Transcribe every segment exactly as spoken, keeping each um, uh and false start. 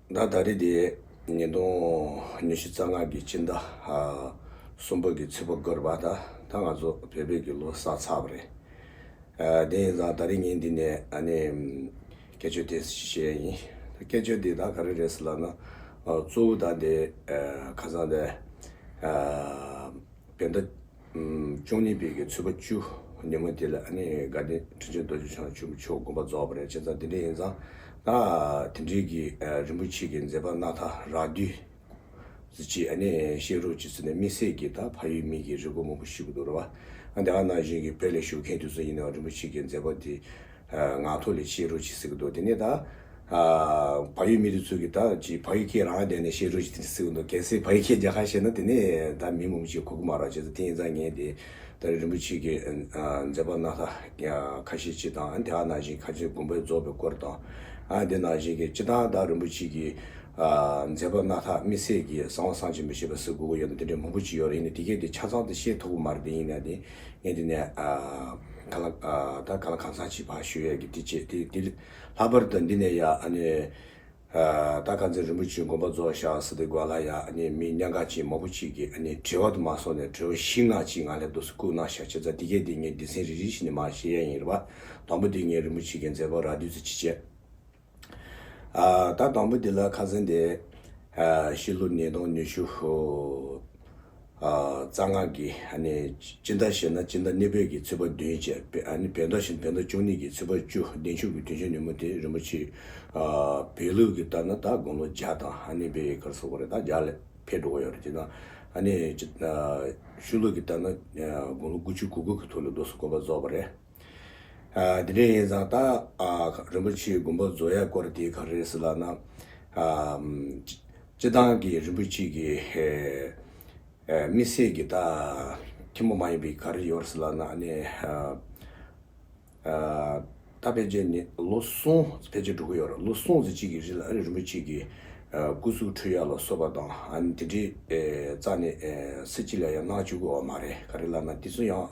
ད་ད་རེས་དེ་ཉིས་སྟོང་ཉི་ཤུ་རྩ་ལྔ་གི་སྤྱི་ཟླ་ཨ་གསུམ་པ་གི་ཚེས་པ་དགུ་རེད་པ། ད་ད་ང་ཚོ་བོད་པའི་གི་ལོ་གསར་ཚར་བ་རེད། ཨ་དེ་ཡིན་ཙང་ད་རེས་ངས་འདི་ནས་ཨ་ནི་སྐད་ཆ་དེ་བཤད་ཡིན། སྐད་ཆ་དེ་ད་ག་རེ་རེད་ཟེར་ལབ་ན། ཨ་གཙོ་བོ་ད་དེ་ཨ་ཁ་སང་དེ་ཨ་བོད་ཟླ་བཅུ་གཉིས་པའི་གི་ཚེས་པ་བཅུ་ཉིན་མོ་དེ་ལ་ཨ་ནི་དགའ་ལྡན་ཁྲི་ཆེན་རྡོ་རྗེ་འཆང་ཆེན་པོ་མཆོག་དགོངས་པ་རྫོགས་པ་རེད། བྱས་ཙང་དེ་འདྲ་ཡིན་ཙང་ད་དེ་འདྲའི་གི་ཨ་རིན་པོ་ཆེ་གི་མཛད་པ་སྣ་ཐག་རགས་བསྡུས་ཟེར་གྱི་ཨ་ནི་བཤད་རོགས་གྱིས་ཟེར་ནས་དམིགས་བསལ་གྱི་ད་ཕ་ཡུལ་མི་གི་རེ་སྐུལ་མང་པོ་ཞུ་གི་འདུག་རེད་བ། ཨ་དེ་ག་ནང་བཞིན་གྱི་བོད་ལ་བཞུགས་མཁན་དེ་ཚོ་ཡིན་ནའང་རིན་པོ་ཆེ་གི་མཛད་པ་དེ་ངག་ཐོག་ལ་བཤད་རོགས་གྱིས་ཟེར་གི་འདུག་དེ་ནས་ད་ཨ་ཕ་ཡུལ་མི་དེ་ཚོ་གི་ད་ཅིག་ཕ་ཡུལ་སྐད་རང་བསྡད་ནས་བཤད་རོགས་གྱིས་དེ་ཟེར་གི་འདུག་གལ་སྲིད་ཕ་ཡུལ་སྐད་རྒྱག་ཁ་བཤད་ན་དེ་ནས་ད་མི་མང་པོ་ཞིག་གོ་གི་མ་རེད། བྱས་ཙང་དེ་ཡིན་ཙང་ངས་དེ་ད་རིན་པོ་ཆེ་གི་ཨ་མཛད་པ་སྣ་ཐག་ཁ་ཤས་ཅིག་དང་། ཨ་དེ་ག་ནང་བཞིན་ཁ་ཆེ་དགོངས་པ་རྫོགས་པའི་སྐོར་དང་། ཨ་དེ་ནང་བཞིན་གྱི་སྤྱིར་བཏང་ད་རིན་པོ་ཆེ་གི་ཨ་མཛད་པ་སྣ་ཐག་དམིགས་བསལ་གྱི་གསང་བ་བསམ་གྱིས་མི་ཁྱབ་པ་ཟེར་དགོས་ཀྱི་ཡོད་ན་དེ་འདྲའི་མང་པོ་ཅིག་ཡོད་རེད། ཡིན་ནའི་དེ་གས་དེ་ཆ་ཚང་དེ་བཤད་ཐུབ་ཀྱི་མ་རེད། དེ་ཡིན་ན་དེ་ངས་དེ་ནས་ཨ་གང་ལ་ཨ་ད་གང་ལ་གང་འཚམ་ཅིག་ཕར་ཞུ་ཡས་ཀྱི་དེ་བྱས་དེ་དེ་ལྷག་པར་དུ་འདི་ནས་ཡ་ཨ་ནི་ཨ་ད་ཁ་སང་རིན་པོ་ཆེ་དགོངས་པ་རྫོགས་བཞག་ཟེར་དུས་སྒང་ལ་ཡ་ཨ་ནི་མི་གནད་འགག་ཅན་མང་པོ་ཅིག་གིས་ཨ་ནི་དྲི་བ་དུ་མ་སོང་ནས་དྲི་བ་བཞི་ལྔ་ཅིག་ང་ལ་འདུག་སེ་བསྐུར་གནང་ཤག་བྱས་ཙང་དེ་གས་དེ་ངས་སྡེ་ཚན་རེ་རེ་བཞིན་ནས་མར་བཤད་ཡས་ཡིན་རེད་བ། དང་པོ་དེ་ངས་རིན་པོ་ཆེ་གི་མཛད་པ་རགས་བསྡུས་ཙམ་ཅིག་བྱས། ཨ་ད་དང་པོ་འདི་ལ་ཁ་སང་དེ་ཨ་ཕྱི་ལོ་ཉིས་སྟོང་ཉི་ཤུ་ཨ་རྩ་ལྔ་གི་ཨ་ནི་སྤྱི་ཟླ་བྱས་ན་སྤྱི་ཟླ་གནས་པའི་གི་ཚེས་པ་བདུན་བཅས་ཨ་ནི་བོད་ཟླ་བཞིན་བོད་ཟླ་བཅུ་གཉིས་ཀྱི་ཚེས་པ་བཅུ་བདེ་མཆོག་གི་དུས་ཆེན་ཉིན་མོ་དེ་རིན་པོ་ཆེ་ཨ་བོད་ལུགས་ཀྱི་ལྟར་ན་ད་དགུང་ལོ་བརྒྱ་དང་ཨ་ནི་བའི་གར་སོགས་པ་རེད། ད་བརྒྱ་ལ་ཕེབས་འགྲོ་གི་ཡོད་རེད། དེ་དང་ཨ་ནི་ཨ་ཕྱི་ལུགས་ཀྱི་ལྟར་ན་ཨ་དགུང་ལོ་དགུ་བཅུ་གོ་དགུ་གི་ཐོག་ལ་འདུག་སེ་དགོངས་པ་རྫོགས་པ་རེད། ཨ་དེ་འདྲ་ཡིན་ཙང་ད་ཨ་རིན་པོ་ཆེའི་དགོངས་པ་རྫོགས་ཡ་སྐོར་དེ་ག་རེ་རེད་ཟེར་ལབ་ན། ཨ་སྤྱི་བཏང་གི་རིན་པོ་ཆེ་གི་ཨ་དམིགས་བསལ་གྱི་ད་ཐུན་མོང་མ་ཡིན་པའི་ག་རེ་ཡོད་རེད་ཟེར་ལབ་ན། ཨ་ནི་ཨ་ཨ་ད་ཕལ་ཆེར་ནི་ལོ་གསུམ་ཕལ་ཆེར་འགྲོ་གི་ཡོད་རེད། ལོ་གསུམ་ཙམ་ཅིག་གི་རིང་ལ་ཨ་ནི་རིན་པོ་ཆེ་གི་ཨ་སྐུ་གཟུགས་འཁྲུད་ཡ་ལ་སོགས་པ་དང་། ཨ་ནི་དེ་འདྲའི་ཨ་རྩ་ནས་ཨ་སུ་གཅིག་ལ་ཡང་གནང་བཅུག་གི་ཡོད་མ་རེད། ག་རེ་ལབ་ན་དེ་ཚོ་ཡང་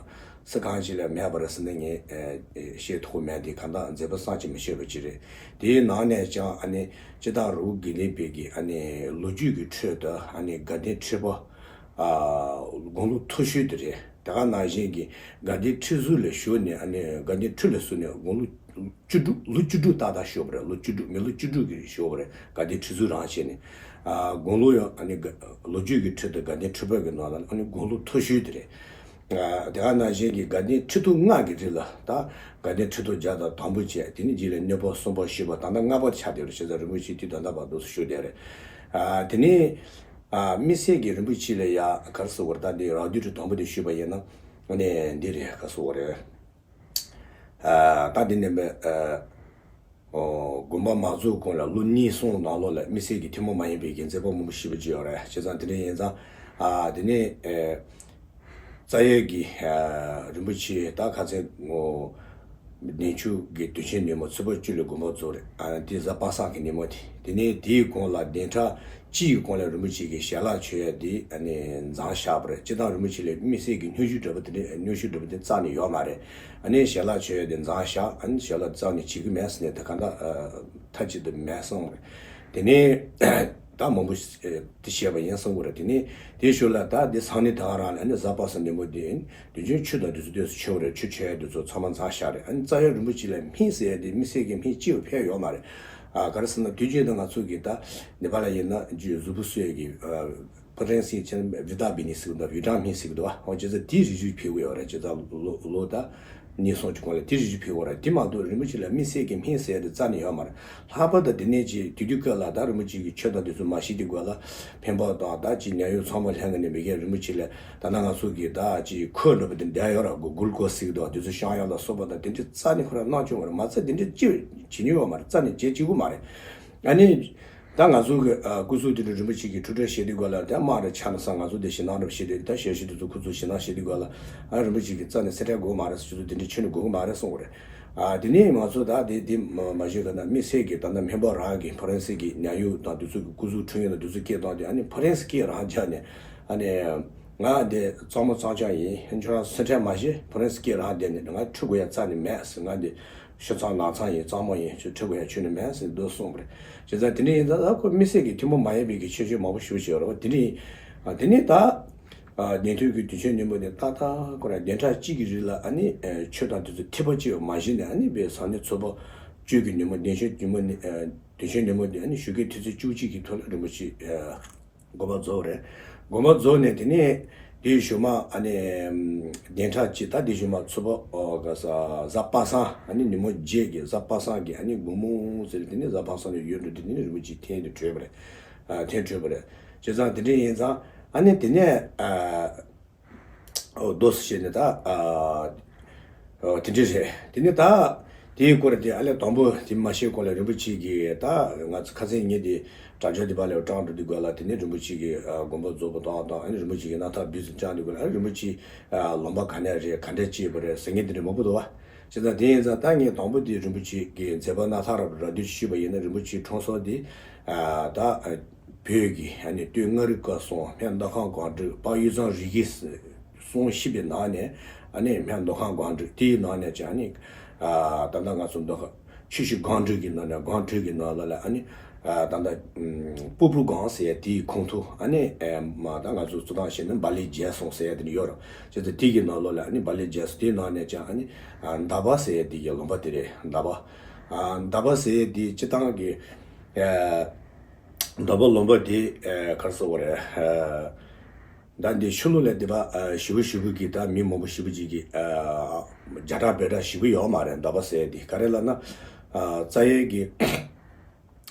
སུ་གང་ཞིག་ལ་མེད་པ་རེད་ཟེར་ནས་ངས་ཨ་བཤད་ཐུབ་ཀྱི་མེད། དེ་གང་ལྟར་མཛད་པ་བསམ་གྱིས་མི་ཁྱབ་པ་ཅིག་རེད། དེའི་ནང་ནས་ཀྱང་ཨ་ནི་སྤྱིར་བཏང་རི་བོ་དགེ་ལྡན་པའི་གི་ཨ་ནི་ལོ་རྒྱུས་ཀྱི་ཁྲོད་དུ་ཨ་ནི་དགའ་ལྡན་ཁྲི་པ་ཨ་དགུང་ལོ་མཐོ་ཤོས་དེ་རེད། དེ་ག་ནང་བཞིན་གྱི་དགའ་ལྡན་ཁྲི་ཟུར་ལ་བཞུགས་ནས་ཨ་ནི་དགའ་ལྡན་ཁྲི་ལ་བཞུགས་ནས་དགུང་ལོ་བཅུ་དྲུག་ལོ་བཅུ་དྲུག་ཏག་ཏག་བཞུགས་པ་རེད། ལོ་བཅུ་དྲུག་མི་ལོ་བཅུ་དྲུག་གི་བཞུགས་པ་རེད། དགའ་ལྡན་ཁྲི་ཟུར་རང་བྱས་ནས་ཨ་དགུང་ལོ་ཡང་ཨ་ནི་དགའ་ལོ་རྒྱུས་ཀྱི་ཁྲོད་དུ་དགའ་ལྡན་ཁྲི་པ་གི་ནང་ལ་ཨ་ནི་དགུང་ལོ་མཐོ་ཤོས་དེ་རེད། ཨ་དེ་ག་ནང་བཞིན་གྱི་དགའ་ལྡན་ཁྲི་ཐོག་ལྔ་གི་རིང་ལ་ད་དགའ་ལྡན་ཁྲི་ཐོག་བརྒྱ་དང་དང་པོ་བྱས། དེ་ནས་རྗེས་ལ་གཉིས་པ་གསུམ་པ་བཞི་པ་ད་ལྟ་ལྔ་པ་ཆགས་བསྡད་རེད། བྱས་ཙང་རིན་པོ་ཆེ་དུས་ད་ལྟ་བར་དུ་བཞུགས་བསྡད་རེད། ཨ་དེ་ནས་ཨ་དམིགས་བསལ་གྱི་རིན་པོ་ཆེ་ལ་ཡ་ག་རེ་ཟེར་དགོས་རེད། ད་འདི་རགས་བསྡུས་ཁྲོད་དང་པོ་དེ་ཞུས་པ་ཡིན་ན་ཨ་ནི་འདི་རེད། ག་རེ་ཟེར་དགོས་རེད། ཨ་ད་འདི་ནས་མི་ཨ་ཨོ་དགོངས་པ་མ་རྫོགས་གོང་ལ་ལོ་གཉིས་གསུམ་ནང་ལོགས་ལ་དམིགས་བསལ་གྱི་ཐུན་མོང་མ་ཡིན་པའི་དགེ་མཛད་པ་མང་པོ་ཞེ་པོ་ཅིག་ཡོད་རེད། བྱས་ཙང་དེ་འདྲ་ཡིན་ཙང་ཨ་དེ་ནས་ཨ་རྩ་བའི་གི་ཨ་རིན་པོ་ཆེ་ད་ཁ་སང་ངོ་བདེ་མཆོག་གི་དུས་ཆེན་ཉིན་མོ་ཚེས་པ་བཅུ་ལ་དགོངས་པ་རྫོགས་རེད། ཨ་དེ་གཟའ་པ་སངས་ཀྱི་ཉིན་མོ་དེ། དེ་ནས་དེའི་གོང་ལ་བདུན་ཕྲག་གཅིག་གི་གོང་ལ་རིན་པོ་ཆེ་གི་ཞལ་ལག་མཆོད་ཡ་དེ་ཨ་ནི་མཚམས་བཞག་པ་རེད། སྤྱིར་བཏང་རིན་པོ་ཆེ་ལ་དམིགས་བསལ་གྱི་སྙན་ཞུ་འདྲ་པོ་དེ་འདྲ་སྙན་ཞུ་འདྲ་པོ་དེ་རྩ་ནས་ཡོད་མ་རེད། ཨ་ནི་ཞལ་ལག་མཆོད་ཡ་དེ་མཚམས་བཞག་ཨ་ནི་ཞལ་ལག་རྩ་ནས་བྱེད་ཀྱི་མེད་ཟེར་ནས་དེ་ག་འདྲ་ཨ་མཐའ་གཅིག་ཏུ་མེད་གསུངས་པ་རེད། དེ་ནས་ད་མང་པོ་ཞིག་དེ་བཤད་པ་ཡིན་གསུང་གི་རེད། དེ་ནས་དེའི་ཞོར་ལ་ད་དེ་ཚང་ནས་དེ་ག་རང་ལ་ཨ་ནི་གཟའ་པ་སངས་ཉིན་མོ་དེ་དུས་རྒྱུན་ཆུ་དང་དེ་ཚོ་དེ་ཚོ་མཆོད་པ་རེད། ཆུ་མཆོད་ཡ་དེ་ཚོ་ཚང་མ་མཚམས་བཞག་རེད། ཨ་ནི་རྩ་བའི་རིན་པོ་ཆེ་ལ་སྨན་ཟེར་ཡ་དེ་དམིགས་བསལ་གྱི་སྨན་ཅི་ཡང་ཕེབས་ཡོད་མ་རེད། ཨ་ག་རེ་ཟེར་ན་དུས་རྒྱུན་དུ་ང་ཚོ་གི་ད་ནེ་པ་ལ་ཡིན་ན་རྒྱུ་གཟུགས་པོ་གསོ་ཡ་གི་ཨ་ཕ་རན་སིའི་ཆེན་བི་ཏ་མིན་ཟེར་གི་འདུག་བི་ཏ་མིན་ཟེར་གི་འདུག་ཨོ་བྱས་ཙང་དེ་རེ་རེ་ཕེབས་གི་ཡོད་རེད། བྱས་ཙང་ལོ་ལོ་ད་གཉིས་གསུམ་གྱི་གོང་ལ་དེ་རེ་རེ་ཕེབས་གི་ཡོད་རེད། དེ་མ་གཏོགས་རིན་པོ་ཆེ་ལ་དམིགས་བསལ་གྱི་སྨན་ཟེར་ཡ་དེ་རྩ་ནས་ཡོད་མ་རེད། ལྷག་པར་དུ་དེ་ནས་ཅིག་དུས་དུས་སྐབས་ལ་ད་རིན་པོ་ཆེ་གི་ཆོས་དང་དེ་ཚོ་མ་ཤེས་དུས་སྐབས་ལ་འཕེན་པ་དང་ད་ཅིག་ཉ་གཡོག་ཚང་མ་ལྷན་གྱི་ནས་མི་སྒེར་རིན་པོ་ཆེ་ལ་ད་ལྟ་ང་ཚོ་གི་ད་ཅིག་ཁོལ་འདྲ་པོ་དེ་འདྲ་ཡོད་ར། གུ་གུལ་ཀོ་སི་ཟེར་གི་འདུག་དེ་ཚོ་བཤམས་ཡ་ལ་སོགས་པ་དང་དེ་འདྲ་རྩ་ནས་ཁོ་རང་གནང་བཅུག་པ་རེད། མ་ཚད་དེ་འདྲ་ཅི་བྱེད་མྱོང་ཡོད་མ་རེད། རྩ་ནས་བྱེད་བཅུག་གི་མ་རེད། ཨ་ནི་ད་ང་ཚོ་གི་ཨ་སྐུ་གཟུགས་དེ་འདྲ་རིན་པོ་ཆེ་གི་ཐུགས་ཁྲལ་བྱེད་དུས་སྐབས་ལ་ད་དམག་རེ་ཆགས་ན་ས་ང་ཚོ་དེ་ཞེད་སྣང་འདྲ་པོ་བྱེད་དུས་ད་ཞལ་ཤུལ་དེ་ཚོ་ཁོ་ཚོ་ཞེད་སྣང་བྱེད་དུས་སྐབས་ལ་ཨ་རིན་པོ་ཆེ་གི་རྩ་ནས་སེམས་ཁྲལ་དགོས་མ་རེད། ཁྱོད་ཚོ་དེ་འདྲ་ཁྱོན་ནས་དགོས་གི་མ་རེད་གསུང་གི་རེད། ཨ་དེ་ནས་ང་ཚོ་ད་དེ་དེ་མ་མ་གཞི་ག་ན་དམིགས་བསལ་གྱི་ད་ལྟ་སྨན་པ་རང་གི་ཕ་རན་སི་གི་ཉ་གཡོག་དང་དེ་ཚོ་གི་སྐུ་གཟུགས་འཁྲུད་ཡོང་དང་དེ་ཚོ་སྐད་བཏང་དུས་ཨ་ནི་ཕ་རན་སི་སྐད་རང་རྒྱག་ནས་ཨ་ནི་ང་འདི་གཙང་མ་གཙང་རྐྱང་ཡིན། ཁྱོད་རང་སེམས་ཁྲལ་མ་བྱེད། ཕ་རན་སི་སྐད་རང་བསྡད་ནས་ང་འཁྲུད་དགོས་ཡ་རྩ་ནས་མེད་ཟེར། ང་འདི་ ཆུ་གཙང་ནགས་གཙང་ཡིན། གཙང་མ་ཡིན། ཆུ་འཁྲུ་དགོས་ཡ་ཆུ་ནི་མེད་ཟེར་འདུག་གསུངས་པ་རེད། བྱས་ཙང་དེ་འདྲ་ཡིན་ཙང་ད་ཁོ་དམིགས་བསལ་གྱི་ཐུན་མོང་མ་ཡིན་པའི་གི་ཆོས་སྤྱོད་མང་པོ་ཞེ་པོ་ཅིག་ཡོད་རེད་བ། དེ་འདྲ་ཡིན། ཨ། དེ་ནས་ད། ཨ། ཉན་ཐོས་ཀྱི་དུས་ཆེན་ཉིན་མོ་དེ་ཏག་ཏག་ཁོ་རང་བདུན་ཕྲག་གཅིག་གི་རིང་ལ་ཨ་ནི། ཨ། ཆོས་དང་དེ་ཚོ་ཐེག་པ་གཅིག་མ་གཞི་ནས་ཨ་ནི་དཔེ་བཟང་ནི་ཚོགས་པ་བཅུ་གི་ཉིན་མོ། བདུན་ཕྲག་ཉིན་མོ་ནི། ཨ། དུས་ཆེན་ཉིན་མོ་དེ་ཨ་ནི་ཞོགས་ཀའི་ཐུན་ཚོད་བཅུ་གཅིག་གི་ཐོག་ལ་རིན་པོ་ཆེ། ཨ། དགོངས་པ་རྫོགས་རེད། དགོངས་པ་རྫོགས་ནས་དེ་ནས་དེའི་གཞུག་མ་ཨ་ནི་བདུན་ཕྲག་གཅིག་ད་དེའི་གཞུག་མ་ཚོགས་པ། ཨོ། ག་ས་གཟའ་པ་སངས། ཨ་ནི་ཉིན་མོ་བརྒྱད་ཀྱི་གཟའ་པ་སངས་ཀྱི་ཨ་ནི་དགོང་མོ་ཟེར། དེ་ནས་གཟའ་པ་སངས་ནས་ཡོལ་འགྲོ་དུས་དེ་ནས་རིན་པོ་ཆེ་ཐེངས་དེ་གྲོལ་བ་རེད། ཨ། ཐེངས་གྲོལ་བ་རེད། བྱས་ཙང་དེ་འདྲ་ཡིན་ཙང་ཨ་ནི་དེ་ནས། ཨ། ཨོ། རྡོ་སུ་བྱས་ནས་ད། ཨ། ཨོ། དེ་འདྲ་རེད། དེ་ནས་ད་དེའི་སྐོར་དེ་ཨ་ལས་དང་པོ་དེ་མ་བཤད་གོང་ལ་རིན་པོ་ཆེ་གིས་ད་ང་ཚོ་ཁ་སང་ཉིན་དེ་དྲ་རྒྱ་དེ་བ་ལས་དྲངས་འགྲོ་དུས་སྐབས་ལ། དེ་ནས་རིན་པོ་ཆེ་གིས། ཨ། དགོངས་པ་རྫོགས་པ་དང་དང་། ཨ་ནི་རིན་པོ་ཆེ་གིས་རྣམ་ཐར་བསྡུས་ཙམ་བསྐྱངས་དུས་སྐབས་ལ། ཨ། རིན་པོ་ཆེ། ཨ། ལུང་པ་ག་ནས་རེད། ག་འདྲ་སྐྱེས་པ་རེད་ཟེར་མཁན་དེ་འདྲ་མང་པོ་འདུག་བ། བྱས་ཙང་དེ་ཡིན་ཙང་ད་ངས་དང་པོ་དེ་རིན་པོ་ཆེ་གི་མཛད་པ་རྣམ་ཐར་རབ་ཏུ་ཞུས་པ་ཡིན་ན། རིན་པོ་ཆེའི་འཁྲུངས་ས་དེ། ཨ། ད། ཨ། བོད་ཀྱི་ཨ་ནི་སྟོད་མངའ་རིས་སྐོར་གསུམ། སྨད་མདོ་ཁམས་སྒང་དྲུག། བར་དབུས་གཙང་རི་རྒྱུད་གསུམ་བཤད་པའི་ནང་ནས། ཨ་ནི་སྨད་མདོ་ཁམས་སྒང་དྲུག་དེའི་ནང་ནས་ཀྱང་ཨ་ནི། ཨ། ད་ལྟ་ང་ཚོ་མདོ་ཁམས། ཆུ་བཞི་སྒང་དྲུག་གི་ནང་ནས། སྒང་དྲུག་གི་ནང་ལོགས་ལ་ཨ་ནི། ཨ། ད་ལྟ། ཨམ། སྤུ་བུ་སྒང་ཟེར་ཡ་དེའི་ཁོངས་གཏོགས། ཨ་ནི། ཨ། མ་ད་ང་ཚོ་གཙོ་བཏང་བྱས་ན་བ་ལི་རྒྱལ་གསུམ་ཟེར་ཡ་དེ་ནི་ཡོད་རེད། བྱས་ཙང་དེ་གི་ནང་ལོགས་ལ་ཨ་ནི་བ་ལི་རྒྱལ་གསུམ། དེའི་ནང་ནས་ཀྱང་ཨ་ནི། ཨ། མདའ་བ་ཟེར་ཡ་དེ་གི་ལུང་པ་དེ་རེད། མདའ་བ། ཨ། མདའ་བ་ཟེར་ཡ་དེ་སྤྱིར་བཏང་གི། ཨ། མདའ་བ་ལུང་པ་དེ། ཨ། ག་རེ་ཟེར་དགོས་རེད། ཨ། ད་འདི་ཆུ་ལུག་ལ་དེ་བ། ཨ། ཞེ་པོ་ཞེ་པོ་གི་ད་མི་མང་པོ་ཞེ་པོ་ཅིག་གིས། ཨ། རྒྱ་གྲགས་བེ་གྲགས་ཞེ་པོ་ཡོད་མ་རེད། མདའ་བ་ཟེར་ཡ་དེ་ག་རེ་ལབ་ན། ཨ། རྩ་ཡལ་གི།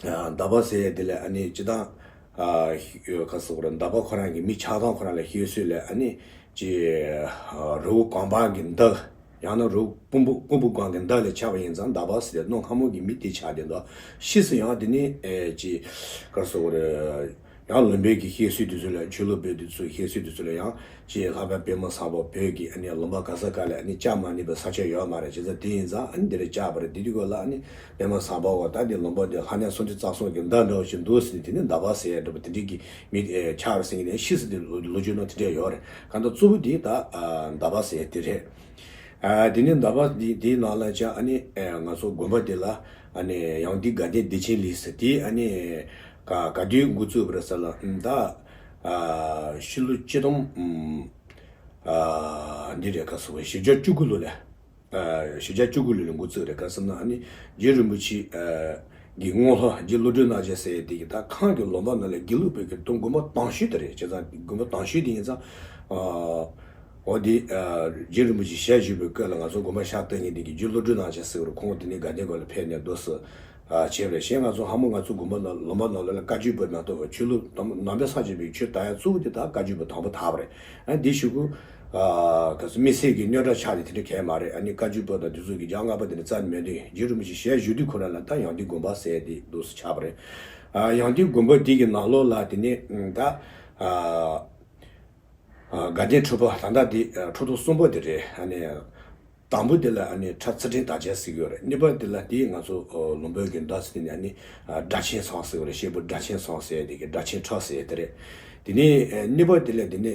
ཨ། མདའ་བ་ཟེར་ཡ་དེ་ལ་ཨ་ནི་སྤྱིར་བཏང་། ཨ། ག་རེ་ཟེར་དགོས་རེད། མདའ་བ་ཁོ་རང་གི་མི་ཆགས་སྟངས་ཁོ་རང་ལ་བཤད་སྲོལ་ལ་ཨ་ནི་ཅིག། ཨ། རི་བོ་གོང་འཕང་གི་མདའ། ཡང་ན་རི་བོ་སྤུ་བོ། སྤུ་བོ་སྒང་གི་མདའ་ལ་ཆགས་པ་ཡིན་ཙང་མདའ་བ་ཟེར་ཏེ་གནམ་སྔ་མོ་གི་མི་དེ་ཆགས་བསྡད་འདུག། ཕྱིས་སུ་ཡང་དེ་ནི། ཨེ། ཅིག། ག་རེ་ཟེར་དགོས་རེད། ཡང་ལུང་པའི་གི་བཤད་སྲོལ་དེ་ཚོ་ལ། ཆོས་ལུགས་པའི་དེ་ཚོའི་བཤད་སྲོལ་དེ་ཚོ་ལ་ཡང་ཅིག། ལྷག་པར་པདྨ་སམ་བྷ་བོད་ཀྱི་ཨ་ནི་ལུང་པ་ག་ས་ག་ལ་ཨ་ནི་བཅག་མ་ནུས་པའི་ས་ཆ་ཡོད་མ་རེད། བྱས་ཙང་དེ་ཡིན་ཙང་ཨ་ནི་འདི་ལ་བཅག་པ་རེད། དེ་དུས་སྐབས་ལ་ཨ་ནི་པདྨ་སམ་བྷ་བོ་ད་འདི་ལུང་པ་འདི་ལྷ་གནས་སུམ་ཅུ་རྩ་གསུམ་གྱི་མདའ་འདྲ་བོ་ཞིག་འདུག་ཟེར་ནས། དེ་ནི་མདའ་བ་ཟེར་ཡ་འདྲ་པོ་དེ་འདྲའི་གི་མི། ཨེ། ཆགས་རེད་ཟེར་མཁན་དེ། ཕྱིས་སུ་དེ་ལོ་ལོ་རྒྱུས་ནང་དེ་འདྲ་ཡོད་རེད། གང་ལྟར་གཙོ་བོ་དེ་ད། ཨ། མདའ་བ་ཟེར་ཡ་དེ་རེད། ཨ། དེ་ནི་མདའ་བ་འདི་དེའི་ནང་ལ་ཀྱང་ཨ་ནི། ཨ། ང་ཚོ་དགོན་པ་དེ་ལ་ཨ་ནི་ཡང་ཏི་དགའ་ལྡན་བདེ་ཆེན་གླིང་ཟེར་དེ་ཨ་ནི་ག་ག་དུས་འགོ་བཙུགས་པ་རེད་ཟེར་ན། ཨ། ད། ཨ། ཕྱི་ལོ་ཆིག་སྟོང་། ཨམ། ཨ། འདི་རེད། ག་རེ་ཟེར་དགོས། བཞི་བརྒྱ་བཅུ་དགུ་ལོ་ལ། ཨ། བཞི་བརྒྱ་བཅུ་དགུ་ལོ་ལ་འགོ་བཙུགས་རེད། ག་རེ་ཟེར་ན་ཨ་ནི་རྗེ་རིན་པོ་ཆེ། ཨ། གི་སྔོན་ལྷོ་རྗེ་བློ་གྲོས་རྣམ་རྒྱལ་ཟེར་ཡ་དེ་གི་ད་ཁམས་ཀྱི་ལུང་པ་ནང་ལ་དགེ་ལུགས་པའི་གི་དུང་དགོན་པ་དང་ཤོས་དེ་རེད། བྱས་ཙང་དགོན་པ་དང་ཤོས་དེ་ཡིན་ཙང་། ཨ། འོ་དེ། ཨ། རྗེ་རིན་པོ་ཆེ་ཞལ་བཞུགས་པའི་སྐབས་ལ་ང་ཚོ་དགོན་པ་ཕྱག་བཏབ་མཁན་དེ་གི་རྗེ་བློ་གྲོས་རྣམ་རྒྱལ་ཟེར་བ་རེད། ཁོང་དེ་ནས་དགའ་ལྡན་དགོན་ལ་ཕེབས་ནས་རྡོ་སུ། ཨ། བྱས་པ་རེད། གཞན་ང་ཚོ་ཧ་མོ་ང་ཚོ་དགོན་པ་ནང་ལུང་པ་ནང་ལོགས་ལ་བཀའ་བརྒྱུད་པ་མ་གཏོགས་པ་ཆོས་ལུགས་དང་ནང་པའི་སངས་རྒྱས་པའི་ཆོས་དར་ཡ་གཙོ་བོ་དེ་ད་བཀའ་བརྒྱུད་པ་དང་པོ་དར་བ་རེད། ཨ། འདི་ཞུ་གི། ཨ། ག་ཚོད་དམིགས་བསལ་གྱི་རྙོག་དྲ་ཆགས་ཏེ་དེ་འདྲ་གང་ཡང་མ་རེད། ཨ་ནི་བཀའ་བརྒྱུད་པ་དང་དེ་ཚོ་གི་རྒྱ་སྔགས་པ་དེ་འདྲ་རྩ་ནས་མེད་དུས། རྗེ་རིན་པོ་ཆེ་ཞལ་བཞུགས་དུས་ཁོ་རང་ལ་ད་ཡང་ཏི་དགོན་པ་ཟེར་ཡ་དེ་རྡོ་སུ་ཆགས་པ་རེད། ཨ། ཡང་ཏི་དགོན་པ་དེ་གི་ནང་ལོགས་ལ་དེ་ནས། ཨ། ད། ཨ། ཨ། དགའ་ལྡན་ཁྲི་པ་ད་ལྟ་དེ། ཨ། ཁྲི་སྟོང་གསུམ་པ་དེ་རེད། ཨ་ནི། དང་པོ་དེ་ལ་ཨ་ནི་ཁྲི་ཚུལ་ཁྲིམས་དར་རྒྱས་ཟེར་གྱི་ཡོད་རེད། གཉིས་པ་དེ་ལ་དེ་ང་ཚོ། ཨ། ལུང་པའི་གི་མདའ་ཟེར་དེ་ནི་ཨ་ནི། ཨ། སྒྲ་ཆེན་ཚང་ཟེར་གྱི་ཡོད་རེད། གཅེར་བུ་སྒྲ་ཆེན་ཚང་ཟེར་དེ་གི་སྒྲ་ཆེན་ཁྲི་ཟེར་དེ་རེད། དེ་ནས། ཨ། གཉིས་པ་དེ་ལ་དེ་ནི།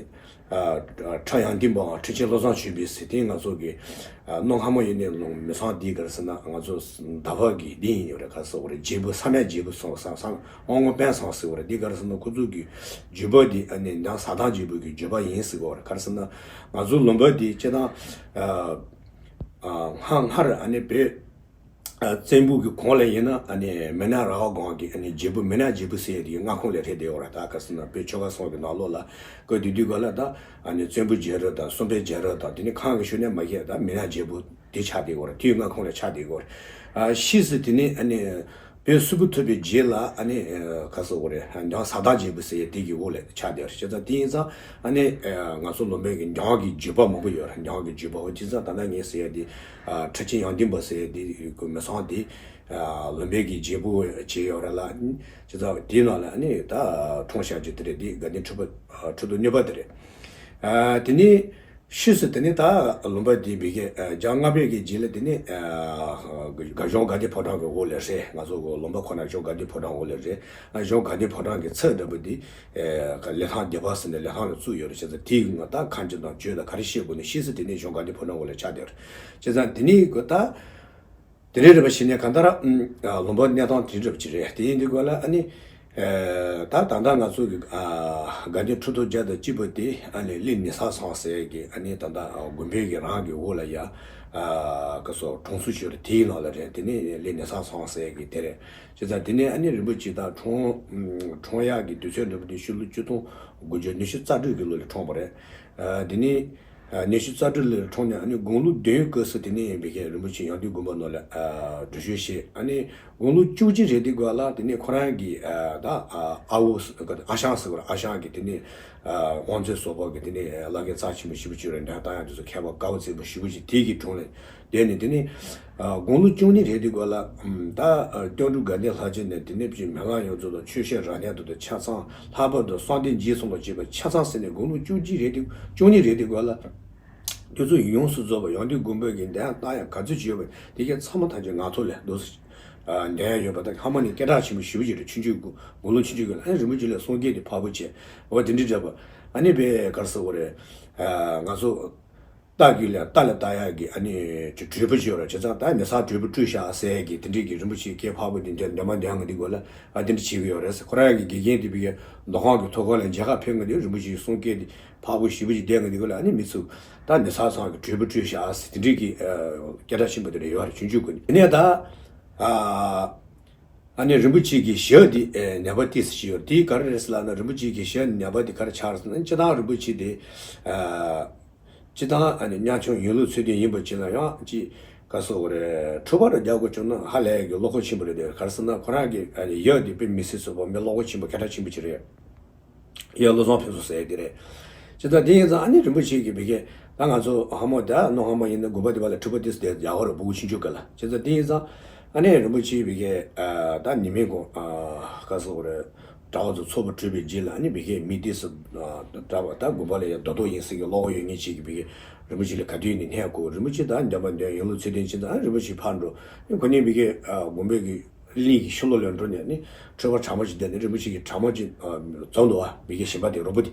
ཨ། ཁྲི་ཡང་ཏི་འབའ་ཁྲི་ཆེན་བློ་བཟང་ཆོས་འཕེལ་ཟེར་དེ་ང་ཚོ་གི། ཨ། གནམ་སྔ་མོ་ཡིན་ནའི་ལུང་མི་ཚང་དེ་ག་རེ་ཟེར་ན་ང་ཚོ་མདའ་བ་གི་དེ་ཡིན་ཡོད་རེད། ག་རེ་ཟེར་དགོས་རེད། རྒྱལ་པོ་བསམ་ཡས་རྒྱལ་པོ་ཚང་། བསམ་བསམ་དབང་ངོ་དཔལ་ཚང་ཟེར་བ་རེད། འདི་ག་རེ་ཟེར་ན་ཁོ་ཚོ་གི་བརྒྱུད་པ་འདི་ཨ་ནི་ཡང་ཟབ་གདམས་རྒྱལ་པོ་གི་བརྒྱུད་པ་ཡིན་ཟེར་གོ་རེད། ག་རེ་ཟེར་ན་ང་ཚོ་ལུང་པ་འདི་སྤྱིར་བཏང་། ཨ། ཨ། སྔ་སྔར་ཨ་ནི་བོད། ཨ། བཙན་པོ་གི་གོང་ལ་ཡིན་ན་ཨ་ནི་མི་ནག་ར་བ་སྒང་གི་ཨ་ནི་རྒྱལ་པོ། མི་ནག་རྒྱལ་པོ་ཟེར་ཡ་དེ་མངའ་ཁོངས་ལ་སླེབས་བསྡད་ཡོད་རེད། ད་ག་རེ་ཟེར་ན་བོད་ཆོལ་ཁ་གསུམ་གི་ནང་ལོགས་ལ་སྐབས་དེ་དུས་སྐབས་ལ་ད་ཨ་ནི་བཙན་པོ་རྒྱལ་རབས་དང་གསུམ་པའི་རྒྱལ་རབས་དང་དེ་ནི་ཁམས་ཀྱི་ཕྱོགས་ནས་མ་བཤད། ད་མི་ནག་རྒྱལ་པོ་དེ་ཆགས་བསྡད་ཡོད་རེད། དེའི་མངའ་ཁོངས་ལ་ཆགས་བསྡད་ཡོད་རེད། ཨ། ཕྱིས་སུ་དེ་ནི་ཨ་ནི། བོད་སིལ་བུ་ཐོར་བུའི་རྗེས་ལ་ཨ་ནི། ཨ། ག་རེ་ཟེར་དགོས་རེད། འཇང་ཟབ་གདམས་རྒྱལ་པོ་ཟེར་ཡ་དེ་གི་འོག་ལ་ཆགས་བསྡད་ཡོད་རེད། བྱས་ཙང་དེ་ཡིན་ཙང་ཨ་ནི། ཨ། ང་ཚོ་ལུང་པའི་གི་འཇང་གི་བརྒྱུད་པ་མང་པོ་ཡོད་རེད། འཇང་གི་བརྒྱུད་པ། འོ་བྱས་ཙང་ད་ལྟ་ངས་ཟེར་ཡ་དེ། ཨ། ཁྲི་ཆེན་ཡང་ཏི་འབའ་ཟེར་ཡ་དེ་གི་མི་ཚང་དེ། ཨ། ལུང་པའི་གི་རྒྱལ་པོ་བྱས་ཡོད་རེད་ལ། བྱས་ཙང་དེའི་ནང་ལ་ཨ་ནི་ད་འཁྲུངས་བཞག་རྒྱུ་དེ་རེད། དེ་དགའ་ལྡན་ཁྲི་པ། ཨ། ཁྲི་སྟོང་གཉིས་པ་དེ་རེད། ཨ། དེ་ནས། ཕྱིས་སུ་དེ་ནས་ད་ལུང་པ་འདི་བི་གེ། ཨ། འཇང་ལྔ་པའི་གི་རྗེས་ལ་དེ་ནས། ཨ། གཞུང་དགའ་ལྡན་ཕོ་བྲང་གི་འོག་ལ་རེད། ང་ཚོ་གི་ལུང་པ་ཁོ་ན་གཞུང་དགའ་ལྡན་ཕོ་བྲང་འོག་ལ་རེད། ཨ། གཞུང་དགའ་ལྡན་ཕོ་བྲང་གི་ཚབ་འདྲ་པོ་འདི། ཨ། ལི་ཐང་སྡེ་པ་ཟེར་ནས་ལི་ཐང་ལ་བཙུགས་ཡོད་རེད། བྱས་ཙང་དེའི་ང་ད་ཁ་འཇམ་དང་བརྗོད་དང་ག་རེ་བཤད་དགོས་ནས་ཕྱིས་སུ་དེ་ནས་གཞུང་དགའ་ལྡན་ཕོ་བྲང་འོག་ལ་ཆགས་བསྡད་ཡོད་རེད། བྱས་ཙང་དེ་ནས་གི་ད། དེ་རེད། རེད་པ། བྱས་ནས་གང་ལྟར་ཨ་ལུང་པ་གནས་སྟངས་དེ་འདྲ་པོ་ཅིག་རེད། དེ་ཡིན་དུས་སྒང་ལ་ཨ་ནི། ཨ་ད་ད་ལྟ་ང་ཚོ་གི་ཨ་དགའ་ལྡན་ཁྲི་ཐོག་བརྒྱ་དང་གཅིག་པ་དེ་ཨ་ནི་གླེ་ནེ་སན་ཚང་ཟེར་གི་ཨ་ནི་ད་ལྟ་ཨ་དགོན་པའི་གི་རང་གི་འོག་ལ་ཡ་ཨ་ག་སོ་གྲོང་ཚོ་ཞིག་ཡོད་རེད། དེའི་ནང་ལ་རེད། དེ་ནི་གླེ་ནེ་སན་ཚང་ཟེར་གི་དེ་རེད། བྱས་ཙང་དེ་ནས་ཨ་ནི་རིན་པོ་ཆེ་ད་ཁྲོམ་ཁྲོམ་ཡག་གི་དུས་ཚོད་འདྲ་པོ་དེ་ཕྱི་ལོ་ཆིག་སྟོང་དགུ་བརྒྱ་ཉི་ཤུ་རྩ་དྲུག་གི་ལོ་ལ་འཁྲོངས་པ་རེད། ཨ་དེ་ནི་ཨ་ཉི་ཤུ་རྩ་དྲུག་ལོ་ལ་འཁྲོངས་ནས་ཨ་ནི་དགུང་ལོ་བདུན་སྐབས་སུ་དེ་ནས་ཡིན་པའི་གི་རིན་པོ་ཆེ་ཡང་སྟོད་དགོན་པ་ནང་ལ་ཨ་འགྲུལ་བཞུད་བྱས། ཨ་ནི་དགུང་ལོ་བཅུ་གཅིག་རེད་དུས་སྒང་ལ་དེ་ནས་ཁོ་རང་གི་ཨ་ད་ཨ་ཨ་བོ་ཨ་ཞང་ཟེར་བ་རེད། ཨ་ཞང་གི་དེ་ནས་ཨ་དབང་མཛད་ཟུར་པ་གི་དེ་ནས་བླ་རྒན་རྩ་ཆེན་པོ་ཞེ་པོ་ཅིག་རེད། འདྲ་བཏང་ཡག་དེ་ཚོ་མཁས་པ་དཀའ་བ་སྩལ་པོ་ཞེ་པོ་ཅིག་དེ་གི་དྲུང་ལ་བསྡད་ནས་དེ་ནས་ཨ་དགུང་ལོ་བཅུ་གཉིས་རེད་དུས་སྒང་ལ་ཨམ་ད་ཨ་སྐྱབས་འགྲོ་དགའ་ལྡན་ལྷ་རྗེ་ནས་དེ་ནས་ཕྱིན་མི་ལ་ཡོངས་རྫོགས་དང་ཆོས་བཤད་རབ་གནས་དང་ཆ་ཚང་། ལྷག་པར་དུ་གསང་བདེ་འཇིགས་གསུམ་དང་བཅས་པ་ཆ་ཚང་ཟེར་ནས་དགུང་ལོ་བཅུ་གཅིག་རེད་དུས་བཅུ་གཉིས་རེད་དུས་སྒང་ལ་དེ་ཚོ་ཡོངས་སུ་རྫོགས་པ་ཡང་སྟོད་དགོན་པའི་གི་འདེམས་བཏང་ཡག་ག་ཚོད་ཅིག་ཡོད་པ་དེ་གའི་ཚང་མ་ཐམས་ཅད་ངག་ཐོག་ལ་འདུག་སེ་ཨ་འདེམས་ཡག་ཡོད་པ་དང་། ཧ་མ་ནི་སྐད་གྲགས་ཆེན་པོ་ཞེ་པོ་ཅིག་རེད། ཆུང་ཆུང་དགུང་ལོ་ཆུང་ཆུང་གི་ལ་ཨ་རིན་པོ་ཆེ་ལ་གསུང་སྐད་དེ་ཕར་བུ་བྱས། འོ་དེ་འདྲའི་འདྲ་པོ་ཨ་ནི་བས་ག་རེ་ཟེར་དགོས་རེད། ཨ་ང་ཚོ་རྟ་རྒྱུག་ལ་རྟ་ལ་བཏགས་ཡག་གི་ཨ་ནི་ཅིག་གྲོས་པ་ཅིག་ཡོད་རེད། བྱས་ཙང་ད་མི་ཚང་གྲོས་པ་སྤྲོད་བཞག་ཟེར་གི་དེ་འདྲའི་གི་རིན་པོ་ཆེའི་སྐད་ཕར་བུ་དེ་འདྲ་འདེམས་མ་འདེམས་གི་དེ་སྒང་ལ་ཨ་དེ་འདྲ་བྱེད་གི་ཡོད་རེད་ཟེར། ཁོ་རང་གི་དགེ་རྒན་དེ་བས་མདོ་ཁམས་ཀྱི་ཐོག་ཁ་ལ་མཇལ་ཁ་ཕེབས་གི་དེ་རིན་པོ་ཆེའི་གསུང་སྐད་དེ་ཕར་བུ་ཞེ་པོ་ཅིག་བསྡད་གི་དེ་སྒང་ལ་ཨ་ནི་མི་ཚོ་ད་མི་ཚང་ཚང་གི་གྲོས་པ་སྤྲོད་བཞག་ཟེར་དེ་འདྲའི་གི་ཨ་སྐད་གྲགས་ཆེན་པོ་དེ་འདྲ་ཡོད་རེད། ཆུང་ཆུང་གི་ནས་ད་ཨ། ཨ་ནི་རིན་པོ་ཆེ་གི་ཞབས་དེ་ཨེ་ནད་པ་ཏོག་ཙམ་ཅིག་ཡོད་རེད། དེ་ག་རེ་རེད་ཟེར་ལབ་ན་རིན་པོ་ཆེ་གི་ཞབས་ནད་པ་དེ་ག་རེ་ཆགས་རེད་ཟེར་ན། སྤྱིར་བཏང་རིན་པོ་ཆེ་དེ་ཨ་སྤྱིར་བཏང་ཨ་ནི་ཉམ་ཆུང་ཡིན་ལུགས་ཚུལ་དེ་ཡིན་པ་ཅིག་ལ་ཡང་ཅིག་ག་རེ་ཟེར་དགོས་རེད། འཁྲུག་པ་རུ་རྒྱག་དགོས་བྱུང་ན་ཧ་ལས་ཀྱི་བློ་ཁོག་ཆེན་པོ་རེད། དེ་ག་རེ་ཟེར་ན་ཁོ་རང་གི་ཨ་ནི་ཡབ་དེ་དཔེ་མི་སྲིད་བཟོ་པོ་མི་བློ་ཁོག་ཆེན་པོ་གད་ཕྲ་ཆེན་པོ་ཅིག་རེད། ཡ་བློ་བཟང་ཕུན་ཚོགས་ཟེར་ཡ་དེ་རེད། བྱས་ཙང་དེ་ཡིན་ཙང་ཨ་ནི་རིན་པོ་ཆེ་གིས་བི་ཀའི་ད་ང་ཚོ་ཧ་མོ་ད་ནོ་ཧ་མོ་ཡིན་ན་དགོན་པ་དེ་བ་ལ་འཁྲུག་པ་ཏོག་ཙམ་དེ་ཡག་པོ་རེད། ཕྲུ་གུ་ཆུང་ཆུང་སྒང་ལ། བྱས་ཙང་དེ་ཡིན་ཙང་ཨ་ནི་རིན་པོ་ཆེ་བི་ཀའི་ཨ་ད་ཉི་མའི་གུང་ཨ་ག་རེ་ཟེར་དགོས་རེད། གྲྭ་བ་ཚོ་ཚོགས་པ་གྲུབ་པའི་རྗེས་ལ་ཨ་ནི་བི་ཀའི་མི་ཏོག་ཙམ་ཨ་གྲྭ་པ་ད་དགོན་པ་ལ་ཡ་རྡོག་རྡོག་ཡིན་ཟེར་གི་བློ་ཁོག་ཡོད་མཁན་ཅིག་གིས་བི་ཀའི་རིན་པོ་ཆེ་ལ་ག་དུས་ནས་སྣེ་ཁུར། རིན་པོ་ཆེ་ད་འདོན་པ་འདོན་ཡོང་ལུགས་ཚུལ་ལྡན་ཕྱིན་ཙང་ཨ་རིན་པོ་ཆེ་ཕར་འགྲོ། ཨ་ཁོ་ནི་བི་ཀའི་ཨ་དགོན་པའི་གི་གླིང་གི་ཕྱི་ལོགས་ལ་འགྲོ་ནས་ནི་མཆོད་པ་གྲངས་མང་ཅིག་བཏབ་ནས་རིན་པོ་ཆེ་གི་གྲངས་མང་ཅིག་ཨ་འཛོམས་འདུག་བ། མི་སྐྱ་གཞན་པ་དེ་རོགས་པ་དེ།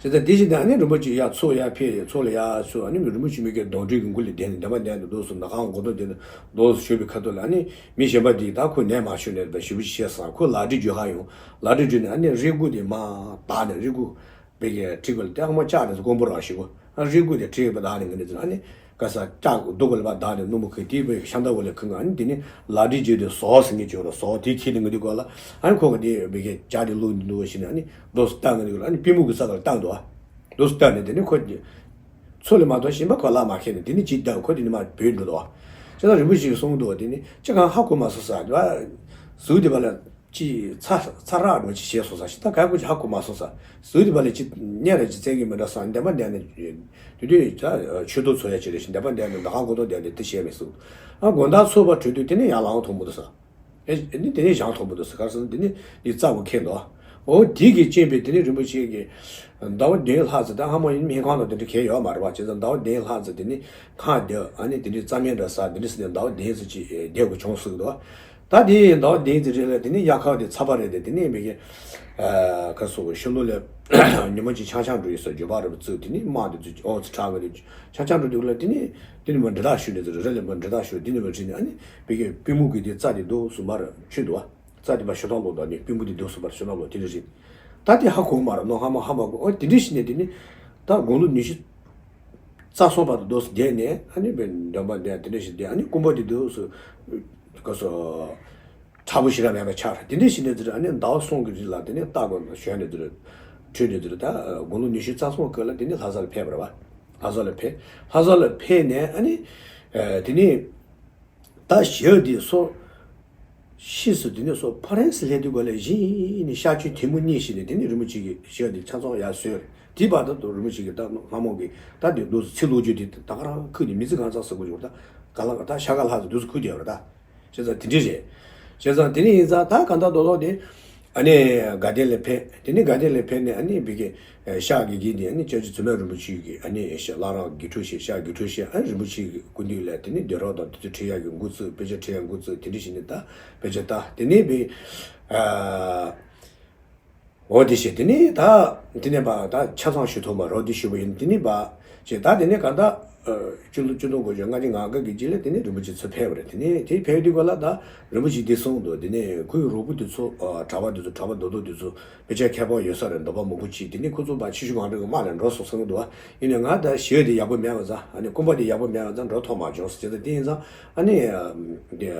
བྱས་ཙང་དེ་བཞིན་དུ་ཨ་ནི་རིན་པོ་ཆེ་ཡར་ཚོགས་ཡར་ཕེབས། ཚོགས་ལ་ཡར་ཚོགས། ཨ་ནི་རིན་པོ་ཆེ་མི་སྐྱ་གདོན་འདྲེ་གི་མགུ་ལ་བསྡད་ནས་འདོན་པ་འདོན་ནས་འདུག་སེ་ནག་ཁང་སྒོ་ཐོག་བསྡད་ནས་འདུག་སེ་བཞུགས་པའི་ཁ་ཐུག་ལ་ཨ་ནི་མི་གཞན་པ་དེས་ད་ཁོ་ནད་མ་ཤོར་ནས་ད་ཞེ་པོ་ཅིག་བྱས་སོང་། ཁོ་ལག་འབྲེལ་འཇུ་ག་ཡོང་། ལག་འབྲེལ་འཇུས་ནས་ཨ་ནི་རིལ་བུ་དེ་མར་བརྡར་ནས་རིལ་བུ་བི་ཀའི་ཁྲི་གུ་ལ་དེ་ཧ་མོ་ལྕགས་དེ་ཚོ་དཀོན་པོ་རང་ཞིག་གོ། ཨ་རིལ་བུ་དེ་ཁྲི་གུ་བརྡར་ནས་ངེས་ནས་ཨ་ནི་ག་ས་ལྕགས་རྡོ་གུ་ལ་བརྡར་ནས་སྣུམ་བུ་ཁུར་དེ་བི་ཀའི་ཤམ་ཐབས་གུ་ལ་ཁུར་ང་ཨ་ནི་དེ་ནི་ལག་འབྲེལ་འཇུས་ཏེ་ཟོག་ཟེར་མཁན་ཅིག་ཡོད་རེད། ཟོག་དེ་ཁྱེར་ཏེ་ངེས་དུས་སྐོར་ལ་ཨ་ནི་ཁོ་གི་དེ་བི་ཀའི་ལྕགས་དེ་བླུགས་འདུག་བ་ཞིག་ནས་ཨ་ནི་འདུག་སེ་བཏང་ངེས་དུས་སྐོར་ལ་ཨ་ནི་པུས་མོ་གི་ས་ག་ལ་བཏང་འདུག་བ། འདུག་སེ་བཏང་ནས་དེ་ནི་ཁོ་དེ་ཚོ་ལ་མ་གཏོགས་གཞན་པ་ཁོ་ལ་མ་ཁེལ་ནས་དེ་ནི་ཅིག་བཏང་། ཁོ་དེ་ནི་མར་བུད་འགྲོ་འདུག་བ། བྱས་ཙང་རིན་པོ་ཆེས་གསུངས་འདུག་བ། དེ་ནི་ཅི་གང་ཧ་གོ་མ་སོང་ས་བ། ཟུག་དེ་བ་ལ། ཅིག་ཚ་ཚ་རགས་འགྲོ་ཅིག་བྱས་སོང་ས་ཞིག་ད་ག་གུ་ཅིག་ཧ་གོ་མ་སོང་ས། ཟུག་དེ་བ་ལ་ཅིག་གཉེར་ར་ཅིག་བཙན་གྱི་མི་འདྲ་ས། འདན་མ་འདན་ནས་དུས་དུས་ད་ཆུ་ཐོག་ཚོ་ཡ་ཅིག་རེ་ཞིག་འདན་མ་འདན་ནས་ད་ག་གོ་ཐོག་འདན་ནས་དེ་བྱས་མི་སོང་། ཨ་དགོང་དག་ཚོགས་པ་གྲོལ་དུས་དེ་ནས་ཡར་ལངས་མཐོང་མི་འདུག་ས། ཨེ་ནི་དེ་ནས་ཞང་མཐོང་མི་འདུག་ས། ག་རེ་ཟེར་ན་དེ་ནས་ནི་རྩ་བ་ཁེལ་འདུག་འོ་དེ་གི་རྐྱེན་པས་དེ་ནས་རིན་པོ་ཆེ་གིས་ཟླ་བ་བདུན་ལྷག་ཙམ་ད་ཧ་མོ་ཡིན་སྨན་ཁང་དང་དེ་འདྲ་གས་ཡོད་མ་རེད་བ། བྱས་ཙང་ཟླ་བ་བདུན་ལྷག་ཙམ་དེ་ནས་ཁ་བདེ་ཨ་ནི་དེ་འདྲའི་རྩ་སྨན་འདྲ་ཟ་དེ་འདྲ་ཟེར་ནས་ཟླ་བ་བདུན་ཙམ་ཅིག་བསྡད་དགོས་བྱུང་ཟེར་གི་འདུག་ད་དེ་ཟླ་བ་བདུན་ཙམ་རེད་ལ་དེ་ནས་དབྱར་ཁ་བ་དེ་ཚ་བ་རེད་དེ། དེ་ནས་མི་གི་ཁ་སོ་ཤོ་ལོ་ལ་ཉི་མ་གཅིག་ཆང་ཆང་འགྲོ་ཡོད་ས་འགྱོད་པ་རེད་པ་བཙུགས། དེ་ནས་དམག་དེ་ཚོས་ཨོ་ཚོ་ཁྲག་གི་དེ་ཆང་ཆང་འགྲོ་དུས་ལ་དེ་ནས་དེ་ནས་མ་འདྲི་རྟགས་ཞུ་ནས་ཚོ་རེ་ལས་མ་འདྲི་རྟགས་ཞུ། དེ་ནས་མ་བྲིས་ནས་ཨ་ནི་མི་གི་པུས་མོ་གི་དེ་རྩ་དེ་འདུག་སུ་མར་ཆུ་འདུག་བ། རྩ་དེ་པ་ཤོ་ཐང་ལོག་དང་ནི་པུས་མོ་དེ་འདུག་སུ་པར་ཤོ་ཐང་ལོག་དེ་འདྲ་རེད། ད་དེ་ཧ་གོ་མ་རེད། ནོ་ཧ་མ་ཧ་མ་གོ། ཨོ་དེ་འདྲ་ཞིག་ནས་དེ་ནི་ད་དགུང་ལོ་ཉི་ཤུ་རྩ་གསུམ་བར་དུ་འདུག་སུ་བསྡད་ནས་ཨ་ནི་བའི་འདོན་པ་འདོན་དེ་འདྲ་ཞིག་བསྡད། ཨ་ནི་རྐུན་པ་དེ་འདུག་སུ་ག་སོ་ཁྲ་བོ་ཞིག་ར་མེད་པ་ཆགས་རེད། དེ་འདྲ་ཞིག་ནས་དེ་རེད། ཨ་ནི་ཟླ་བ་གསུམ་གི་རིང་ལ་དེ་ནི་རྟ་གོ་ཞོན་ནས་དེ་རེད། ཁྲུས་ནས་དེ་རེད། ད་དགུང་ལོ་ཉི་ཤུ་རྩ་གསུམ་སྐབས་ལ་དེ་ནི་ལྷ་ས་ལ་ཕེབས་པ་རེད་བ། ལྷ་ས་ལ་ཕེབས། ལྷ་ས་ལ་ཕེབས་ནས་ཨ་ནི་དེ་ནི། ད་ཞག་འདི་སོ། ཕྱིས་སུ་དེ་ནས་སོ་ཕ་རན་སི་སླེབས་དུས་སྒང་ལ་གཞི་ནས་ཤར་ཆུ་དེ་མོ་གཉིས་ཤིག་ནས་དེ་ནས་རིན་པོ་ཆེ་གི་ཞག་འདི་ཆ་ཚང་ཡར་བཟོས་རེད། དེའི་བར་དུ་རིན་པོ་ཆེ་གི་ད་སྔ་མོ་གི་ད་དེ་འདུག་ཚིག་ལོ་རྒྱུས་དེ་ད་ག་རང་ཁུག་ནས་མི་ཚེ་གང་ཚང་ཟེར་དགོས་ཀྱི་རེད། ད་ག་ལ་ད་ཤ་ག་ལྷག་ཙམ་འདུག་སེ་ཁུག་བསྡད་ཡོད་རེད་ད། བྱས་ཙང་དེ་འདྲ་རེད། བྱས་ཙང་དེ་ནས་ཡིན་ཙང་ད་གང་ལྟར་རྡོག་རྡོག་དེ། ཨ་ནི་དགའ་ལྡན་ལ་ཕེབས། དེ་ནས་དགའ་ལྡན་ལ་ཕེབས་ནས་ཨ་ནི་བི་ཀའི་ཤག་གི་གི་དེ་ཨ་ནི་སྐྱབས་རྗེ་བཙུན་མ་རིན་པོ་ཆེ་གི་ཨ་ནི་བླ་བྲང་དགེ་ཕྲུག་བྱས། ཤག་དགེ་ཕྲུག་བྱས། ཨ་རིན་པོ་ཆེ་གི་སྐུ་མདུན་ལ་དེ་ནས་འདོན་རོགས་དང་དེ་ཚོ་ཁྲིད་ཡག་གི་འགོ་བཙུགས། དཔེ་ཆ་ཁྲིད་ཡག་འགོ་བཙུགས། དེ་འདྲ་བྱས་ནས་ད་དཔེ་ཆ་ལྟ། དེ་ནས་བི་ཨ་འོ་དེ་བྱས། དེ་ནས་ད་དེ་ནས་བ་ད་ཆ་ཚང་ཞུ་ཐུབ་མ་རོགས་དེ་ཞུ་བ་ཡིན། དེ་ནས་བ་བྱས་ད་དེ་ནས་ག་ད། ཨ་སྤྱི་ལོ་ཆིག་སྟོང་དགུ་བརྒྱ་ལྔ་བཅུ་ང་དགུ་གི་རྗེས་ལ་དེ་ནས་རིན་པོ་ཆེ་ཚུར་ཕེབས་པ་རེད། དེ་ནས་དེ་ཕེབས་དུས་སྐབས་ལ་ད་རིན་པོ་ཆེ་འདི་གསུངས་འདུག་དེ་ནས་ཁོའི་རོགས་པ་དེ་ཚོ་ཨ་གྲྭ་པ་དེ་ཚོ་གྲྭ་པ་རྡོག་རྡོག་དེ་ཚོ་དཔེ་ཆ་མཁས་པོ་ཡོད་ས་རེད། འདོད་པ་མང་པོ་བྱས། དེ་ནས་ཁོ་ཚོ་ཕར་ཆུ་བཞི་སྒང་དྲུག་གི་དམག་ལ་འགྲོ་སོང་གསུངས་འདུག་ཡིན་ནའི་ང་ད་ཞི་བ་དེ་ཡག་པོ་མེད་པ་ཙང་། ཨ་ནི་སྐུ་འབག་དེ་ཡག་པོ་མེད་པ་ཙང་འགྲོ་ཐུབ་མ་བྱུང་ཟེར། བྱས་ཙང་དེ་ཡིན་ཙང་ཨ་ནི་ཨ་དགེ་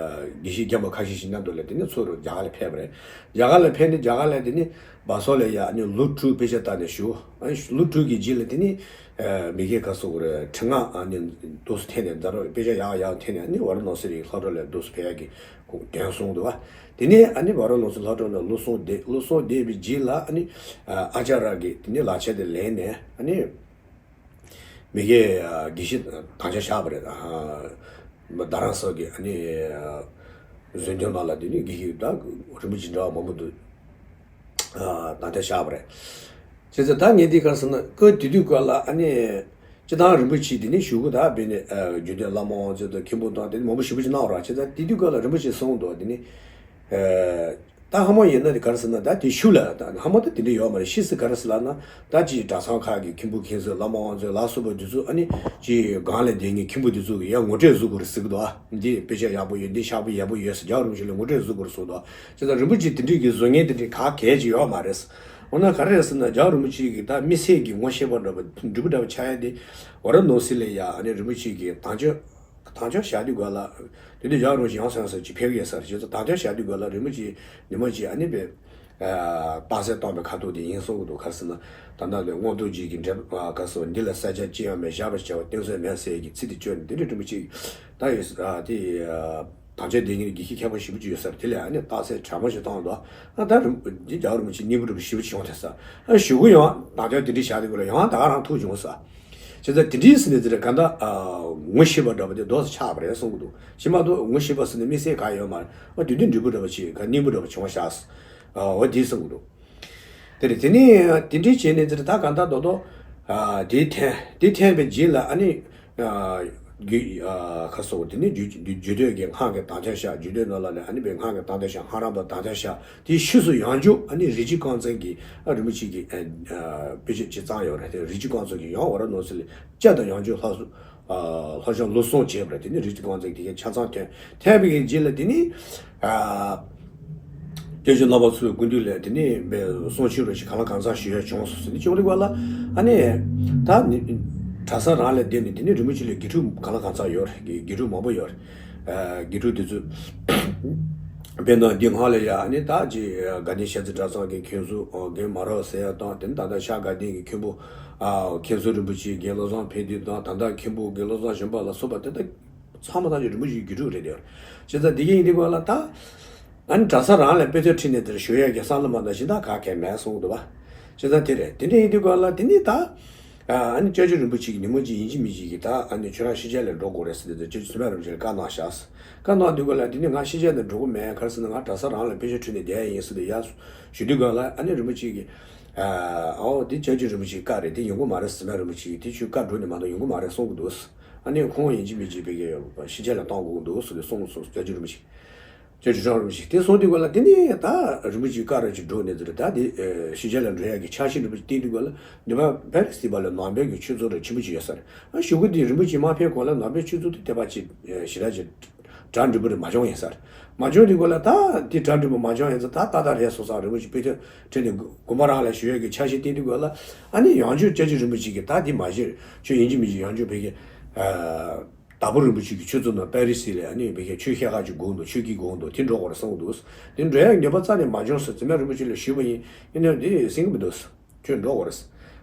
བཤེས་རྒན་པ་ཁ་ཤས་ཤིག་མཉམ་དུ་ལ་དེ་ནས་ཚུར་རྒྱ་གར་ལ་ཕེབས་པ་རེད། རྒྱ་གར་ལ་ཕེབས་ནས་རྒྱ་གར་ལ་དེ་ནས་སྦག་སོག་ལ་ཡ་ཨ་ནི་ལོ་དྲུག་དཔེ་ཆ་ལྟ་ནས་བཞུགས། ཨ་ནི་ལོ་དྲུག་གི་རྗེས་ལ་དེ་ནས་ཨ་མི་གེ་ག་སོག་རེད། ཁྲི་ངག་ཨ་ནི་འདུག་སེ་འཐེན་ནས་ཛ་རོ་དཔེ་ཆ་ཡག་ཡག་འཐེན་ནས་ཨ་ནི་ཝ་ར་ཎ་སི་རི་ལྷོ་བྲག་ལ་འདུག་སེ་ཕེབས་ཡག་གི་དོན་གསུངས་འདུག་བ། དེ་ནས་ཨ་ནི་ཝ་ར་ཎ་སི་ལྷོ་བྲག་ནས་ལོ་གསུམ་བསྡད། ལོ་གསུམ་བསྡད་པའི་རྗེས་ལ་ཨ་ནི་ཨ་ཨ་ཅཱརྱ་གི་དེ་ནས་ལག་ཁྱེར་དེ་ལེན་ནས་ཨ་ནི་མི་གེ་ཨ་དགེ་བཤེས་དམ་བཅའ་བཞག་པ་རེད། ཨ་རྡ་རམ་ས་གི་ཨ་ནི་ཨ་གཞུང་དོན་པ་ལ་དེ་ནས་དགེ་བཤེས་ད་རིན་པོ་ཆེ་འདྲ་བ་མང་པོ་འདུག་ཨ་དམ་བཅའ་བཞག་པ་རེད། བྱས་ཙང་ད་ངས་འདི་ག་རེ་ཟེར་ན། སྐབས་དེ་དུས་སྐབས་ལ་ཨ་ནི་སྤྱིར་བཏང་རིན་པོ་ཆེ་དེ་ནི་གཞུག་གུ་ད་བོད་ནས་ཨ་རྒྱུད་སྟོད་བླ་མ་དབང་རྫོང་དང་མཁན་པོ་དང་དེ་ནི་མང་པོ་ཞེ་པོ་ཅིག་གནང་བ་རེད། བྱས་ཙང་དེ་དུས་སྐབས་ལ་རིན་པོ་ཆེས་གསུངས་འདུག་དེ་ནི་ཨ་ད་སྔ་མོ་ཡིན་ན་དེ་ག་རེ་ཟེར་ན། ད་དེ་ཤུལ་ལ་ད་སྔ་མོ་ད་དེ་འདྲ་ཡོད་མ་རེད། ཕྱིས་སུ་ག་རེ་ཟེར་ལབ་ན། ད་ཅིག་གྲྭ་ཚང་ཁག་གི་མཁན་པོ་མཁན་ཟུར་བླ་མ་དབང་རྫོང་ལ་སོགས་པ་དེ་ཚོ་ཨ་ནི་ཅིག་སྒང་ལ་བསྡད་མཁན་མཁན་པོ་དེ་ཚོ་གི་ཡར་ངོ་སྤྲོད་བཟོ་དགོས་རེད་ཟེར་གི་འདུག་ཨ་འདི་དཔེ་ཆ་ཡག་པོ་ཡོད། འདི་ཤག་པོ་ཡག་པོ་ཡོད་ཟེར། རྒྱལ་བ་རིན་པོ་ཆེ་ལ་ངོ་སྤྲོད་བཟོ་དགོས་རེད་གསུངས་འདུག་བྱས་ཙང་རིན་པོ་ཆེ་དེ་འདྲའི་གི་བཟོ་མཁན་དེ་འདྲའི་ག་གལ་ཅིག་ཡོད་མ་རེད། འོ་ན་ག་རེ་རེད་ཟེར་ན། རྒྱལ་བ་རིན་པོ་ཆེ་གི་ད་མི་ཚེ་གི་ངོ་ཤེས་པ་འདྲ་པོ་འབྲས་བུ་འདྲ་པོ་ཆགས་ཡ་དེ་ཝ་ར་ཎ་སི་ལ་ཡ་ཨ་ནི་རིན་པོ་ཆེ་གི་དམ་བཅའ་དམ་བཅའ་བཞག་དུས་སྐབས་ལ། དེ་དུས་རྒྱལ་བ་རིན་པོ་ཆེ་ཡང་སེ་ཡང་སེ་ཅིག་ཕེབས་ཀྱི་ཡོད་ས་རེད། བྱས་ཙང་དམ་བཅའ་བཞག་དུས་སྐབས་ལ་རིན་པོ་ཆེ་ཉི་མ་གཅིག་ཨ་ནི་པའི་ཨ་རྟགས་གསལ་བཏང་པའི་ཁ་ཐུག་དེ་ཡིན་གསུང་གི་འདུག་ག་རེ་ཟེར་ན། ད་ལྟ་ལས་མངོན་རྟོགས་རྒྱན་གྱི་འགྲེལ་པ་ག་སོགས། འདི་ལ་བསལ་བྱ་ཅི་ཡང་མེད། བཞག་པར་བྱ་བ་གཏན་ཚིགས་མེད་ཟེར་གྱི་ཚིག་དེ་བཅོས་ནས། དེ་འདྲའི་རིན་པོ་ཆེ་ད་ཡོད་ས་དེ་དམ་བཅའ་དེ་ཉིད་དགེ་བཤེས་མཁས་པ་ཞེ་པོ་ཅིག་ཡོད་ས་རེད། དེ་ལས་ཨ་ནི་རྟགས་གསལ་དྲང་མོ་ཞིག་བཏང་འདུག་ཨ་ད་རིན་འདི་རྒྱལ་བ་རིན་པོ་ཆེ་སྙིང་པོ་འདྲ་པོ་ཞེ་པོ་ཅིག་བྱུང་ཐལ་ས། ཨ་གཞུག་གུ་ཡང་དམ་བཅའ་དེ་འདྲའི་བཞག་དུས་སྐབས་ལ་ཡང་ད་ག་རང་ཐུག་བྱུང་ས། བྱས་ཙང་དེ་འདྲའི་ཟེར་ནས་དེ་རེད། གང་ལྟར་ཨ་ངོ་ཤེས་པ་འདྲ་པོ་དེ་རྡོག་ཙམ་ཆགས་པ་རེད་གསུང་གི་འདུག་ཤེས་མ་གཏོགས་ངོ་ཤེས་པ་ཟེར་ནས་དམིགས་བསལ་གང་ཡོད་མ་རེད། ཨ་དེ་དུས་འབྲས་བུ་འདྲ་པོ་ཅིག་ག་སྙིང་པོ་འདྲ་པོ་བྱུང་བ་བཞག་ས། ཨ་འོ་དེ་གསུང་གི་འདུག་དེ་རེད། དེ་ནས་དེ་འདྲའི་བྱས་ནས་དེ་རེད། ད་གང་ལྟར་རྡོག་རྡོག་ཨ་དེ་འཐེན། དེ་འཐེན་པའི་རྗེས་ལ་ཨ་ནི་ཨ་རྒྱུད་ཨ་ཁ་སོགས་དེ་ནི་རྒྱུད་རྒྱུད་སྟོད་ཀྱི་སྔགས་ཀྱི་དམ་བཅའ་བཞག་རྒྱུད་སྟོད་ནང་ལ་ནས་ཨ་ནི་པའི་སྔགས་ཀྱི་དམ་བཅའ་བཞག་སྔགས་རམས་པ་དམ་བཅའ་བཞག་དེའི་ཕྱིས་སུ་ཡང་བསྐྱར་ཨ་ནི་རིན་ཆེན་རྐང་བཙན་གྱིས་ཨ་རིན་པོ་ཆེ་གི་ཨ་ཨ་དཔེ་ཆ་ཅིག་བརྩམས་ཡོད་རེད། དེ་རིན་ཆེན་རྐང་བཙན་གྱིས་ཡང་ཝ་ར་ཎ་སི་ལ་བསྐྱར་དུ་ཡང་བསྐྱར་ལྷག་སོ། ཨ་ལྷག་བཞག་ལོ་གསུམ་བྱས་པ་རེད། དེ་ནི་རིན་ཆེན་རྐང་བཙན་དེ་གའི་ཆ་ཚང་ཐོན། ཐོན་པའི་རྗེས་ལ་དེ་ནི་ཨ་སྐྱབས་རྗེ་རྣམ་པ་ཚོའི་སྐུ་མདུན་ལ་དེ་ནི་མེ་གསུང་ཆོས་རེ་ཞིག་གང་ལ་གང་འཚམ་ཞུ་ཡ་བྱུང་སོང་ཟེར་ནས་བྱུང་དུས་སྐབས་ལ། ཨ་ནི་ད་ནི་གྲྭ་ས་རང་ལ་བསྡད་ནས་དེ་ནི་རིན་པོ་ཆེ་ལ་དགེ་ཕྲུག་གང་ལ་གང་འཚམ་ཡོད་རེད། དགེ་དགེ་ཕྲུག་མང་པོ་ཡོད་རེད། ཨ་དགེ་ཕྲུག་དེ་ཚོས་དཔེར་ན་འདི་སྔོན་ལ་ཡ་ཨ་ནི་ད་ཅིག་དགའ་ལྡན་ཤར་རྩེ་གྲྭ་ཚང་གི་མཁན་ཟུར་རྒན་མ་རབས་ཟེར་ཡ་དང་། དེ་ནི་ད་ལྟ་ཤར་དགའ་ལྡན་གྱི་མཁན་པོ་ཨ་མཁན་ཟུར་རིན་པོ་ཆེ་རྒན་བློ་བཟང་ཕན་བདེ་དང་། ད་ལྟ་མཁན་པོ་རྒན་བློ་བཟང་གཞོན་པ་ལ་སོགས་པ་དེ་དག་ཚང་མ་ཐམས་ཅད་རིན་པོ་ཆེའི་རྒྱུད་ཕྲུག་རེད་དེ། བྱས་ཙང་འདི་གའི་ཡིན་དུས་སྐབས་ལ་ད་ཨ་ནི་གྲྭ་ས་རང་ལ་དཔེ་ཐོ་ཁྲིད་ནས་དེར་ཞུ་ཡག་གི་བསམ་བློ་མ་གཏོགས་གཞན་དག་ག་གེ་མེད་གསུང་གི་འདུག་བ། བྱས་ཙང་དེ་རེད། དེ་འདྲ་ཡིན་དུས་སྐབས་ལ་དེ་ནི་ད་ཨ་ནི་སྐྱབས་རྗེ་རིན་པོ་ཆེ་གིས་ཉིན་མོ་གཅིག་ཡིན་གཅིག་མིན་གཅིག་གིས་ད་ཨ་ནི་ཁྱོད་རང་ཕྱི་རྒྱལ་ལ་འགྲོ་དགོས་རེད་ཟེར་ཏེ་སྐྱབས་རྗེ་བཙུན་མ་རིན་པོ་ཆེ་ལ་བཀའ་གནང་བཞག་བཀའ་གནང་དུས་སྐབས་ལ་དེ་ནི་ང་ཕྱི་རྒྱལ་ལ་འགྲོ་གི་མེད། ག་རེ་ཟེར་ན་ང་གྲྭ་ས་རང་ལ་དཔེ་ཆ་ཁྲིད་ནས་བསྡད་ཡ་ཡིན་ཟེར་ཏེ་ཡར་ཞུ་དུས་སྐབས་ལ་ཨ་ནི་རིན་པོ་ཆེ་གིས། ཨའོ་དེ་སྐྱབས་རྗེ་རིན་པོ་ཆེའི་བཀའ་རེད། དེ་ཡོང་གི་མ་རེད། བཙུན་མ་རིན་པོ་ཆེ་གིས་དེ་ཁྱོད་བཀའ་འགྲོ་ནས་མ་གཏོགས་ཡོང་གི་མ་རེད་གསུང་གི་འདུག་ཨ་ནི་ཁོང་ཡིན་གཅིག་མིན་གཅིག་བོད་ཀྱི་ཕྱི་རྒྱལ་ལ་གཏོང་དགོས་ཀྱི་འདུག་ཟེར་ཏེ་གསུངས་སོང་། སྐྱབས་རྗེ་རིན་པོ་ཆེ། སྐྱབས་རྗེ་ཁྲི་བྱང་རིན་པོ་ཆེ་དེ་གསུངས་དུས་སྐབས་ལ་དེ་ནས་ད་རིན་པོ་ཆེའི་བཀའ་རབ་ཅིག་འགྲོ་ནས་ཟེར། ད་དེ་ཕྱི་རྒྱལ་ལ་འགྲོ་ཡག་གི་འཆར་གཞི་རིན་པོ་ཆེ་བཏིང་དུས་སྐབས་ལ་ནུབ་ཕྱོགས་པེ་རི་སི་ཟེར་བ་ལ་ནང་པའི་གི་ཆོས་ཚོགས་རབ་ཆེན་པོ་ཅིག་ཡོད་ས་རེད། ཨ་གཞུག་གུ་དེ་རིན་པོ་ཆེ་མ་ཕེབས་གོང་ལ་ནང་པའི་ཆོས་ཚོགས་དེ་དེ་བ་ཅིག་ཞེ་དྲག་ཅིག་གྲ་འགྲིག་པོ་རེ་མ་བྱུང་ཡིན་ས་རེད། མ་བྱུང་དུས་སྐབས་ལ་ད་དེ་གྲ་འགྲིག་པོ་མ་བྱུང་ཡིན་ཙང་ད་ཏག་ཏག་རེད་སོང་ཙང་རིན་པོ་ཆེ་དཔེ་ཐོ་ཁྲིད་ནས་དགོན་པ་རང་ལ་ཞུ་ཡག་གི་འཆར་གཞི་བཏིང་དུས་སྐབས་ལ། ཨ་ནི་ཡང་བསྐྱར་སྐྱབས་རྗེ་རིན་པོ་ཆེ་གིས་ད་དེ་མ་གཞི་ཁྱོད་ཡིན་གཅིག་མིན་གཅིག་ཡང་བསྐྱར་བོད་ཀྱི་ཨ་དྭགས་པོ་རིན་པོ་ཆེ་གི་ཆོས་ཚོགས་ནང་པེ་རི་སི་ལ་ཨ་ནི་བོད་ཀྱི་ཆོས་ཤེས་ཁག་ཅིག་དགོས་འདུག་ཆོས་དགེ་དགོས་འདུག་དེ་འགྲོ་དགོས་རེད་གསུངས་འདུག་དེ་འགྲོ་ཡག་ཉེན་པ་རྩ་ནས་མ་བྱུང་ཟེར། བཙུན་མ་རིན་པོ་ཆེ་ལ་ཞུས་པ་ཡིན། ཡིན་ནའང་དེ་ཟིན་གྱི་མི་འདུག་ཁྱོད་འགྲོ་དགོས་རེད།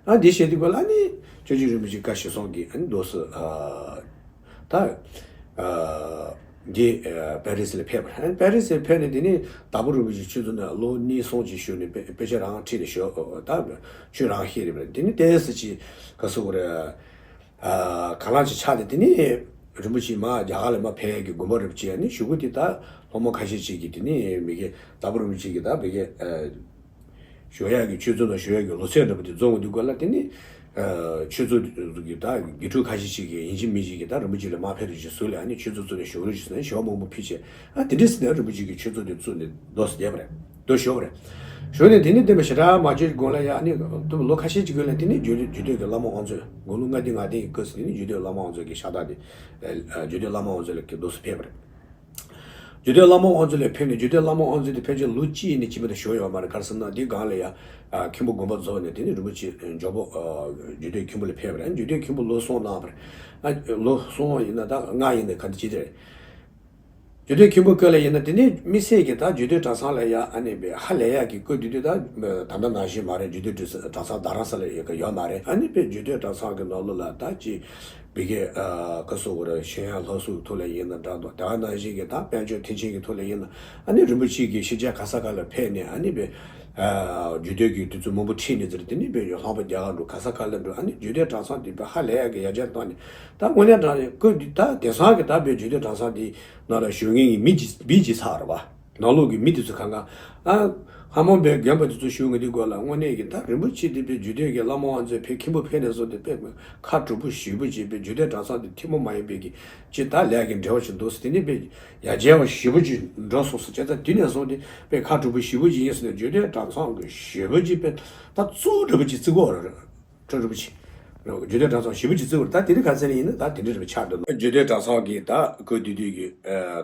ཨ་འདི་བཤད་དུས་སྐབས་ལ་ཨ་ནི་སྐྱབས་རྗེ་རིན་པོ་ཆེ་བཀའ་ཞིག་གསུངས་ཀྱིས་ཨ་ནི་འདུག་སེ་ཨ་ད་ཨ་འདི་ཨ་པེ་རི་སི་ལ་ཕེབས་པ་རེད། ཨ་ནི་པེ་རི་སི་ལ་ཕེབས་ནས་དེ་ནས་དྭགས་པོ་རིན་པོ་ཆེ་ཆོས་ཚོགས་ནང་ལོ་གཉིས་གསུམ་ཅིག་བཞུགས་ནས་དཔེ་དཔེ་ཆ་རང་ཁྲིད་ནས་བཞུགས། ད་ཆོས་རང་བཤད་རེད་པ། དེ་ནས་ཏོག་ཙམ་ཅིག་ག་ཟེར་དགོས་རེད། ཨ་གང་ལ་ཅིག་ཆགས་ཏེ། དེ་ནས་རིན་པོ་ཆེ་མར་རྒྱ་གར་ལ་མར་ཕེབས་ཡག་གི་དགོངས་པ་རེད་པ་བྱས། ཨ་ནི་གཞུག་གུ་དེ་ད་སློབ་མ་ཁ་ཤས་ཅིག་གིས་དེ་ནས་མི་གི་དྭགས་པོ་རིན་པོ་ཆེ་གི་ད་མི་གི་ཨ་བཞུགས་ཡག་གི་ཆོས་ཚོགས་ནང་བཞུགས་ཡག་གི་ལོ་ཚད་འདྲ་པོ་དེ་རྫོགས་འོང་དུས་སྐབས་ལ། དེ་ནས་ཨ་ཆོས་ཚོགས་གི་ད་དགེ་ཕྲུག་ཁ་ཤས་ཅིག་གིས་ཡིན་གཅིག་མིན་གཅིག་གིས་ད་རིན་པོ་ཆེ་ལ་མར་ཕེབས་རོགས་ཞེས་ཟེར་ལ། ཨ་ནི་ཆོས་ཚོགས་ཚུགས་ནས་བཞུགས་རོགས་ཞེས་ཟེར་ནས་ཞལ་བ་མང་པོ་ཕུལ་བྱས། ཨ་དེ་འདྲ་ཟེར་ནས་རིན་པོ་ཆེ་གི་ཆོས་ཚོགས་དེ་བཙུགས་ནས་རྡོ་སེ་བསྡད་པ་རེད། རྡོ་ཞོག་པ་རེད། ཞུས་ནས་དེ་ནས་བསྟན་པ་ཞེ་དྲག་མ་བྱས་གོང་ལ་ཡ་ཨ་ནི་ལོ་ཁ་ཤས་ཅིག་གོང་ལ་དེ་ནས་རྒྱུད་རྒྱུད་སྟོད་ཀྱི་བླ་མ་དབང་རྩོད་དགུང་ལོ་ལྔ་བདུན་ང་བདུན་གྱི་སྐབས་སུ་དེ་ནས་རྒྱུད་སྟོད་བླ་མ་དབང་རྩོད་ཀྱི་ཤ་སྟག་དེ་རྒྱུད་སྟོད་བླ་མ་དབང་རྩོད་ལ་གི་འདུག་སེ་ཕེབས་པ་རེད། རྒྱུད་སྟོད་བླ་མ་དབང་རྩོད་ལ་ཕེབས་ནས་རྒྱུད་སྟོད་བླ་མ་དབང་རྩོད་དེ་ཕལ་ཆེར་ལོ་གཅིག་ནས་ཕྱི་མ་དེ་བཞུགས་ཡོད་མ་རེད། ག་རེ་ཟེར་ན་དེའི་སྒང་ལ་ཡ་མཁན་པོ་དགོངས་པ་རྫོགས་ནས་དེ་ནས་རིན་པོ་ཆེ་འཇོག་པོ་རྒྱུད་སྟོད་མཁན་པོ་ལ་ཕེབས་པ་རེད། རྒྱུད་སྟོད་མཁན་པོ་ལོ་གསུམ་གནང་བ་རེད། ལོ་གསུམ་ཡིན་ན་ད་ལྔ་ཡིན་ན་ག་འདྲ་ཅིག་རེད། རྒྱུད་སྟོད་མཁན་པོ་སྐབས་ལ་ཡིན་ན་དེ་ནས་དམིགས་བསལ་གྱི་ད་རྒྱུད་སྟོད་གྲྭ་ཚང་ལ་ཡ་ཨ་ནི་བས་ཧ་ལས་ཡག་གི་སྐབས་དེ་དུས་ད་ད་ལྟ་ནང་བཞིན་མ་རེད། རྒྱུད་སྟོད་གྲྭ་ཚང་རྡ་རམ་ས་ལ་ཡོད་ཀྱི་ཡོད་མ་རེད། ཨ་ནི་བས་རྒྱུད་སྟོད་གྲྭ་ཚང་གི་ནང་ལོགས་ལ་ད་ཅི་བི་གེ་ཀ་སོ་གོ་ར་ཤེས་ཡོན་སློབ་གསོའི་ཐོག་ལ་ཡིན་ན་འདྲ་འདུག་དེ་ག་ནང་བཞིན་གྱི་ད་དཔལ་འབྱོར་མཐུན་རྐྱེན་གྱི་ཐོག་ལ་ཡིན་ན་ཨ་ནི་རིན་པོ་ཆེ་གིས་ཕྱི་རྒྱལ་ག་ས་ག་ལ་ཕེབས་ནས་ཨ་ནི་བས་རྒྱུད་སྟོད་ཀྱི་དུས་ཚོད་མང་པོ་ཁྲིད་ནས་ཟེར་དེ་ནི་བས་ལྷག་པ་རྒྱ་གར་འགྲོ་ག་ས་ག་ལ་འགྲོ་ཨ་ནི་རྒྱུད་སྟོད་གྲྭ་ཚང་དེ་བས་ཧ་ལས་ཡག་གི་ཡར་རྒྱས་བཏང་ནས་ད་དངོས་གནས་དྲང་གནས་སྐབས་དེ་ད་དེང་སང་གི་ད་བས་རྒྱུད་སྟོད་གྲྭ་ཚང་དེ། ནང་ལ་བཞུགས་མཁན་གྱི་མི་ཅི་མི་ཅི་ཚར་བ། ནང་ལོགས་ཀྱི་མི་དེ་ཚོ་གང་ག་ཨ། ཧ་མོ་བའི་རྒན་པ་དེ་ཚོ་བཞུགས་མཁན་དེ་སྐོར་ལ་དངོས་གནས་ཀྱི་ད་རིན་པོ་ཆེ་དེ་པའི་རྒྱུད་སྟོད་ཀྱི་བླ་མ་དབང་རྩོད་ཕེབས་མཁན་པོ་ཕེབས་ནས་བཟུང་སྟེ་དཔེ་ཁ་དྲོ་པོ་ཞེ་པོ་ཅིག་པའི་རྒྱུད་སྟོད་གྲྭ་ཚང་དེ་ཐུན་མོང་མ་ཡིན་པའི་གི་ཅི་ད་ལས་ཀྱི་འབྲེལ་བ་ཞིག་འདུག་ཟེར་དེ་ནི་པའི་ཡར་རྒྱས་པ་ཞེ་པོ་ཅིག་འགྲོ་སོང་ཟེར་བྱས་ཙང་དེ་ནས་བཟུང་སྟེ་པའི་ཁ་དྲོ་པོ་ཞེ་པོ་ཅིག་ཡིན་ཟེར་ནས་རྒྱུད་སྟོད་གྲྭ་ཚང་གི་ཞེ་པོ་ཅིག་པའི་ད་གཙོ་བོ་འདྲ་པོ་ཅིག་བརྩི་གི་ཡོད་རེད། ཁྲ་རིན་པོ་ཆེ། རྒྱུད་སྟོད་གྲྭ་ཚང་ཞེ་པོ་ཅིག་བརྩི་བར་ད་དེ་རིང་ཁ་སང་ཡིན་ན་ད་དེ་འདྲ་རེ་བ་ཆགས་འདུག་རྒྱུད་སྟོད་གྲྭ་ཚང་གི་ད་སྐབས་དེ་དུས་ཀྱི་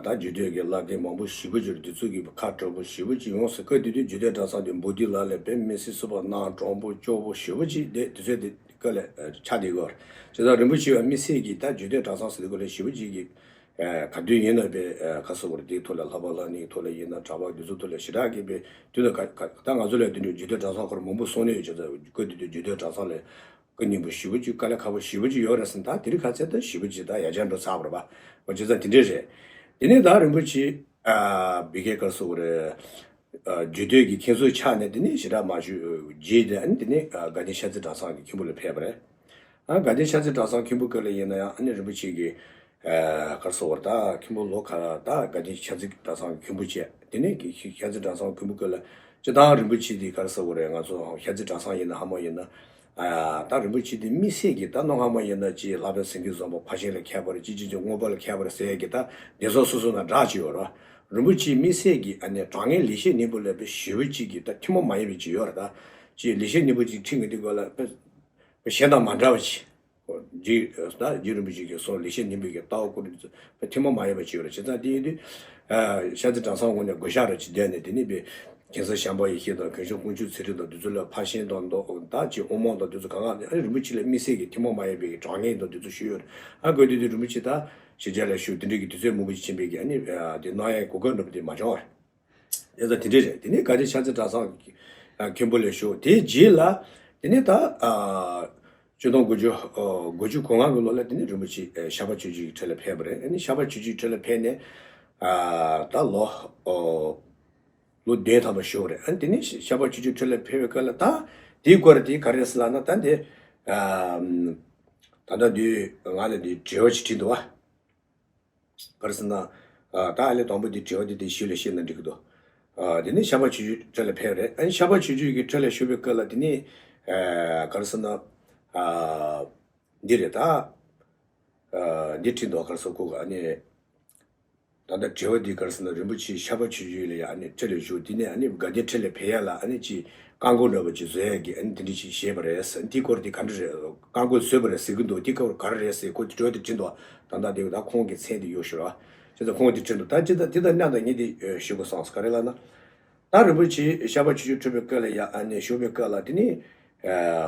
ད་རྒྱུད་སྟོད་ཀྱི་བླ་རྒན་མང་པོ་ཞེ་པོ་ཅིག་དེ་ཚོ་གི་ཁ་དྲོ་པོ་ཞེ་པོ་ཅིག་ཡོང་སྲིད། སྐབས་དེ་དུས་རྒྱུད་སྟོད་གྲྭ་ཚང་དེ་འབོ་དུས་ལ་ལས་པའི་མི་སེར་སུ་བ་ནང་གྲོང་པོ་སྐྱོ་པོ་ཞེ་པོ་ཅིག་དེ་དུས་ཚོད་དེ་སྐབས་ལ་ཆགས་བསྡད་ཡོད་རེད། བྱས་ཙང་རིན་པོ་ཆེ་བ་དམིགས་བསལ་གྱི་ད་རྒྱུད་སྟོད་གྲྭ་ཚང་ཟེར་དུས་སྐབས་ལ་ཞེ་པོ་ཅིག་གི་ག་དུས་ཡིན་ན་པའི་ག་སོ་བར་དེའི་ཐོག་ལ་ལྷག་པ་ལྷག་གནས་ཐོག་ལ་ཡིན་ན་གྲྭ་པ་དེ་ཚོ་ཐོག་ལ་ཞེ་དྲག་གི་པའི་དུས་ད་ག་ད་ང་ཚོ་ལ་དེ་འདྲའི་རྒྱུད་སྟོད་གྲྭ་ཚང་ཁོར་མང་པོ་གསུང་ནས་ཡོད། བྱས་ཙང་སྐབས་དེ་དུས་རྒྱུད་སྟོད་གྲྭ་ཚང་ལ། སྐུ་སྙིང་པོ་ཞེ་པོ་ཅིག་དཀའ་ལས་ཁག་པོ་ཞེ་པོ་ཅིག་ཡོད་རེད་ཟེར། ད་དེ་རིང་ཁ་ཚད་ད་ཞེ་པོ་ཅིག་ད་ཡར་རྒྱས་འགྲོ་ཚར་བ་རེད་པ། འོ་བྱས་ཙང་དེ་འདྲས་རེད། དེ་ནས་ད་རིན་པོ་ཆེ་ཨ་བི་ཀེ་ཀར་སོགས་རེད། ཨ་རྒྱུད་སྟོད་ཀྱི་མཁན་ཟུར་ཆགས་ནས་དེ་ནས་ཞེ་དྲག་མ་བཞུགས་རྗེས་དེ་ཨ་ནི་དེ་ནས་ཨ་དགའ་ལྡན་ཤར་རྩེ་གྲྭ་ཚང་གི་མཁན་པོ་ལ་ཕེབས་པ་རེད། ཨ་དགའ་ལྡན་ཤར་རྩེ་གྲྭ་ཚང་མཁན་པོ་སྐབས་ལ་ཡིན་ན་ཡང་ཨ་ནི་རིན་པོ་ཆེ་གི་ཨ་གར་སོགས་པར་ད་མཁན་པོ་ལོ་ཁ་ད་དགའ་ལྡན་ཤར་རྩེ་གྲྭ་ཚང་གི་མཁན་པོ་བྱས། དེ་ནས་ཤར་རྩེ་གྲྭ་ཚང་མཁན་པོ་སྐབས་ལ་སྤྱི་བཏང་རིན་པོ་ཆེ་དེ་གར་སོགས་པར་ང་ཚོ་ཤར་རྩེ་གྲྭ་ཚང་ཡིན་ན་ཧ་མ་ཡིན་ན། ཨ་ད་རིན་པོ་ཆེ་དེ་དམིགས་བསལ་གྱི་ད་ནང་ཧ་མ་ཡིན་ན་ཅི་ལྷ་པའི་སེང་གེ་བཟང་པོ་ཕ་ཤིང་ལ་མཁས་པ་རེད། ཅི་ཅི་ཅི་རྔོན་པ་ལ་མཁས་པ་རེད་ཟེར་ཡས་ཀྱི་ད་སྡེ་ཚོགས་སོ་སོ་ནང་འདྲ་ཅིག་ཡོད་རེད། རིན་པོ་ཆེ་དམིགས་བསལ་གྱི་ཨ་ནི་དྲང་ངེས་ལེགས་བཤད་སྙིང་པོ་ལབ་པའི་ཞེ་པོ་ཅིག་གི་ད་ཐུན་མོང་མ་ཡིན་པའི་ཅིག་ཡོད་རེད། ད་ཅི་ལེགས་བཤད་སྙིང་པོ་ཅིག་ཁྲིད་མཁན་དེ་སྐོར་ལ་དཔེ་གཞན་དང་མ་འདྲ་བ་ཅིག་རྗེ་ད་རྗེ་རིན་པོ་ཆེ་གིས་གསུངས་ལེགས་བཤད་སྙིང་པོའི་གི་ལྟ་བ་བཀོད་སྒྲིག་ཚོ་ཐུན་མོང་མ་ཡིན་པ་ཅིག་ཡོད་རེད། བྱས་ཙང་དེ་ཡིན་དུས་ཤར་རྩེ་གྲྭ་ཚང་ངོས་ནས་བགོ་བཤའ་ར་ཅིག་བསྡད་ནས་དེ་ནས་པའི་མཁན་ཟུར་བྱམས་པ་ཡེ་ཤེས་དང་མཁན་ཆུང་དཀོན་མཆོག་ཚེ་རིང་དང་དེ་ཚོ་ལ་ཕར་ཤིང་དང་མདོ་ད་ཅིག་དབུ་མ་དང་དེ་ཚོ་གང་ག་ཨ་ནི་རིན་པོ་ཆེ་ལ་དམིགས་བསལ་གྱི་ཐུན་མོང་མ་ཡིན་པའི་གི་དྲང་ངེས་དང་དེ་ཚོ་ཞུས་ཡོད་རེད། ཨ་དགོས་དུས་དུས་རིན་པོ་ཆེ་ད་ཕྱི་རྒྱལ་ལ་བཞུགས་དེ་འདྲའི་གི་དུས་ཚོད་མང་པོ་ཞིག་ཕྱིན་པའི་གི་ཨ་ནི་དེ་གནང་ཡའི་གོ་སྐབས་འདྲ་པོ་དེ་མ་བྱུང་བ་རེད། དེ་ཚོ་དེ་འདྲས་རེད། དེ་ནས་དགའ་ལྡན་ཤར་རྩེ་གྲྭ་ཚང་གི་ཨ་མཁན་པོ་ལ་བཞུགས། དེའི་རྗེས་ལ་དེ་ནས་ད་ཨ་ཆིག་སྟོང་དགུ་བརྒྱ་ཨ་དགུ་བཅུ་གོ་ལྔ་གི་ལོ་ལ་དེ་ནས་རིན་པོ་ཆེ་ཨ་ཤར་པ་ཆོས་བརྒྱུད་ཀྱི་ཁྲི་ལ་ཕེབས་པ་རེད། ཨ་ནི་ཤར་པ་ཆོས་བརྒྱུད་ཁྲི་ལ་ཕེབས་ནས་ཨ་ད་ལོ་ཨ་ལོ་བདུན་ཐམ་པ་བཞུགས་པ་རེད། ཨ་ནི་དེ་ནས་ཤར་པ་ཆོས་བརྒྱུད་ཁྲི་ལ་ཕེབས་པའི་སྐབས་ལ་ད་དེའི་སྐོར་དེ་ག་རེ་རེད་ཟེར་ལབ་ན་ད་འདི་ཨ་ད་ལྟ་འདི་ང་ལ་འདི་དྲི་བ་ཅིག་དྲིས་འདུག་བ། ག་རེ་ཟེར་ན། ཨ་ད་ཨ་ལས་དང་པོ་འདི་དྲི་བ་འདི་དེ་ཞུས་ལ་བཤད་ན་འགྲིག་གི་འདུག་ཨ་དེ་ནས་ཤར་པ་ཆོས་བརྒྱུད་ཁྲི་ལ་ཕེབས་རེད། ཨ་ནི་ཤར་པ་ཆོས་བརྒྱུད་ཀྱི་ཁྲི་ལ་བཞུགས་པའི་སྐབས་ལ་དེ་ནས་ཨ་ག་རེ་ཟེར་ན། ཨ་འདི་རེད་ད། ཨ་འདི་བྲིས་འདུག་ག་རེ་ཟེར་ཁོ་ག་ཨ་ནི། ད་ལྟ་དྲི་བ་འདི་ག་རེ་ཟེར་ན་རིན་པོ་ཆེ་ཤར་པ་ཆོས་བརྒྱུད་ལ་ཡ་ཨ་ནི་ཁྲི་ལ་བཞུགས་དེ་ནས་ཨ་ནི་དགའ་ལྡན་ཁྲི་ལ་ཕེབས་ཡ་ལ་ཨ་ནི་ཅིག་བཀག་འགོག་འདྲ་པོ་ཅིག་བཟོ་ཡ་གི་ཨ་ནི་དེ་འདྲ་ཅིག་བཞེས་པ་རེད། ཨ་ནི་དེའི་སྐོར་དེ་ག་འདྲ་རེད། བཀག་འགོག་བཟོས་པ་རེད་ཟེར་གི་འདུག་དེ་སྐོར་ག་རེ་རེད་ཟེར་ཁོ་དེ་དྲི་བ་དེ་དྲིས་འདུག་ད་ལྟ་དེ་ད་ཁོང་གི་མཚན་དེ་ཡོད་ཤོད་ར། བྱས་ཙང་ཁོང་དེ་དྲིས་འདུག་ད་ཅི་ད་དེ་ད་གནད་ད་ངས་དེ་ཞུ་དགོས་བསམས་ག་རེ་ལབ་ན། ད་རིན་པོ་ཆེ་ཤར་པ་ཆོས་བརྒྱུད་ཁྲི་པའི་སྐབས་ལ་ཡ་ཨ་ནི་བཞུགས་པའི་སྐབས་ལ་དེ་ནི་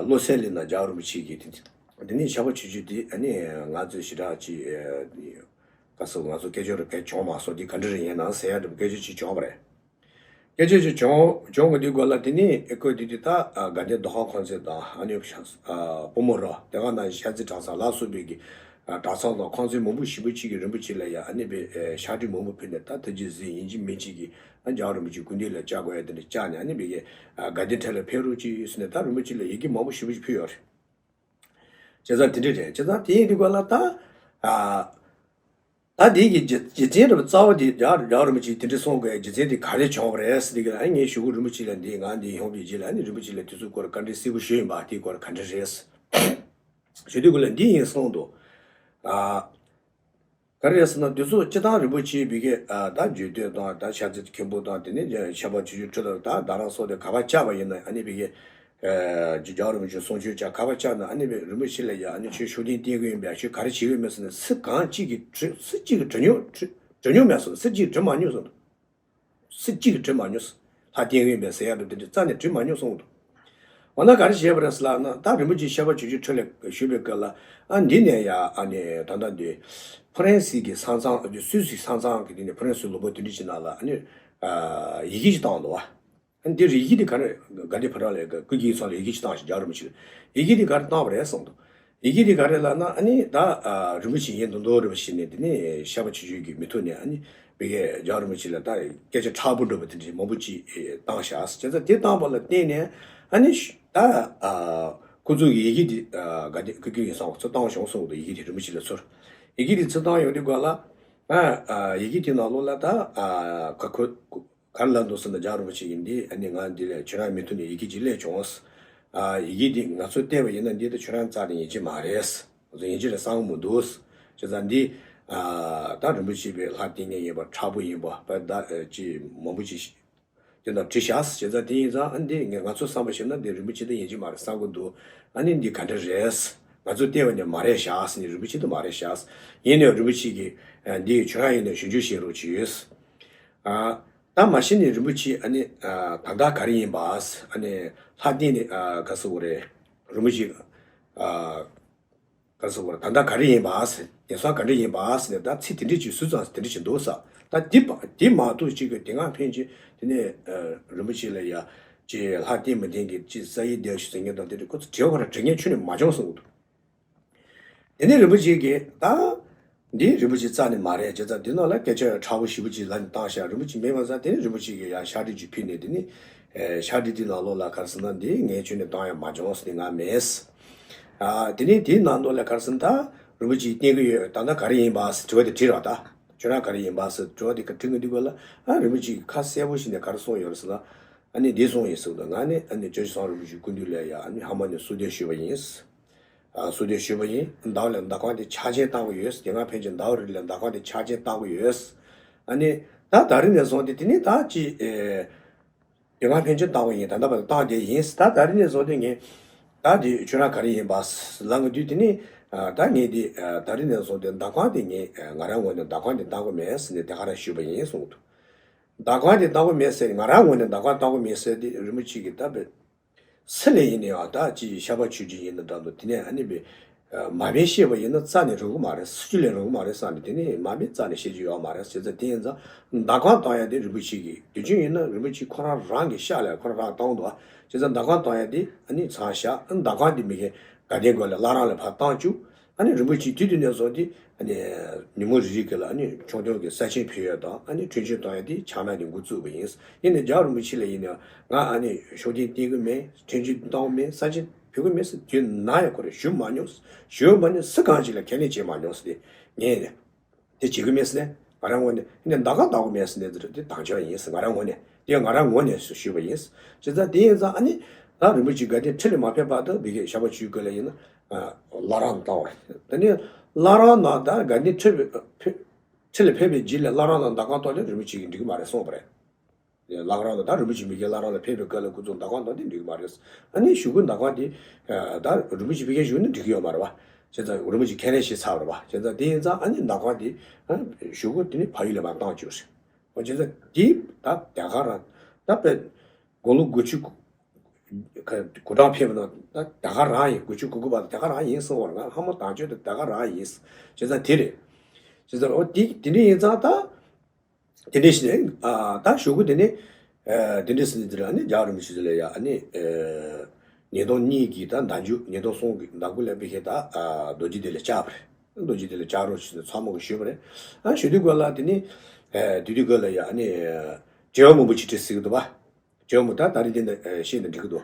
བློ་གསལ་གླིང་ན་རྒྱལ་བ་རིན་པོ་ཆེ་གིས་དེ་དེ་ནི་ཤར་པ་ཆོས་བརྒྱུད་དེ་ཨ་ནི་ང་ཚོས་ཞེ་དྲག་ཅིག་ག་ཟེར་ང་ཚོ་སྐད་ཅོར་ར་གས་བྱུང་མ་སོང་དེ་ག་འདྲ་རེ་ཡིན་ན་ཟེར་ཡ་འདྲ་པོ་སྐད་ཅོར་ཅིག་བྱུང་བ་རེད། སྐད་ཅོར་ཅིག་བྱུང་བྱུང་གི་དུས་སྐབས་ལ་དེ་ནི་ཨེ་ཁོས་དེ་དུས་ད་དགའ་ལྡན་རྡོ་ཁང་ཁང་ཚན་དང་ཨ་ནི་བུ་མོ་ར་དེ་ག་ནང་ཤར་རྩེ་གྲྭ་ཚང་ལ་སོགས་པའི་གི་གྲྭ་ཚང་དང་ཁང་ཚན་མང་པོ་ཞེ་པོ་ཅིག་གིས་རིན་པོ་ཆེ་ལ་ཡ་ཨ་ནི་པའི་ཕྱག་བྲིས་མང་པོ་ཕུལ་ནས་ད་ཐུགས་རྗེ་གཟིགས་ཡིན་གཅིག་མིན་གཅིག་གིས། ཨ་རྒྱལ་བ་རིན་པོ་ཆེའི་སྐུ་མདུན་ལ་བཅར་དགོས་ཡ་དེ་འདྲ་བཅར་ནས་ཨ་ནི་མི་གི་ཨ་དགའ་ལྡན་ཁྲི་ལ་ཕེབས་རོགས་གྱིས་ཟེར་ནས་ད་རིན་པོ་ཆེ་ལ་ཡི་གེ་མང་པོ་ཞེ་པོ་ཞིག་ཕུལ་ཡོད་རེད། བྱས་ཙང་དེ་འདྲ་རེད། བྱས་ཙང་དེ་ཡིན་དུས་སྐབས་ལ་ད་ཨ་ད་དེ་གི་རྒྱུ་རྒྱུ་མཚན་རེད་པ། རྩ་བ་དེ་རྒྱལ་རྒྱལ་བ་རིན་པོ་ཆེས་དེ་འདྲ་གསུང་དགོས་ཡ་རྒྱུ་མཚན་དེ་ག་རེ་བྱུང་བ་རེད་ཟེར་དུས་སྐབས་ལ་ཨ་ངས་ཞུ་གི་རིན་པོ་ཆེ་ལ་འདི་ང་འདི་ཡོང་བའི་རྗེས་ལ་ཨ་ནི་རིན་པོ་ཆེ་ལ་དེ་ཚོའི་སྐོར་བཀའ་འདྲི་གསལ་པོ་ཞུས་ཡིན་པ་དེའི་སྐོར་ག་འདྲ་རེད་ཞུ་དུས་སྐབས་ལ་འདི་ཡིན་གསུངས་འདུག་ཨ། ག་རེ་རེད་ཟེར་ན་དེ་ཚོ་སྤྱིར་བཏང་རིན་པོ་ཆེ་བི་གེ་ཨ་ད་རྒྱུད་སྟོད་དང་ད་ཤར་རྩེ་མཁན་པོ་དང་དེ་ནས་ཤར་པ་ཆོས་རྗེ་ཁྲི་དང་ད་རྡ་རམ་སོགས་དེ་ག་པར་བཅར་བ་ཡིན་ན་ཨ་ནི་བི་གེ་ཨ་རྒྱལ་བ་རིན་པོ་ཆེ་གསུང་ཆོས་བཅར་ག་པར་བཅར་ན་ཨ་ནི་བི་རིན་པོ་ཆེ་ལ་ཡ་ཨ་ནི་ཁྱོད་ཤུགས་ལྡན་བསྟེན་གི་ཡིན་པས་ཁྱོད་ག་རེ་བྱེད་གི་ཡོད་མེད་ཟེར་ན་སུ་གང་གཅིག་གིས་དྲི་སུ་གཅིག་གིས་དྲི་མྱོང་དྲི་དྲི་མྱོང་མེད་སོང་། སུ་གཅིག་གིས་དྲི་མ་མྱོང་སོང་། སུ་གཅིག་གིས་དྲི་མ་མྱོང་། ལྷ་བསྟེན་གི་ཡིན་པས་ཟེར་ཡག་འདུག་དེ་འདྲ་རྩ་ནས་དྲི་མ་མྱོང་གསུངས་འདུག་འོ་ན་ག་རེ་བྱས་པ་རེད་ཟེར་ལབ་ན་ད་རིན་པོ་ཆེ་ཤར་པ་ཆོས་རྗེ་ཁྲི་ལ་ཞུས་པའི་སྐབས་ལ་ཨ་འདི་ནས་ཡ་ཨ་ནི་ད་ལྟ་འདི་ཕ་རན་སི་གི་ས་མཚམས་ཨ་འདི་སུད་སི་ས་མཚམས་ཀྱི་དེ་ནས་ཕ་རན་སི་ལུང་པ་དེ་འདྲ་ཅིག་ནང་ལ་ཨ་ནི་ཨ་ཡི་གེ་ཅིག་བཏང་འདུག་བ། ཨ་འདི་ཡི་གེ་དེ་ག་རེ་དགའ་ལྡན་ཕོ་བྲང་ལ་ཀུན་མཁྱེན་ཡིད་ཚང་ལ་ཡི་གེ་ཅིག་བཏང་ཞིང་རྒྱལ་བ་རིན་པོ་ཆེ་ལ་ཡི་གེ་དེ་ག་རེ་བཏང་བ་རེད་གསུངས་འདུག་ཡི་གེ་འདི་ག་རེ་ལབ་ན་ཨ་ནི་ད་ཨ་རིན་པོ་ཆེ་ཡིན་མདོག་མདོག་རེད་པ་ཞིག་ནས་དེ་ནས་ཤར་པ་ཆོས་རྗེ་གི་མི་ཐུག་ནས་ཨ་ནི་བི་གེ་རྒྱལ་བ་རིན་པོ་ཆེ་ལ་ད་སྐད་ཆ་མཁྲེགས་པོ་འདྲ་པོ་དེ་འདྲ་མང་པོ་ཅིག་བཏང་ཤག་བྱས་ཙང་དེ་བཏང་པ་ལ་བརྟེན་ནས་ཨ་ནི་ད་ཨ་ཁོ་ཚོ་གི་ཡི་གེ་འདི་ཨ་དགའ་ལྡན་ཀུན་མཁྱེན་ཡིད་ཚང་ཚུར་བཏང་བྱུང་གསུངས་འདུག་ཡི་གེ་འདི་རིན་པོ་ཆེ་ལ་ཚུར་ཡི་གེ་འདི་ཚུར་བཏང་ཡོང་དུས་སྒང་ལ་ཨ་ཡི་གེ་འདི་ནང་ལོགས་ལ་ད་ཨ་ཁ་ཁོ་ག་རེ་ལབ་འདུག་ཟེར་ན་རྒྱལ་བ་རིན་པོ་ཆེ་གིས་འདི་ཨ་ནི་ང་འདི་ལས་ཁྱོད་རང་མི་ཐུག་ནས་ཡི་གེ་ཅིག་སླེབས་བྱུང་། ཨ་ཡི་གེ་འདི་ང་ཚོས་བལྟས་པ་ཡིན་ན་འདི་ད་ཁྱོད་རང་རྩ་ནས་ཡིན་གྱི་མ་རེད། ཡིན་གྱི་རེད་བསམ་གི་མི་འདུག་བྱས་ཙང་འདི་ཨ་ད་རིན་པོ་ཆེ་པའི་ལྷ་བསྟེན་མཁན་ཡིན་པ་མཁྲེགས་པོ་ཡིན་པ་དཔེ་ད་ཅི་མང་པོ་ཅིག་དེ་འདྲ་བྲིས་ཤག་བྱས་ཙང་དེ་ཡིན་ཙང་ཨ་འདི་ང་ང་ཚོ་བསམ་པ་བྱས་ན་འདི་རིན་པོ་ཆེ་འདི་ཡིན་གྱི་མ་རེད་བསམ་གི་འདུག་ཨ་ནི་འདི་ག་འདྲ་རེད། ང་ཚོས་བལྟས་པ་ནི་མ་རེད་ཤག་ཟེར་ནས་རིན་པོ་ཆེ་འདི་མ་རེད་ཤག་ཡིན་ནའི་རིན་པོ་ཆེ་གིས་ཨ་འདི་ཁྱོད་རང་ཡིན་ནའི་ཞིབ་འཇུག་བྱེད་རོགས་བྱོས། ཨ། ད་མ་གཞི་ནས་རིན་པོ་ཆེ་ཨ་ནི་ཨ་ད་ལྟ་ག་རེ་ཡིན་པ། ཨ་ནི་ལྷ་བསྟེན་ནས་ཨ་ག་ཟེར་དགོས་རེད། རིན་པོ་ཆེ་ཨ་ག་ཟེར་དགོས་རེད། ད་ལྟ་ག་རེ་ཡིན་པ། ངན་སོང་ག་འདྲ་ཡིན་པ་ཟེར་ནས་ད་ཚིག་དེ་འདྲ་ཅིག་ཟུར་ཙམ་དེ་འདྲ་ཅིག་འདུག་ས། ད་འདི་པ་འདི་མ་གཏོགས་ཅིག་གི་དེ་སྔ་ཕན་ཆད་དེ་ནས་ཨ་རིན་པོ་ཆེ་ལ་ཡ་ཅིག་ལྷ་བསྟེན་མི་བསྟེན་གྱི་ཅིག་ས་ཡི་སྡེ་ཞིག་ཟེར་མཁན་དང་དེ་འདྲ་ཁོ་ཚོ་དྲི་བ་ར་དྲི་མཁན་ཁྱོན་ནས་མ་བྱུང་གསུངས་འདུག་དེ་ནས་རིན་པོ་ཆེ་གིས་ད་འདི་རིན་པོ་ཆེ་རྩ་ནས་མ་རེད། བྱས་ཙང་འདི་ནང་ལ་སྐད་ཆ་མཁྲེགས་པོ་ཞེ་པོ་ཅིག་ལབ་ནས་བཏང་ཤག་རིན་པོ་ཆེ་མེད་པ་ཙང་དེ་ནས་རིན་པོ་ཆེ་གིས་ཡང་ཕྱག་བྲིས་ཅིག་ཕུལ་ནས་དེ་ནས་ཨེ་ཕྱག་བྲིས་དེ་ནང་ལོགས་ལ་ག་རེ་ཟེར་ན་འདི་ངས་ཁྱོན་ནས་བཏང་ཡ་མ་བྱུང་ཟེར་ནས་ང་མེད། ཨ་དེ་ནས་དེའི་ནང་ལོགས་ལ་ག་རེ་ཟེར་ན་ད་རིན་པོ་ཆེ་བསྟེན་གི་ཡོད། ད་ལྟ་ག་རེ་ཡིན་པ་ཟེར་དྲི་བ་དེ་དྲིས་རོགས། ད་ཁྱོད་རང་ག་རེ་ཡིན་པ་ཟེར་དྲི་བ་དེ་ག་དྲི་གི་འདུག་ག་ལ། ཨ་རིན་པོ་ཆེ་གིས་ཁ་གསལ་པོ་ཞིག་ནས་ག་རེ་གསུངས་ཡོད་རེད་ཟེར་ན། ཨ་ནི་འདི་གསུངས་ཡིན་ཟེར་འདུག་ང་ནི་ཨ་ནི་བཀྲ་ཤིས་སེང་གེ་རིན་པོ་ཆེའི་སྐུ་མདུན་ལ་ཡ་ཨ་ནི་ཧ་མ་ནས་གསོལ་འདེབས་ཞུས་པ་ཡིན། ཨ་གསོལ་འདེབས་ཞུས་པ་ཡིན། ཟླ་བ་ལ་ཟླ་ཁང་དེ་ཆག་ཆེན་བཏང་གི་ཡོད། དེ་སྔ་ཕན་ཆད་ཟླ་བ་རེ་ལ་ཟླ་ཁང་དེ་ཆག་ཆེན་བཏང་གི་ཡོད། ཨ་ནི་ད་ད་རིང་ནས་བཟུང་སྟེ་དེ་ནི་ད་ཅི་ཨེ་དེ་སྔ་ཕན་ཆད་བཏང་བ་ཡིན། ད་ལྟ་བར་དུ་བཏང་བསྡད་ཡིན། ད་ད་རིང་ནས་བཟུང་སྟེ་ངས་ད་དེ་ཁྱོད་རང་ག་རེ་ཡིན་པ་ལབ་གི་དུས་དེ་ནི་ཨ་ད་ངས་དེ་ཨ་ད་རིང་ནས་བཟུང་སྟེ་ཟླ་ཁང་དེ་ངས་ཨ་ང་རང་ངོས་ནས་ཟླ་ཁང་དེ་བཏང་གི་མེད་ཟེར་ནས་དེ་ག་རང་ཞུས་པ་ཡིན་གསུངས་འདུག་ཟླ་ཁང་དེ་བཏང་གི་མེད་ཟེར། ང་རང་ངོས་ནས་ཟླ་ཁང་བཏང་གི་མེད་ཟེར་དེ་རིན་པོ་ཆེ་གིས་ད་བས། སུ་ལས་ཡིན་ནའང་ད་ཅི་ཤར་པ་ཆོས་རྗེ་ཡིན་ན་འདྲ་འདུག་དེ་ནས་ཨ་ནི་བས་མ་བས་བཤད་པ་ཡིན་ན་རྩ་ནས་རུང་གི་མ་རེད། སུ་ཅི་ལས་རུང་གི་མ་རེད་བསམ་ནས་དེ་ནས་མ་བས་རྩ་ནས་བཤད་རྒྱུ་ཡོད་མ་རེད། བྱས་ཙང་དེ་ཡིན་ཙང་ཟླ་ཁང་བཏང་ཡ་དེ་རིན་པོ་ཆེ་གིས་དུས་རྒྱུན་ཡིན་ན་རིན་པོ་ཆེ་ཁོ་རང་རང་གི་ཤག་ལ་ཁོ་རང་རང་བཏང་འདུག་བྱས་ཙང་ཟླ་ཁང་བཏང་ཡ་དེ་ཨ་ནི་ཚང་ཤག་ཨ་ནི་ཟླ་ཁང་དེ་མི་ཁའི་དགའ་ལྡན་དགོན་ལ་བླ་བྲང་ལ་ཕར་བཏང་བཅུག་ཨ་ནི་རིན་པོ་ཆེ་དུས་དུས་ནས་བཟུང་སྟེ་ཨ་ནི་ཉིན་མོ་རེ་རེ་གི་ལ་ཨ་ནི་ཆུང་ཆུང་གི་ས་ཆེན་ཕུལ་ཡ་དང་ཨ་ནི་ཁྲུས་ཆེན་གཏོང་ཡ་དེ་ཕྱག་ན་གི་འགོ་བཙུགས་པ་ཡིན། ཡིན་ནའི་རྒྱལ་བ་རིན་པོ་ཆེ་ལ་ཡིན་ནའང་ང་ཨ་ནི་ཤུགས་ལྡན་བསྟེན་གི་མེད། ཁྲུས་ཆེན་གཏོང་གི་མེད། ས་ཆེན་ཕུལ་གི་མེད་ཟེར་དུས་ན་ཡང་ཁོ་རང་ཞུ་མ་མྱོང་། ཞུ་མ་མྱོང་། སུ་གང་ཞིག་ལ་ཁས་ལེན་བྱེད་མ་མྱོང་ཟེར་ཏེ་ངས་ནི་དེ་བྱེད་གི་མེད་ཟེར་ནས་ང་རང་ངོས་ནས་ཡིན་ནའི་ཟླ་ཁང་བཏང་གི་མེད་ཟེར་ནས་དེ་དེ་དང་ཆོག་ཡིན་ཟེར་ང་རང་ངོས་ནས་དེ་ང་རང་ངོས་ནས་ཞུས་པ་ཡིན། བྱས་ཙང་དེ་ཡིན་ཙང་ཨ་ནི་ད་རིན་པོ་ཆེ་དགའ་ལྡན་ཁྲི་ལ་མ་ཕེབས་བར་དུ་བི་གའི་ཤར་པ་ཆོས་རྗེ་སྐུ་ལ་ཡིན་ན། བླ་བྲང་བཏང་བ་རེད། དེ་ནས་བླ་བྲང་ནང་ད་དགའ་ལྡན་ཁྲི་ཕེབས་ཁྲི་ལ་ཕེབས་པའི་རྗེས་ལ་བླ་བྲང་ནང་ཟླ་ཁང་བཏང་ནས་རིན་པོ་ཆེ་གིས་འགྲིག་གི་མ་རེད་གསུངས་པ་རེད། བླ་བྲང་ནང་ད་རིན་པོ་ཆེ་བི་གའི་བླ་བྲང་ལ་ཕེབས་པའི་སྐབས་ལ་ཁོ་ཚོ་ཟླ་ཁང་བཏང་དེ་འགྲིག་གི་མ་རེད། ཨ་ནི་གཞུག་གུ་ཟླ་ཁང་དེ་ད་རིན་པོ་ཆེ་བི་གའི་བཞུགས་ན་འགྲིག་གི་ཡོད་མ་རེད་བ། བྱས་ཙང་རིན་པོ་ཆེ་ཁས་ལེན་བྱས་ཚར་བ་རེད་བ། བྱས་ཙང་དེ་ཡིན་ཙང་ཨ་ནི་ཟླ་ཁང་དེ་གཞུག་གུ་དེ་ནི་ཕ་ཡུལ་ལ་མར་བཏང་བཅུག་རེད། འོ་བྱས་ཙང་དེ་ད་དེ་ག་རང་ད་དཔེ་དགུང་ལོ་དགུ་བཅུ། ག་དགུང་གྲངས་ཕེབས་པ་ན་ད་དེ་ག་རང་ཡིན། དགུ་བཅུ་གོ་དགུ་བར་དུ་དེ་ག་རང་ཡིན་གསུངས་པ་རེད། ང་ལྷག་མ་དང་ཆོས་དེ་དེ་ག་རང་ཡིན། བྱས་ཙང་དེ་རེད། བྱས་ཙང་འོ་དེ་དེ་འདྲ་ཡིན་ཙང་ད་དེ་འདྲ་ཞིག་ནས་ཨ་ད་གཞུག་གུ་དེ་ནས་ཨ་དེ་འདྲ་ཟེར་ནས་དེ་ར་ཨ་ནི་རྒྱལ་བ་རིན་པོ་ཆེ་ལ་ཡ་ཨ་ནི་ཨ་ཉིས་སྟོང་གཉིས་ཀྱི་ད་ཟླ་མཇུག་ཉིས་སྟོང་གསུམ་གྱི་ཟླ་དགུ་ལ་བི་གའི་ད་ཨ་རྡོ་རྗེ་གདན་ལ་བཅར་བ་རེད། རྡོ་རྗེ་གདན་ལ་བཅར་རོགས་ཞེས་ཚང་མ་གིས་ཞུས་པ་རེད། ཨ་ཞུ་དུས་སྐབས་ལ་དེ་ནི་ཨ་དེ་དུས་སྐབས་ལ་ཡ་ཨ་ནི་ཨ་རྒྱལ་བ་རིན་པོ་ཆེ་ཁྲི་ཟེར་གི་འདུག་བ། ཇོ་མོ་ད་ད་རིང་འདི་ནས་ཤེས་ན་འགྲིག་གི་འདུག་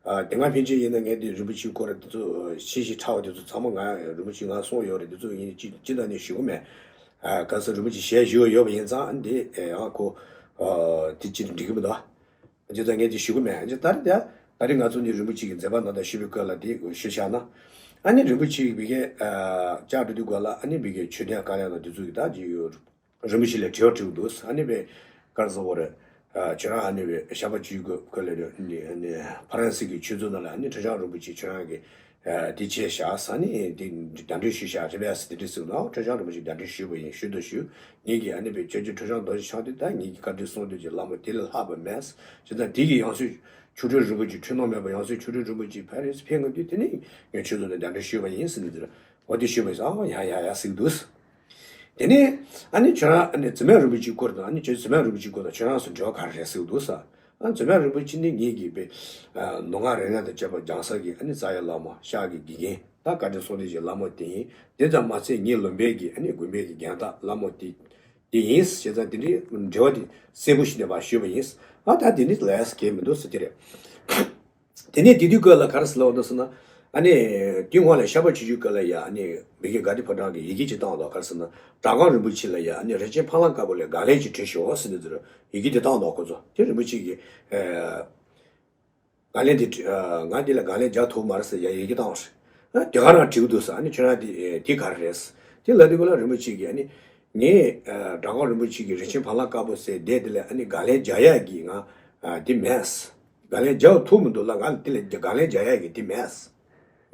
ཨ་དེ་སྔ་ཕན་ཆད་ཡིན་ན་ངས་འདི་རིན་པོ་ཆེ་སྐོར་དེ་ཚོ་ཤེས་ཤེས་ཁྲ་བ་དེ་ཚོ་ཚང་མ་ང་རིན་པོ་ཆེ་ང་གསུངས་ཡོད་རེད། དེ་ཚོ་ཡིན་ཅི་ཅི་ད་ནས་ཞུ་གི་མེད། ཨ་ག་ས་རིན་པོ་ཆེ་ཞལ་བཞུགས་ཡོད་པ་ཡིན་ཙང་འདི་ཨེ་ཡང་ཁོ་ཨ་དེ་ཅི་འགྲིག་གི་མི་འདུག་ཨ་ཅི་ད་ངས་དེ་ཞུ་གི་མེད། ཨ་ཅི་ད་རེད་ཡ། ད་རེས་ང་ཚོ་ནི་རིན་པོ་ཆེ་གི་མཛད་པ་ནང་ད་ཞུ་བའི་སྐབས་ལ་དེ་ཞུ་བཞག་ན། ཨ་ནི་རིན་པོ་ཆེ་གི་བི་གའི་ཨ་བཅར་འགྲོ་དུས་སྐབས་ལ་ཨ་ནི་བི་གའི་ཆོས་དོན་བཀའ་བློན་དང་དེ་ཚོ་གི་ད་ཅིག་ཡོད། རིན་པོ་ཆེ་ལ་དྲི་བ་དྲིས་འདུག་ཨ་ནི་བས་ག་རེ་ཟེར་བ་རེད། ཨ་ཁྱོད་རང་ཨ་ནི་བས་ཤར་པ་ཆུ་བོའི་གི་ལ་ཨ་ནི་ཨ་ནི་ཕ་རན་སི་གི་ཆོས་ཚོགས་ནང་ལ་ཨ་ནི་ཁྲི་བྱང་རིན་པོ་ཆེ་ཁྱོད་རང་གི་ཨ་དེ་བྱས་བཞག་ཨ་ནི་དེ་གདན་འདྲེན་ཞུས་བཞག་རེད་པས་དེ་འདྲ་ཟེར་ནོ། ཁྲི་བྱང་རིན་པོ་ཆེ་གདན་འདྲེན་ཞུས་པ་ཡིན། ཞུས་དང་ཞུས། ངེད་ཀྱིས་ཨ་ནི་བས་ཁྱོད་ཀྱི་ཁྲི་བྱང་རྡོ་རྗེ་འཆང་དེ་ད་ངེད་ཀྱི་བཀའ་དྲིན་གསུང་དོན་གྱི་བླ་མ་དེ་ལས་ལྷག་པ་མེད། བྱས་ཙང་དེ་གི་ཡང་སྲིད་ཆོ་འཕྲུལ་རིན་པོ་ཆེ། འཁྲུལ་སྣང་མེད་པ་ཡང་སྲིད་ཆོ་འཕྲུལ་རིན་པོ་ཆེ་ཕ་རན་སི་ཕེབས་ང་དུས་དེ་ནི་ངས་ཁྱོད་ཚོ་ལ་གདན་འདྲེན་ཞུས་པ་ཡིན་ཟེར་ནས་དེར་འོ་དེ་ཞུས་པ་ཡིན་ཟེར། ཨ་ཡ་ཡ་ཡ་ཟེར་གི་འདུག་དེ་ནས་ཨ་ནི་ཁྱོད་རང་ཨ་ནི་རྫི་སྨན་རིན་པོ་ཆེའི་སྐོར་དང་ཨ་ནི་ཁྱོད་རྫི་སྨན་རིན་པོ་ཆེའི་སྐོར་དང་ཁྱོད་རང་ཚོ་འབྲེལ་བ་ག་རེ་རེད་ཟེར་གི་འདུག་ཟེར། ཨ་རྫི་སྨན་རིན་པོ་ཆེ་ནི་ངེད་ཀྱི་པའི་ནོར་ངག་རིག་གནས་དང་བཅས་པ་སྦྱང་ས་གི་ཨ་ནི་རྩ་བའི་བླ་མ་ཤག་གི་དགེ་རྒན་ད་བཀའ་དྲིན་གསུང་དོན་གྱི་བླ་མ་དེ་ཡིན། དེ་ཙམ་མ་ཚད་ངའི་ལུང་པའི་གི་ཨ་ནི་དགོན་པའི་གི་རྒན་བདག་བླ་མ་དེ་དེ་ཡིན། བྱས་ཙང་དེ་འདྲའི་འབྲེལ་བ་དེ་གསལ་པོ་ཞིག་ནས་མར་ཞུས་པ་ཡིན། ཨ་ད་དེ་འདྲའི་ལས་གལ་མི་འདུག་ཟེར་དེ་རེད། དེ་ནས་དེ་དུས་སྐབས་ལ་ག་རེ་ཟེར་ལབ་འདུག་ཟེར་ན། ཨ་ནི་དེའི་སྔོན་ལ་ཤར་པ་ཆུ་བཞི་སྐབས་ལ་ཡ་ཨ་ནི་བི་གེ་དགའ་ལྡན་ཕོ་བྲང་གི་ཡི་གེ་ཅིག་བཏང་འདུག་ག་རེ་ཟེར་ན། གྲྭ་སྒང་རིན་པོ་ཆེ་ལ་ཡ་ཨ་ནི་རིན་ཆེན་ཕ་ལང་དཀར་པོ་ལས་དགག་ལན་ཅིག་བྲིས་ཤོག་ཟེར་ནས་ཟེར་ཡི་གེ་དེ་བཏང་འདུག་ཁོ་ཚོ་དེ་རིན་པོ་ཆེ་གི་ཨ་དགག་ལན་དེ་བྲིས། ཨ་ང་དེ་ལ་དགག་ལན་རྒྱག་ཐུབ་མ་རེད་ཟེར་ཡ་ཡི་གེ་བཏང་བ་རེད། ཨ་དེ་ག་རང་བྲིས་འདུག་ཟེར། ཨ་ནི་ཁྱོད་རང་དེ་དེ་ག་རེ་རེད་ཟེར། དེ་ལབ་དུས་སྐབས་ལ་རིན་པོ་ཆེ་གིས་ཨ་ནི་ངས་ཨ་གྲྭ་སྒང་རིན་པོ་ཆེ་གི་རིན་ཆེན་ཕ་ལང་དཀར་པོ་ཟེར་བསྡད་དེ་ལ་ཨ་ནི་དགག་ལན་རྒྱག་ཡ་གི་ང་ཨ་དེ་མེད་ཟེར། དགག་ལན་རྒྱག་ཐུབ་མི་འདུག་ལ། ང་ལ་དེ་ལ་དགག་ལན་རྒྱག་ཡ་གི་དེ་མེད་ཟེར།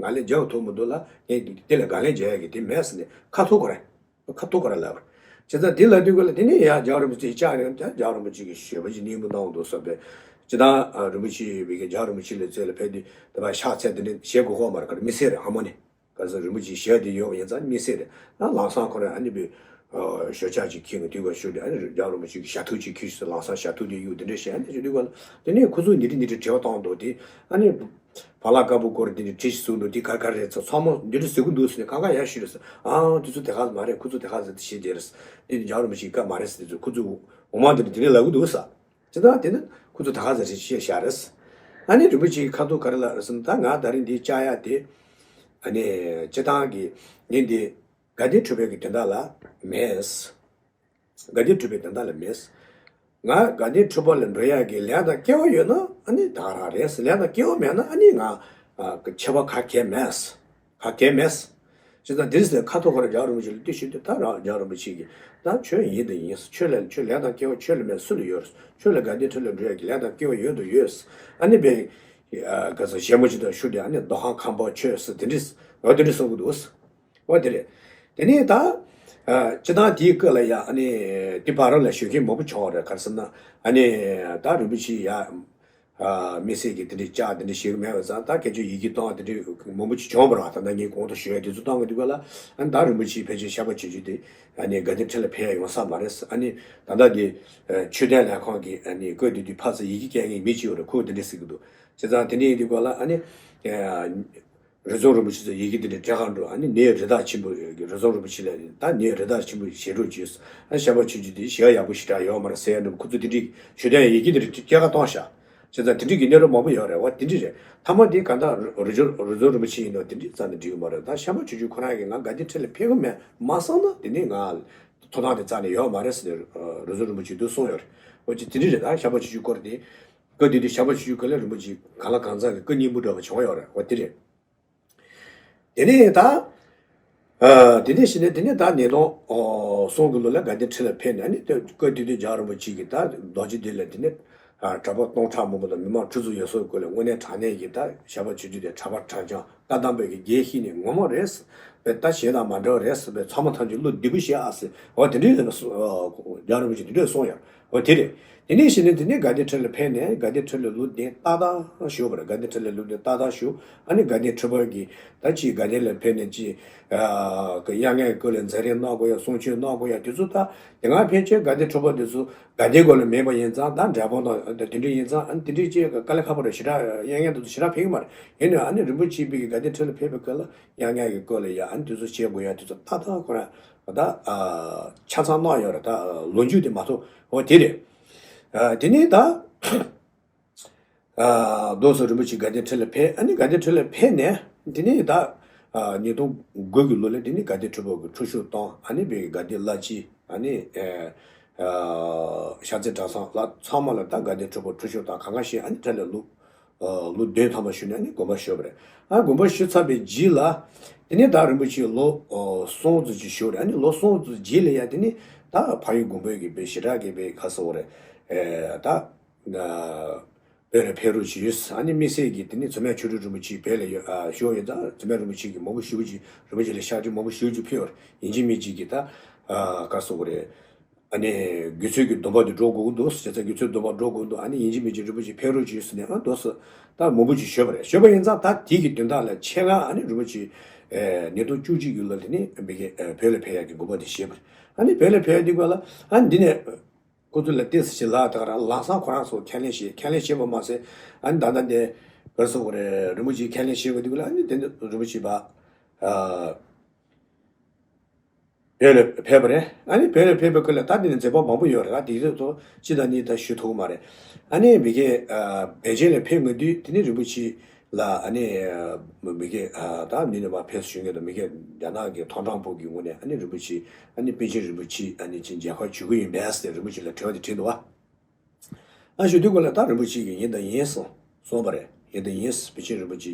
དགག་ལན་རྒྱག་ཐུབ་མི་འདུག་ལ། ངས་དེ་ལ་དགག་ལན་རྒྱག་ཡ་གི་དེ་མེད་ཟེར་ནས་ཁ་ཐུག་གོ་རེད། ཁ་ཐུག་གོ་རེད་ལབ་རེད། བྱས་ཙང་དེ་ལབ་དུས་སྐབས་ལ་དེ་ནས་ཡ་རྒྱལ་བ་རིན་པོ་ཆེ་བཅར་ནས་ཡང་རྒྱལ་བ་རིན་པོ་ཆེ་གིས་ཞལ་པར་ཅིག་སྙན་པོ་གནང་འདུག་ཟེར་བས། སྤྱིར་བཏང་ཨ་རིན་པོ་ཆེ་བི་གེ་རྒྱལ་བ་རིན་པོ་ཆེ་ལ་རྩེ་ལ་ཕེབས་དུས་དེ་བ་ཕྱག་འཚལ་དེ་འདྲ་བྱེད་དགོས་ཁོག་མ་རེད། ག་རེ་མི་སེར་རེད། ཧ་མོ་ནི་ག་རེ་ཟེར། རིན་པོ་ཆེའི་ཞལ་དེ་ཡོད་པ་ཡིན་ཙང་མི་སེར་རེད། ཨ་ལམ་སང་ཁོ་རང་ཨ་ནི་བི་ཞོ་ཆག་ཅིག་ཁྱེར་གི་དུས་སྐབས་ཤོར་དུས་ཨ་ནི་རྒྱལ་བ་རིན་པོ་ཆེ་གི་ཞྭ་ཐུག་ཅིག་ཁྱེར་ཤོག་ཟེར། ལམ་སང་ཞྭ་ཐུག་དེ་གཡུག་དེ་འདྲ་བྱས། ཨ་ནི་བྱེད་དུས་སྐབས་ལ་དེ་ནས་ཁོ་ཚོ་འདི་འདྲ་འདི་འདྲ་དྲི་བ་བཏང་འདུག་དེ་ཨ་ནི་ཕ་ལ་དཀར་པོ་སྐོར་འདི་འདྲ་བྲིས་ཤིག་གསུངས་འདུག་དེ་ག་ག་རེད་ཚོ་ཚང་མ་འདི་འདྲ་ཟེར་གི་འདུག་ཟེར་ནས་གང་ག་ཡར་ཞུས་རེད་ཟེར། ཨང་དེ་ཚོ་དེ་ག་མ་རེད། ཁོ་ཚོ་དེ་ག་ཟེར་དེ་བཤད་རྒྱུ་རེད་ཟེར། དེ་ནི་རྒྱལ་བ་རིན་པོ་ཆེའི་བཀའ་མ་རེད་ཟེར། དེ་ཚོ་ཁོ་ཚོ་འོ་མ་འདི་འདྲ་དེ་འདྲ་ལབ་གི་འདུག་ཟེར། ཇི་ལྟར་དེ་ནི་ཁོ་ཚོ་དེ་ག་ཟེར་དེ་བཤད་བཞག་རེད་ཟེར། ཨ་ནི་རིན་པོ་ཆེའི་ཁ་ཐུག་ག་རེ་ལབ་རེད་ཟེར་ན། ད་ང་ད་རིང་འདི་བཅར་ཡ་དེ་ཨ་ནི་སྤྱིར་བཏང་གི་ངས་འདི་དགའ་ལྡན་ཁྲི་པའི་གི་དོན་དག་ལ་མེད། དགའ་ལྡན་ཁྲི་པའི་དོན་དག་ལ་མེད། ང་དགའ་ལྡན་ཁྲི་པ་ལ་འགྲོ་ཡག་གི་ལན་དང་སྐལ་བ་ཡོད་ན་ཨ་ནི་ད་ག་རང་རེད། ལན་དང་སྐལ་བ་མེད་ན་ཨ་ནི་ང་ཁྱད་པར་ག་གེ་མེད། ག་གེ་མེད། བྱས་ཙང་འདིར་ཟེར་ཁ་ཐུག་ཁོ་རང་རྒྱལ་བ་རིན་པོ་ཆེ་ལ་དེ་ཞུས་དུས་ད་རང་རྒྱལ་བ་རིན་པོ་ཆེ་གིས་ད་ཁྱོད་ཡིན་དང་ཡིན། ཁྱོད་ལ་ཁྱོད་ལན་དང་སྐལ་བ་ཁྱོད་ལ་མེད་སུ་ལ་ཡོད། ཁྱོད་ལ་དགའ་ལྡན་ཁྲི་ལ་འགྲོ་ཡག་གི་ལན་དང་སྐལ་བ་ཡོད་དང་ཡོད། ཨ་ནི་བས་ག་ས་ཞལ་མོ་ཅིག་དང་ཤུ་དེ་ཨ་ནི་རྡོ་ཁང་ཁང་པ་ཁྱོད་ཟེར་དེ་འདྲ་འོ་དེ་འདྲ་གསུང་གི་འདུག་འོ་དེ་རེད། དེ་ནས་ད་ཨ་སྤྱིར་བཏང་དེའི་སྐབས་ལ་ཡ་ཨ་ནི་དེ་བར་ལ་ཞུ་མཁན་མང་པོ་བྱུང་བ་རེད། ག་རེ་ཟེར་ན་ཨ་ནི་ད་རིན་པོ་ཆེ་ཡ་ཨ་མི་སེར་གྱི་དེ་འདྲའི་ལྕགས་དེ་འདྲ་ཞིག་མེད་པ་ཙང་ད་སྐད་ཆ་ཡི་གེ་གཏོང་དེ་འདྲའི་མང་པོ་ཅིག་བྱུང་བ་རེད། ད་ལྟ་ངས་གོང་དུ་ཞུ་ཡ་དེ་ཚོ་གཏོང་གི་འདུག་ག་ལ། ཨ་ནི་ད་རིན་པོ་ཆེ་ཕལ་ཆེར་ཞལ་པར་བྱེད་རྒྱུ་དེ་ཨ་ནི་དགའ་ལྡན་ཁྲི་ལ་ཕེབས་ཡ་ཡོང་ས་མ་རེད། ཨ་ནི་ད་ལྟ་དེ་ཆོས་དོན་ལས་ཁང་གི་ཨ་ནི་བཀའ་བསྡུ་དུས་ཕར་ཚུར་ཡི་གེ་སྐྱེལ་མཁན་མི་གཅིག་ཡོད་རེད། ཁོས་དེ་འདྲ་ཟེར་གི་འདུག་བྱས་ཙང་དེ་འདྲ་ཡིན་དུས་སྐབས་ལ་ཨ་ནི། རི་རྫོང་རིན་པོ་ཆེ་ཚོ་ཡི་གེ་འདི་འདྲ་སྤྲད་ག་འགྲོ། ཨ་ནི་ནེའུ་རི་དྭགས་ཆེན་པོ་རི་རྫོང་རིན་པོ་ཆེ་ལ་ད་ནེའུ་རི་དྭགས་ཆེན་པོ་ཞེ་དྲག་བྱོས། ཨ་ཞལ་པར་ཆུ་ཆུ་དེ་ཞལ་ཡག་པོ་ཞེ་དྲག་ཡོད་མ་རེད་ཟེར་ཡ་འདྲ་པོ་ཁོ་ཚོ་དེ་འདྲའི་ཞུ་དོན་ཡི་གེ་འདི་འདྲ་སྐྱེལ་ག་གཏོང་ཤག་བྱས་ཙང་དེ་འདྲའི་གི་གནས་ལུགས་མང་པོ་ཡོད་རེད་བ། དེ་འདྲ་རེད། མཐའ་མ་དེ་ག་ད་རི་རྫོང་རི་རྫོང་རིན་པོ་ཆེ་ཡིན་ནོ་དེ་འདྲའི་རྩ་ནས་འགྲིག་གི་མ་རེད། ད་ཞལ་པར་ཆུ་ཆུ་ཁོ་རང་གིས་ང་དགའ་ལྡན་ཁྲི་ལ་ཕེབས་གི་མེད་མ་སོང་ན་དེ་ནས་ང་ཐོབ་ཐང་དེ་རྩ་ནས་ཡོད་མ་རེད་ཟེར་ནས་རི་རྫོང་རིན་པོ་ཆེ་དུ་གསུངས་ཡོད་རེད། འོ་ཅི་དེ་འདྲ་རེད། ད་ཞལ་པར་ཆུ་ཆུ་སྐོར་དེ་སྐབས་དེ་དུས་ཞལ་པར་ཆུ་ཆུ་སྐོར་ལ་རིན་པོ་ཆེ་གང་ལ་གང་འཚམ་གི་སྐུ་སྙིང་པོ་འདྲ་བ་བྱུང་ཡོད་རེད། འོ་དེ་རེད། དེ་ནས་ད། ཨ་དེ་ནས་གཞི་ནས་དེ་ནས་ད་ཉིས་སྟོང་གསུམ་གི་ལོ་ལ་དགའ་ལྡན་ཁྲི་ལ་ཕེབས་ནས་ཨ་ནི་དེ་སྐབས་དེ་དུས་རྒྱལ་བ་རིན་པོ་ཆེ་གིས་ད་རྡོ་རྗེ་གདན་ལ་དེ་ནས་ཨ་གྲྭ་པ་སྟོང་ཕྲག་མང་པོ་དང་མི་མང་ཁྲི་ཚོ་ཡོད་སོགས་སྐོར་ལ་དངོས་གནས་དྲང་གནས་ཀྱི་ད་ཞལ་པར་ཆུ་ཆུ་དེ་གྲྭ་པ་གྲྭ་རྐྱང་བཀའ་གདམས་པའི་གི་རྒྱན་ཤེས་ནས་ངོ་མ་རེད། པས་ད་གཞན་དང་མ་འདྲ་བ་རེད་ཟེར་བས། ཚང་མ་ཐམས་ཅད་བློ་བདེ་པོ་བྱེད་ཨ་ཟེར། འོ་དེ་འདྲའི་ཟེར་ན་སོ་རྒྱལ་བ་རིན་པོ་ཆེ་དེ་འདྲས་གསུངས་ཡོད། འོ་དེ་རེད། དེ་ནས་གཞི་ནས་དེ་ནས་དགའ་ལྡན་ཁྲི་ལ་ཕེབས་ནས་དགའ་ལྡན་ཁྲི་ལ་ལུང་བསྟན་ཏག་ཏག་ཞུས་པ་རེད། དགའ་ལྡན་ཁྲི་ལ་ལུང་བསྟན་ཏག་ཏག་ཞུས། ཨ་ནི་དགའ་ལྡན་ཁྲི་པ་གིས་ད་ཅིག་དགའ་ལྡན་ལ་ཕེབས་ནས་ཅིག་ཨ་གི་དབྱར་རྔའི་སྐོར་ལ་མཛད་རིམ་གནང་དགོས་ཡ། གསུང་ཆོས་གནང་དགོས་ཡ་དེ་ཚོ་ད་དེ་སྔ་ཕལ་ཆེར་དགའ་ལྡན་ཁྲི་པ་དེ་ཚོ་དགའ་ལྡན་སྐོར་ལ་མེད་པ་ཡིན་ཙང་ད་འབྲས་སྤུངས་དང་དེ་འདྲ་ཡིན་ཙང་ཨ་ནི་དེ་འདྲའི་ཅིག་དཀའ་ལས་ཁག་པོ་རེད། ཞེ་དྲག་དབྱར་རྔ་དེ་ཚོ་ཞེ་དྲག་ཕེབས་ཀྱི་མ་རེད། ཡིན་ནའང་ཨ་ནི་རིན་པོ་ཆེ་པའི་གི་དགའ་ལྡན་ཁྲི་ལ་ཕེབས་པའི་སྐབས་ལ་དབྱར་རྔའི་གི་སྐོར་ལ་ཡ་ཨ་ནི་དེ་ཚོ་བྱེད་དགོས་ཡ་དེ་ཚོ་ཏག་ཏག་ཁོ་རང་ད་ཨ་ཆ་ཚང་གནང་ཡོད་རེད། ད་ལོ་རྒྱུས་དེ་མ་གཏོགས། འོ་དེ་རེད། ཨ་དེ་ནས་ད་ཨ་རྡོ་སོ་རིན་པོ་ཆེ་དགའ་ལྡན་ཁྲི་ལ་ཕེབས། ཨ་ནི་དགའ་ལྡན་ཁྲི་ལ་ཕེབས་ནས་དེ་ནས་ད་ཨ་ཉིས་སྟོང་དགུ་གི་ལོ་ལ་དེ་ནས་དགའ་ལྡན་ཁྲི་པ་གི་འཁྲུངས་ཤོག་བཏང་། ཨ་ནི་བའི་དགའ་ལྡན་བླ་སྤྱི་ཨ་ནི་ཨ་ཨ་ཤར་རྩེ་གྲྭ་ཚང་ལ་ཚང་མ་ལ་ད་དགའ་ལྡན་ཁྲི་པ་འཁྲུངས་ཤོག་བཏང་། གང་ག་ཞིག་ཨ་ནི་ཁྲི་ལ་ལུག་ལོ་བདུན་ཐམ་པ་བཞུགས་ནས་ཨ་ནི་དགོངས་པ་ཞུས་པ་རེད། ཨ་དགོངས་པ་ཞུས་ཚར་བའི་རྗེས་ལ། དེ་ནས་ད་རིན་པོ་ཆེ་ལོ་གསུམ་ཙམ་ཅིག་བཞུགས་རེད། ཨ་ནི་ལོ་གསུམ་ཙམ་རྗེས་ལ་ཡ་དེ་ནས་ད་ཕ་ཡུལ་དགོན་པའི་གི་དཔེ་ཞེ་དྲག་གི་དཔེ་ག་ཟེར་དགོས་རེད། ད་བོད་ལ་ཕེབས་རོགས་བྱོས། ཨ་ནི་དམིགས་བསལ་གྱི་དེ་ནས་མཚོ་སྨན་ཆོས་སྒྲོན་རིན་པོ་ཆེ་བོད་ལ་ཡོད་ཨ་བཞུགས་ཡོད་ཙང་མཚོ་སྨན་རིན་པོ་ཆེ་གི་མང་པོ་ཞེ་པོ་ཅིག་རིན་པོ་ཆེ་ལ་ཕྱག་བྲིས་མང་པོ་ཞེ་པོ་ཅིག་ཕུལ་བ་རེད། ཡིན་གཅིག་མིན་གཅིག་གི་ད་ག་ཟེར་དགོས་རེད། ཨ་ནི་དགེ་ཚུལ་གྱི་སྡོམ་པ་དེ་སྒྲུབ་དགོས་ཀྱི་འདུག་བྱས་ཙང་དགེ་ཚུལ་སྡོམ་པ་སྒྲུབ་དགོས་ཀྱི་འདུག་ཨ་ནི་ཡིན་གཅིག་མིན་གཅིག་རིན་པོ་ཆེ་ཕེབས་རོགས་བྱོས་ཟེར་ནས་ཨ་འདུག་སེ་ད་མང་པོ་ཅིག་ཞུས་པ་རེད། ཞུས་པ་ཡིན་ཙང་ད་དེ་གི་དོན་དག་ལ་ཆེད་མངགས་ཨ་ནི་རིན་པོ་ཆེ་ཉིས་སྟོང་བཅུ་གཅིག་གི་ལོ་དེ་ནས་མི་གི་བོད་ལ་ཕེབས་ཡག་གི་དགོངས་པ་དེ་བཞེས་པ་རེད། ཨ་ནི་བོད་ལ་ཕེབས་ཡག་དེ་སྐོར་ལ་ཨ་ནི་འདི་ནས་ཁོ་ཚོ་ལ་ཏོག་ཙམ་ཞིག་ལབ་ད་ག་རང་ལམ་སང་ཁོ་རང་ཚོ་ཁས་ལེན་བྱས་ཁས་ལེན་བྱས་པ་མ་ཟད་ཨ་ནི་ད་ལྟ་འདི་ག་རེ་ཟེར་དགོས་རེད། རིན་པོ་ཆེ་ཁས་ལེན་བྱས་པ་དེ་སྐོར་ལ་ཨ་ནི་དེ་ནས་རིན་པོ་ཆེ་བ། བོད་ལ་ཕེབས་པ་རེད། ཨ་ནི་བོད་ལ་ཕེབས་པའི་སྐབས་ལ་ད་དེ་ནས་མཛད་པ་མང་པོ་ཡོད་རེད། ད་དེ་རིགས་ཚོ་སྤྱི་དང་གཉིས་ད་ཞུ་ཐུབ་ཀྱི་མ་རེད། ཨ་ནི་མི་གེ་བལ་ཆེན་ལ་ཕེབས་ཡོང་དུས་དེ་ནས་རིན་པོ་ཆེ་ལ་ཨ་ནི་མི་གེ་ད་མི་ནས་མར་ཕེབས་བཞུགས་མཁན་དང་མི་གེ་རྒྱ་ནག་གི་མཐོང་གྲོང་པོ་གི་ངོས་ནས་ཨ་ནི་རིན་པོ་ཆེ་ཨ་ནི་པཎ་ཆེན་རིན་པོ་ཆེ་ཨ་ནི་ཅིག་མཇལ་ཁ་ཞུ་གི་ཡིན་པས་ཟེར་རིན་པོ་ཆེ་ལ་དྲི་བ་དེ་དྲིས་འདུག་བ། ཨ་ཞུ་དུས་སྐོར་ལ་ད་རིན་པོ་ཆེ་གིས་ཡིན་དང་ཡིན་གསུངས་པ་རེད། ཡིན་དང་ཡིན། པཎ་ཆེན་རིན་པོ་ཆེ་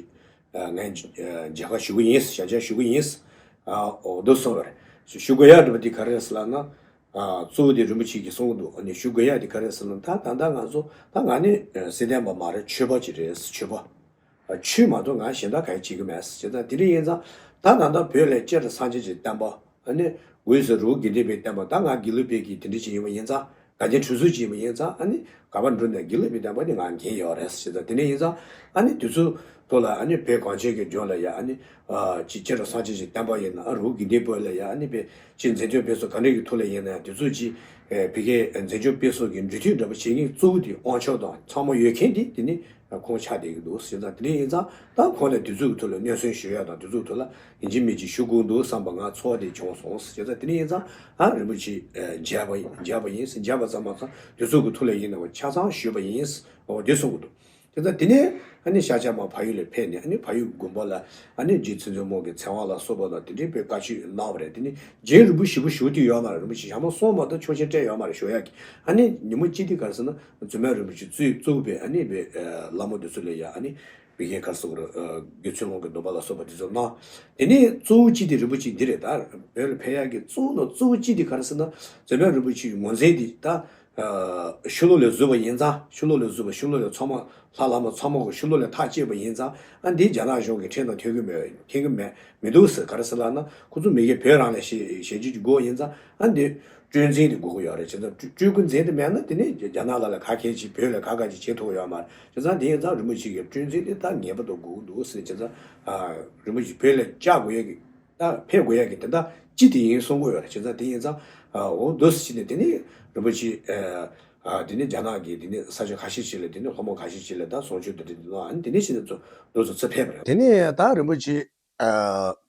ངས་མཇལ་ཁ་ཞུ་གི་ཡིན། ཞལ་མཇལ་ཞུ་གི་ཡིན། འོ་འདུག་གསུངས་པ་རེད། ཞུ་དགོས་ཡག་འདྲ་པོ་དེ་ག་རེ་རེད་ཟེར་ལབ་ན། གཙོ་བོ་དེ་རིན་པོ་ཆེ་གིས་གསུངས་འདུག་ཨ་ནི་ཞུ་དགོས་ཡག་དེ་ག་རེ་རེད་ཟེར་ན་ད་ད་ལྟ་ང་ཚོ་ད་ང་ནི་སེར་ལྡན་པ་མ་རེད། ཆོས་པ་ཅིག་རེད། ཆོས་པ། ཆོས་མ་གཏོགས་ང་གཞན་དག་གང་ཡང་བྱེད་ཀྱི་མེད་ཟེར། ད་དེ་འདྲ་ཡིན་ཙང་ད་ད་ལྟ་བོད་ལ་སྐྱེས་དང་སངས་རྒྱས་ཀྱི་བསྟན་པ་ཨ་ནི་འོད་ཟེར་རི་བོ་དགེ་ལྡན་པའི་བསྟན་པ་ད་ང་དགེ་ལུགས་པའི་གི་དེ་འདྲ་ཅིག་ཡིན་པ་ཡིན་ཙང་དགའ་ལྡན་ཁྲི་ཟུར་ཅིག་ཡིན་པ་ཡིན་ཙང་ཨ་ནི་ག་པར་འགྲོ་ནས་དགེ་ལུགས་པའི་བསྟན་པ་ནི་ང་འགན་ཡོད་རེད་ཟེར། ད་དེ་འདྲ་ཡིན་ཙང་ཨ་ནི་དེ་ཚོའི་ཐོག་ལ་ཨ་ནི་བོད་གངས་ཅན་གྱི་ལྗོངས་ལ་ཡ་ཨ་ནི་ཅིག་སྐྱེས་དང་སངས་རྒྱས་ཀྱི་བསྟན་པ་ཡིན་ན་ཨ་རི་བོ་དགེ་ལྡན་པ་ལ་ཡ་ཨ་ནི་བོད་ཅིག་འཛིན་སྐྱོང་སྤེལ་གསུམ་ག་འདྲ་གི་ཐོག་ལ་ཡིན་ན་ཡང་དེ་ཚོ་ཅིག་བོད་སྐད་འཛིན་སྐྱོང་སྤེལ་གསུམ་གྱི་འབྲེལ་མཐུད་འདྲ་པོ་བྱེད་མཁན་གཙོ་བོ་དེ་དབང་ཆ་དང་ཚང་མ་ཡོད་མཁན་དེ་དེ་ནི། ཁོང་ཆགས་བསྡད་ཀྱི་འདུག་ཟེར་ཙང་དེ་འདྲ་ཡིན་ཙང་ད་ཁོང་ལ་དེ་ཚོའི་ཐོག་ལ་སྙན་སེང་ཞུ་ཡག་དང་དེ་ཚོའི་ཐོག་ལ་ཡིན་གཅིག་མིན་གཅིག་ཞུ་དགོས་འདུག་བསམ་པ་ང་ཚོར་བ་དེ་བྱུང་སོང་ཟེར་ཙང་དེ་འདྲ་ཡིན་ཙང་ཨ་རིན་པོ་ཆེ་མཇལ་བ་ཡིན་མཇལ་བ་ཡིན་ཟེར། མཇལ་བ་ཙམ་མ་ཚང་དེ་ཚོའི་ཐོག་ལ་ཡིན་ན་ཆ་ཚང་ཞུས་པ་ཡིན་ཟེར་འོ་དེ་གསུང་གི་འདུག་དེ་ཙང་དེ་ནས་ཨ་ནི་ཤར་རྒྱག་མ་ཕ་ཡུལ་ལ་ཕེབས་ནས་ཨ་ནི་ཕ་ཡུལ་དགོན་པ་ལ་ཨ་ནི་རྗེ་བཙུན་མཆོག་གི་ཚེ་དབང་ལ་སོགས་པ་དང་དེ་འདྲའི་དཔེ་བཀའ་ཆོས་གནང་བ་རེད། དེ་ནི་རྗེ་རིན་པོ་ཆེ་ཞེ་པོ་ཞུ་དུས་ཡོད་མ་རེད། རིན་པོ་ཆེ་ཞག་མ་གསུམ་མ་གཏོགས་ཆོག་མཆན་སྤྲད་ཡོད་མ་རེད་ཞུ་ཡག་གི་ཨ་ནི་ཉིན་མོ་གཅིག་དེ་ག་རེ་ཟེར་ན། མཚོ་སྨན་རིན་པོ་ཆེ་གཙོས་གཙོས་པའི་ཨ་ནི་པའི་ཨ་བླ་མ་དེ་ཚོ་ལ་ཡ་ཨ་ནི་བི་ཀའི་ག་རེ་ཟེར་དགོས་རེད། དགེ་ཚུལ་སློང་གི་སྡོམ་པ་ལ་སོགས་པ་དེ་ཚོ་གནང་། དེ་ནས་གཙོ་བོ་གཅིག་དེ་རིན་པོ་ཆེ་འདི་རེད། ད་བོད་ལ་ཕེབས་ཡག་གི་གཙོ་བོ་ནང་གཙོ་བོ་གཅིག་དེ་ག་རེ་ཟེར་ན་མཚོ་སྨན་རིན་པོ་ཆེ་ཡི་ངོས་འཛིན་དེ་ད་ཕྱི་ལོགས་ལ་བཟོས་པ་ཡིན་ཙང་ཕྱི་ལོགས་ལ་བཟོས་པ་ཕྱི་ལོགས་ལ་ཚང་མ་ལྷ་བླ་མ་ཚང་མ་གི་ཕྱི་ལོགས་ལ་ཐག་བཅད་པ་ཡིན་ཙང་ཨ་འདི་རྒྱ་ནག་གཞུང་གིས་འཁྲིད་དང་འཁྲིད་གི་མེད་འཁྲིད་གི་མེད་མི་འདུག་ཟེར། ག་རེ་ཟེར་ལབ་ན་ཁོ་ཚོ་མི་སྒེར་བོད་རང་ལ་བྱེད་བྱེད་རྒྱུ་གི་སྒོ་ཡིན་ཙང་ཨ་འདི་སྤྲོད་འཛིན་དེ་དགོས་ཀྱི་ཡོད་རེད། བྱས་ཙང་སྤྲོད་སྤྲོད་འཛིན་དེ་མེད་ན་དེ་ནས་རྒྱ་ནག་ལ་ལ་ག་གལ་ཆེ་བོད་ལ་ག་ག་ཅིག་བྱེད་ཐུབ་ཡོད་མ་རེད། བྱས་ཙང་དེ་ཡིན་ཙང་རིན་པོ་ཆེ་གི་སྤྲོད་འཛིན་དེ་ད་ངེས་པར་དུ་དགོས་ཀྱི་འདུག་ཟེར། བྱས་ཙང་རིན་པོ་ཆེ་བོད་ལ་བཅར་དགོས་ཡ་གི་ད་ཕེབས་དགོས་ཡ་གི་དེ་ད་ཅི་དེ་ཡིན་གསུང་གི་ཡོད་རེད། བྱས་ཙང་དེ་ཡིན་ཙང་འོ་འདུག་སེ་བྱས་ནས་དེ་ནས་རིན་པོ་ཆེ་དེ་ནས་རྒྱ་ནག་གི་དེ་ནས་ས་ཆ་ཁ་ཤས་ཅིག་ལ་དེ་ནས་སློབ་མ་ཁ་ཤས་ཅིག་ལ་ད་གསུང་ཆོས་དེ་འདྲ་གནང་། ཨ་ནི་དེ་ནས་བྱས་ནས་ཚོ་འདུག་སེ་ཚུར་ཕེབས་པ་རེད། དེ་ནས་ད་རིན་པོ་ཆེ།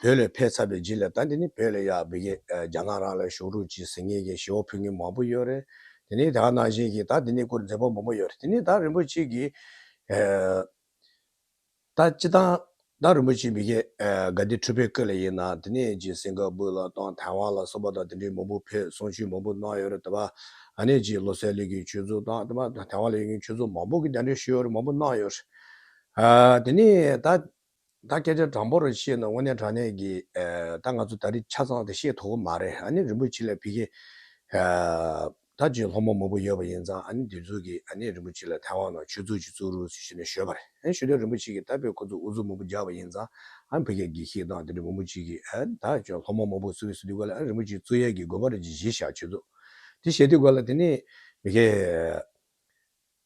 བོད་ལ་ཕེབས་ཚར་བའི་རྗེས་ལ་ད་འདི་ནི་བོད་ལ་ཡ་བི་གེ་རྒྱ་ནག་རང་ལ་ཞུགས་རོགས་གྱིས་ཟེར་མཁན་གྱི་ཞུ་བ་ཕུལ་མཁན་མང་པོ་ཡོད་རེད། དེ་ནི་ད་ག་ནང་བཞིན་གྱི་ད་འདི་ནི་སྐོར་མཛད་པ་མང་པོ་ཡོད་རེད། དེ་ནི་ད་རིན་པོ་ཆེ་གིས་ད་སྤྱི་བཏང་ད་རིན་པོ་ཆེ་བི་གེ་དགའ་ལྡན་ཁྲི་པའི་སྐབས་ལ་ཡིན་ན་དེ་ནས་ཀྱི་སིང་ག་པུར་ལ་དང་ཐའེ་ཝན་ལ་སོགས་པ་དང་དེ་འདྲའི་མང་པོ་ཕེབས་གསུང་ཆོས་མང་པོ་གནང་ཡོད་རེད། ད་བ་ཨ་ནེ་ཀྱི་ལོ་སའི་ལུགས་ཀྱི་ཆོས་ཚོགས་དང་ད་བ་ཐའེ་ཝན་ལ་ཡོད་མཁན་ཆོས་ཚོགས་མང་པོ་གི་གདན་འདྲེན་ཞུས་ཡོད་རེད། མང་པོ་གནང་ཡོད་རེད། དེ་ནས་ད། ད་སྐད་ཆ་དྲང་པོ་རུ་བཤད་ན་དངོས་གནས་དྲང་གནས་ཀྱི་ད་ང་ཚོ་ད་རེས་ཆ་ཚང་དེ་བཤད་ཐུབ་ཀྱི་མ་རེད། ཨ་ནི་རིན་པོ་ཆེ་ལ་བི་གེ་ད་ཅིག་སློབ་མ་མང་པོ་ཡོད་པ་ཡིན་ཙང་ཨ་ནི་དེ་ཚོ་གིས་ཨ་ནི་རིན་པོ་ཆེ་ལ་ཐའེ་ཝན་ནང་ཆོས་ཚོགས་ཅིག་བཙུགས་རོགས་ཞེས་ནས་ཞུས་པ་རེད། ཨ་ནི་ཞུ་དུས་རིན་པོ་ཆེ་གིས་ད་བོད་ཁོ་ཚོ་ཨུ་ཚུགས་མང་པོ་རྒྱག་པ་ཡིན་ཙང་ཨ་ནི་བི་གེ་དགེ་བཤེས་དང་དེ་འདྲ་མང་པོ་ཅིག་གིས་ཨ་ད་ཅིག་སློབ་མ་མང་པོ་བཙུགས་ཟེར་དུས་ག་ལ་ཨ་ནི་རིན་པོ་ཆེ་བཙུགས་ཡས་ཀྱི་དགོས་པ་རེད་ཅེས་གཞི་བཞག་ཆོས་ཚོགས་དེ་བཤད་དུས་ག་ལ་དེ་ནས་བི་གེ་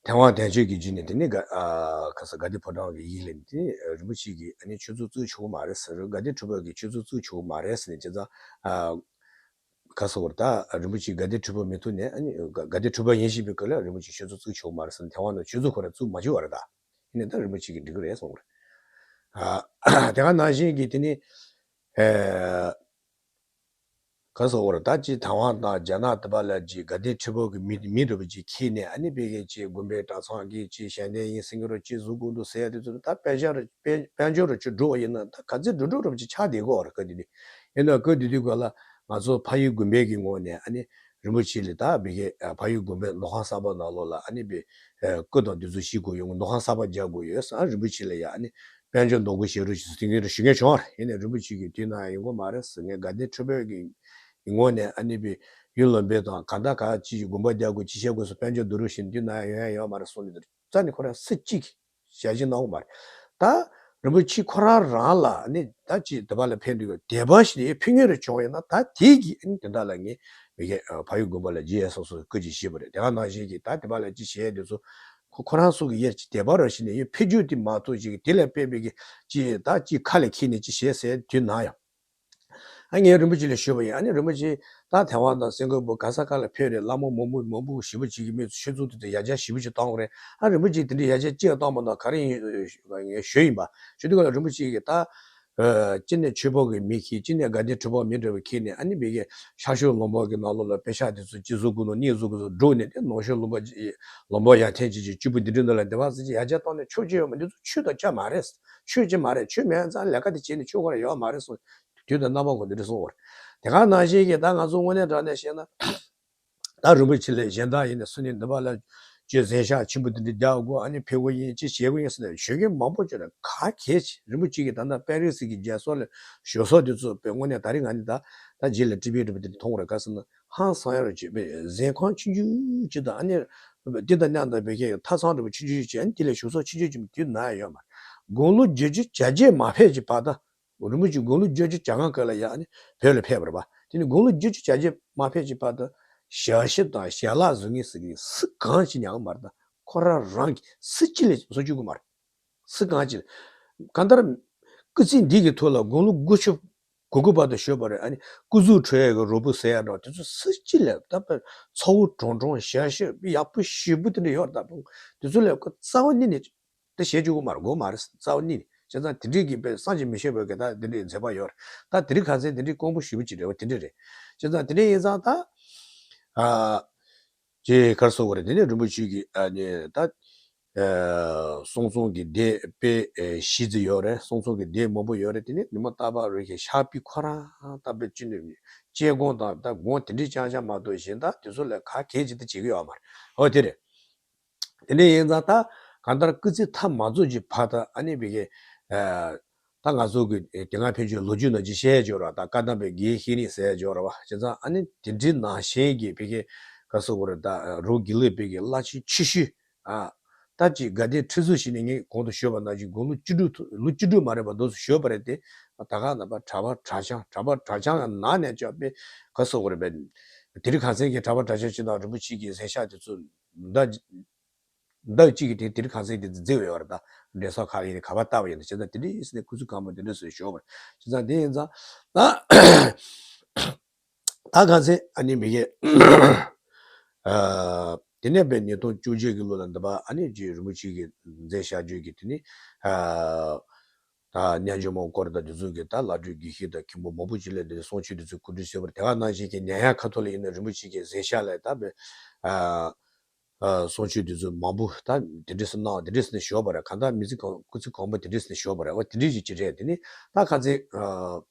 ཐའེ་ཝན་དོན་གཅོད་ཀྱི་བརྒྱུད་ནས་དེ་ནས་ག་ཨ་ག་ས་དགའ་ལྡན་ཕོ་བྲང་གི་ཡིག་ལས་ནས་དེ་ནས་རིན་པོ་ཆེ་གིས་ཨ་ནི་ཆོས་ཚོགས་བཙུགས་ཆོག་གི་མ་རེད་ཟེར། དགའ་ལྡན་ཁྲི་པ་གིས་ཆོས་ཚོགས་བཙུགས་ཆོག་གི་མ་རེད་ཟེར་ནས་བྱས་ཙང་ཨ་ག་ས་བར་ད་རིན་པོ་ཆེ་དགའ་ལྡན་ཁྲི་པ་མི་ཐུག་ནས་ཨ་ནི་དགའ་ལྡན་ཁྲི་པ་ཡིན་བཞིན་པའི་སྐབས་ལ་རིན་པོ་ཆེ་ཆོས་ཚོགས་བཙུགས་ཆོག་གི་མ་རེད་ཟེར་ནས་ཐའེ་ཝན་ནང་ཆོས་ཚོགས་ཁོ་རང་བཙུགས་མ་བཅུག་པ་རེད། ད་ཡིན་ནའི་ད་རིན་པོ་ཆེ་གིས་འགྲིག་གི་རེད་གསུངས་པ་རེད། ཨ་དེ་ག་ནང་བཞིན་གྱི་དེ་ནས་ཨ། ག་ཟེར་དགོས་རེད། ད་ཅི་ཐའེ་ཝན་དང་རྒྱ་ནག་དེ་པ་ལ་ཅི་དགའ་ལྡན་ཁྲི་པ་གི་མི་མི་འདྲ་པོ་ཅིག་ཁྱེར་ནས་ཨ་ནི་བོད་ཀྱི་ཅི་དགོན་པའི་གྲྭ་ཚང་གི་ཅི་ཞལ་འདེབས་ཡིན་ཟེར་གྱི་རེད། ཅི་བཟོ་དགོས་འདུག་ཟེར་ཡ་དེ་ཚོ་ད་དཔལ་འབྱོར་དཔལ་དཔལ་འབྱོར་ཅིག་འགྲོ་བ་ཡིན་ན་ད་ག་ཚོད་འགྲོ་འགྲོ་འདྲ་པོ་ཅིག་ཆགས་བསྡད་ཀྱི་ཡོད་རེད། ག་དུས་དུས་ཡིན་ན་ག་དུས་དུས་ག་ལ་ང་ཚོ་ཕ་ཡུལ་དགོན་པའི་གི་ངོས་ནས་ཨ་ནི་ རིན་པོ་ཆེ་ལ་ད་བི་གའི་ཕ་ཡུལ་དགོན་པའི་ནོར་ཁང་གསར་པ་ནང་ལོགས་ལ་ཨ་ནི་བི་སྐུ་དང་དེ་ཚོ་ཞིག་དགོས་ཡོང་ནོར་ཁང་གསར་པ་རྒྱག་དགོས་ཡོད་ཟེར། ཨ་རིན་པོ་ཆེ་ལ་ཡ་ཨ་ནི་དཔལ་འབྱོར་འདོགས་སྐུལ་བྱེད་རོགས་ཞེས་དེ་འདྲ་ཞུ་མཁན་བྱུང་བ་རེད། ཡིན་ནའི་རིན་པོ་ཆེ་གིས་དུས་ནང་ཡིན་དགོས་མ་རེད་ཟེར། ངས་དགའ་ལྡན་ཁྲི་པའི་གི་ངོས་ནས་ཨ་ནི་བི་ཡུལ་ལུང་པའི་དང་གང་ལྟར་ག་ཅི་ཞིག་དགོན་པ་རྒྱག་དགོས་ཅི་བྱེད་དགོས་སུ་དཔལ་འབྱོར་བསྡུ་རུབ་ཞིག་དུས་ནང་ཡོང་ཡ་ཡོད་མ་རེད་གསུངས་ནས་རྩ་ནས་ཁོ་རང་སུ་གཅིག་གིས་ཞལ་བཞེས་གནང་གི་མ་རེད། ད་རིན་པོ་ཆེ་ཁོ་རང་རང་ལ་ནི་ད་ཅིག་དེ་པ་ལ་ཕེབས་འདུག་གི་དེ་པ་ཞིག་ནས་ཕེབས་མཁན་རེ་བྱུང་བ་ཡིན་ན་ད་དེ་གི་ཨ་ནི་དེ་འདྲ་ལ་ངས་མི་གའི་ཕ་ཡུལ་དགོན་པ་ལ་རྗེས་ཡས་སོགས་སུ་སྐུ་ཅིག་བཞེས་པ་རེད། དེ་ག་ནང་བཞིན་གྱི་ད་དེ་པ་ལ་ཅི་བྱས་དེ་ཚོ་ཁོ་ཁོ་རང་ཚོ་གི་ཡར་ཅིག་དེ་པ་ར་ཞིག་ནས་ཡོད་ཕེབས་རྒྱུ་དེ་མ་གཏོགས་ཅིག་དེ་ལ་དཔེ་མི་གི་ཅི་ད་ཅིག་ཁ་ལ་འཁྱེར་ནས་ཅི་བྱས་ཟེར་དུས་ན་ཡང་། ཨ་ངས་རིན་པོ་ཆེ་ལ་ཞུས་པ་ཡིན། ཨ་ནི་རིན་པོ་ཆེ་ད་ཐེ་ཝན་དང་སེང་གོ་པོ་ག་ས་ག་ལ་ཕེབས་རེད། བླ་མ་མང་པོ་མང་པོ་ཞེ་པོ་ཅིག་གིས་མི་ཆོས་ཚོགས་དེ་ཚོ་ཡར་རྒྱས་ཞེ་པོ་ཅིག་བཏང་གི་རེད། ཨ་རིན་པོ་ཆེ་དེ་འདྲའི་ཡར་རྒྱས་ཅི་ཡང་བཏང་མ་གཏོགས་ག་རེ་ཡིན་ཞུས་ཡིན་པ་ཞུ་དུས་ག་ལ་རིན་པོ་ཆེ་གིས་ད་ཨ་ཅི་ནས་ཆོས་པ་གི་མི་ཁྱེར་ཅི་ནས་དགའ་ལྡན་ཁྲི་པ་མི་འདྲ་བ་ཁྱེར་ནས་ཨ་ནི་མི་གའི་ཤར་ཕྱོགས་ལུང་པ་གི་ནང་ལོགས་ལ་དཔེ་ཤག་དེ་ཚོ་ཅི་བཟོ་དགོས་ནོ་གཉིས་བཟོ་དགོས་ཚོ་བསྒྲུགས་ནས་དེ་ནང་ཤོད་ལུང་པ་ལུང་པ་ཡར་འཐེན་ཅིག་ཅིག་སྐྱིད་པོ་འདི་འདྲའི་ནང་ལ་འདི་བ་ཟེར་ཅིག་ཡར་རྒྱས་བཏང་ནས་ཆོས་ཅི་ཡོད་མ་འདི་ཚོ་ཆོས་དང་ཆ་མ་རེད། ཆོས་ཅི་མ་རེད། ཆོས་མེད་ཙང་ལས་ཀ་དེ་བྱས་ནས་ཆོས་ཁོ་ར་ཡོད་མ་རེད་གསུངས། དུས་དང་རྣམ་པ་ཁོ་འདི་འདྲ་གསུངས་པ་རེད། དེ་ག་ནང་བཞིན་གྱི་ད་ང་ཚོ་དངོས་གནས་དྲང་གནས་བཤད་ན། ད་རིན་པོ་ཆེ་ལས་གཞན་དག་ཡིན་ན་སུ་ནི་འདི་པ་ལ་ཅི་གཟན་ཤག་ཆེན་པོ་འདི་འདྲ་རྒྱག་དགོས། ཨ་ནི་ཕེབས་དགོས་ཡིན་ཅི་བྱེད་དགོས་ཡིན་ཟེར་ནས་ཞུ་མཁན་མང་པོ་བྱོས་ན་ག་གལ་ཆེ་རིན་པོ་ཆེ་གིས་ད་ལྟ་པེ་རི་སི་གི་རྒྱལ་ས་ལ་ཞུ་ས་དེ་ཚོ་དཔེ་དངོས་གནས་ད་རིང་ང་ནི་ད་ད་རྗེས་ལ་ཊི་བི་འདྲ་པོ་འདི་འདྲ་མཐོང་བ་རེད། ག་ཟེར་ན་ཧང་སང་ཡ་རུ་བྱེད་པའི་གཟན་ཁང་ཆུང་ཆུང་ཅིག་དང་ཨ་ནི་འདི་དང་མཉམ་དུ་བོད་སྐད་ཀྱི་ཐབ་ཚང་འདྲ་པོ་ཆུང་ཆུང་ཅིག་ཨ་ནི་དེ་ལ་ཞུ་ས་ཆུང་ཆུང་ཅིག་དུས་ན་ཡོད་མ་རེད། དགུང་ལོ་བརྒྱད་ཅུ་གྱ་བརྒྱད་མ་ཕེབས་ཀྱི་བར་དུ། རིན་པོ་ཆེ་དགུང་ལོ་བརྒྱད་ཅུ་གྱ་ལྔ་སྐབས་ལ་ཡ་ཨ་ནི་བོད་ལ་ཕེབས་པ་རེད་པ། དེ་ནི་དགུང་ལོ་བརྒྱད་ཅུ་གྱ་བརྒྱད་མ་ཕེབས་ཀྱི་བར་དུ་ཞལ་ཤེས་དང་ཞལ་ལག་བཟོ་མཁན་ཟེར་མཁན་སུ་གང་ཞིག་ཉར་གི་མ་རེད། ད་ཁོ་རང་རང་གིས་སུ་གཅིག་ལས་བཟོ་བཅུག་གི་མ་རེད། སུ་གང་ཞིག་ལ། གང་ལྟར་སྐུ་ཚེ་འདི་གི་ཐོག་ལ་དགུང་ལོ་དགུ་བཅུ་གོ་དགུ་བར་དུ་བཞུགས་པ་རེད། ཨ་ནི་སྐུ་གཟུགས་ཁྲོ་ཡ་གི་རོ་བུ་ཟེར་ཡ་འདྲ་བ་དེ་ཚོ་སུ་གཅིག་ལས་ད་དཔེ་ཚ་བོ་གྲོང་གྲོང་ཞལ་ཤེས་ཡག་པོ་ཞེ་པོ་དེ་འདྲ་ཡོད་རེད། ད་དེ་ཚོ་ལས་ཁོ་རྩ་བ་ཉིད་ནས། དེ་བྱེད་བཅུག་གི་མ་རེད། དགོས་མ་རེད། རྩ་བ་ཉིད་ནས་བྱས་ཙང་དེ་འདྲའི་གི་དཔེ་བསམ་གྱིས་མི་ཁྱབ་པའི་གི་ད་དེ་འདྲའི་མཛད་པ་ཡོད་རེད། ད་དེ་རིང་ཁ་སང་དེ་འདྲའི་དཀོན་པོ་ཞེ་པོ་ཅིག་རེད་པ། དེ་འདྲ་རེད། བྱས་ཙང་དེ་འདྲ་ཡིན་ཙང་ད་ཨ་ཅེ་གར་སོ་བ་རེད། དེ་ནས་རིན་པོ་ཆེ་གི་ཨ་ནི་ད་ཨ་གསུང་རྩོམ་གི་སྡེ་དཔེ་ཨེ་བཞི་ཙམ་ཡོད་རེད། གསུང་རྩོམ་གི་སྡེ་མང་པོ་ཡོད་རེད། དེ་ནས་ཉི་མ་རྟག་པར་རེ་ཞིག་ཤར་པའི་ཁོ་རང་ད་དཔེ་ཅི་ནས་དཔྱད་སྒོམ་དང་ད་སྒོམ་དེ་འདྲའི་རྐྱང་རྐྱང་མ་གཏོགས་གཞན་དག་དེ་ཚོ་ལ་ག་གལ་ཅིག་ད་བྱེད་ཀྱི་ཡོད་མ་རེད། འོ་དེ་རེད། དེ་འདྲ་ཡིན་ཙང་ད་གང་ལྟར་སྐུ་ཚེ་མཐའ་མ་རྫོགས་ཀྱི་བར་དུ་ཨ་ནི་བི་གའི་ཨ་ད་ང་ཚོ་གི་དེ་སྔ་ཕན་ཆད་ལོ་རྒྱུས་ནང་ཅིག་བཤད་ཡོད་རེད་པ། ད་བཀའ་གདམས་པའི་དགེ་བའི་བཤེས་གཉེན་ཟེར་ཡོད་རེད་པ། བྱས་ཙང་ཨ་ནི་དེ་འདྲའི་ནང་བཞིན་གྱི་བི་གའི་ག་སོ་གོ་རེད། ད་རོགས་དགེ་ལུགས་པའི་གི་བླ་ཆེན་ཆེ་ཤོས་ཨ་ད་ཅིག་དགའ་ལྡན་ཁྲི་ཟུར་ཞིག་ནས་ངས་གོང་དུ་ཞུས་པ་ནང་བཞིན་དགུང་ལོ་བཅུ་དྲུག་ལོ་བཅུ་དྲུག་མ་རེད་པ། འདུག་སེ་ཞུས་པ་རེད་དེ། ད་ག་ནང་པ་གྲྭ་པ་གྲྭ་རྐྱང་གྲྭ་པ་གྲྭ་རྐྱང་ཡང་ནང་ནས་ཅོག་པའི་ག་སོ་གོ་རེད་པས། དེ་རིང་ཁ་སང་གི་གྲྭ་པ་གྲྭ་རྐྱང་ཅིག་དང་རིན་པོ་ཆེ་གི་གཟན་ཤག་དེ་ཚོ་འདྲ་འདྲ་གཅིག་གི་དེ་དེ་རིང་ཁ་སང་དེ་བརྩི་བའི་བར་ད་འདྲེ་སོགས་ཁག་ཡིན་ག་པར་བལྟ་བ་ཡིན་ན། བྱས་ཙང་དེ་འདྲ་ཡིན་ཟེར་ནས་སྐུ་གཟུགས་གང་པོ་དེ་འདྲ་ཟེར་ཞོག་པར། བྱས་ཙང་དེ་ཡིན་ཙང་ད་ད་ཁ་སང་ཨ་ནི་མི་གེ་ཨ་དེ་ནས་པའི་ཉིས་སྟོང་བཅོ་བརྒྱད་ཀྱི་ལོ་ལ་འདི་པ་ཨ་ནི་རྗེ་རིན་པོ་ཆེ་གི་མཛད་བཞག་རྒྱུ་གི་དེ་ནི་ཨ། ད་རྣལ་འབྱོར་མ་སྐོར་དང་དེ་ཚོ་གི་ད་བླ་སྤྲུལ་དགེ་བཤེས་དང་མཁན་པོ་མང་པོ་ཅིག་ལས་དེ་གསུང་ཆོས་དེ་ཚོ་གོ་སྒྲིག་བྱས་པར། དེ་ག་ནང་བཞིན་གྱི་ཉན་ཡག་ཁ་ཐོག་ལ་ཡིན་ན་རིན་པོ་ཆེ་གི་གཟན་ཤག་ལ་ད་བའི་ཨ་ཨ་གསུང་ཆོས་དེ་ཚོ་མང་པོ་ད་དེ་འདྲས་སུ་གནང་དེ་འདྲས་སུ་ནས་ཞོག་པ་རེད། གང་ལྟར་མི་ཚེ་གང་སྐུ་ཚེ་གང་པོ་དེ་འདྲས་སུ་ནས་ཞོག་པ་རེད། འོ་དེ་འདྲས་ཞིག་ཅིག་རེད། དེ་ནི་ད་ཁ་ཚིག་ཨ་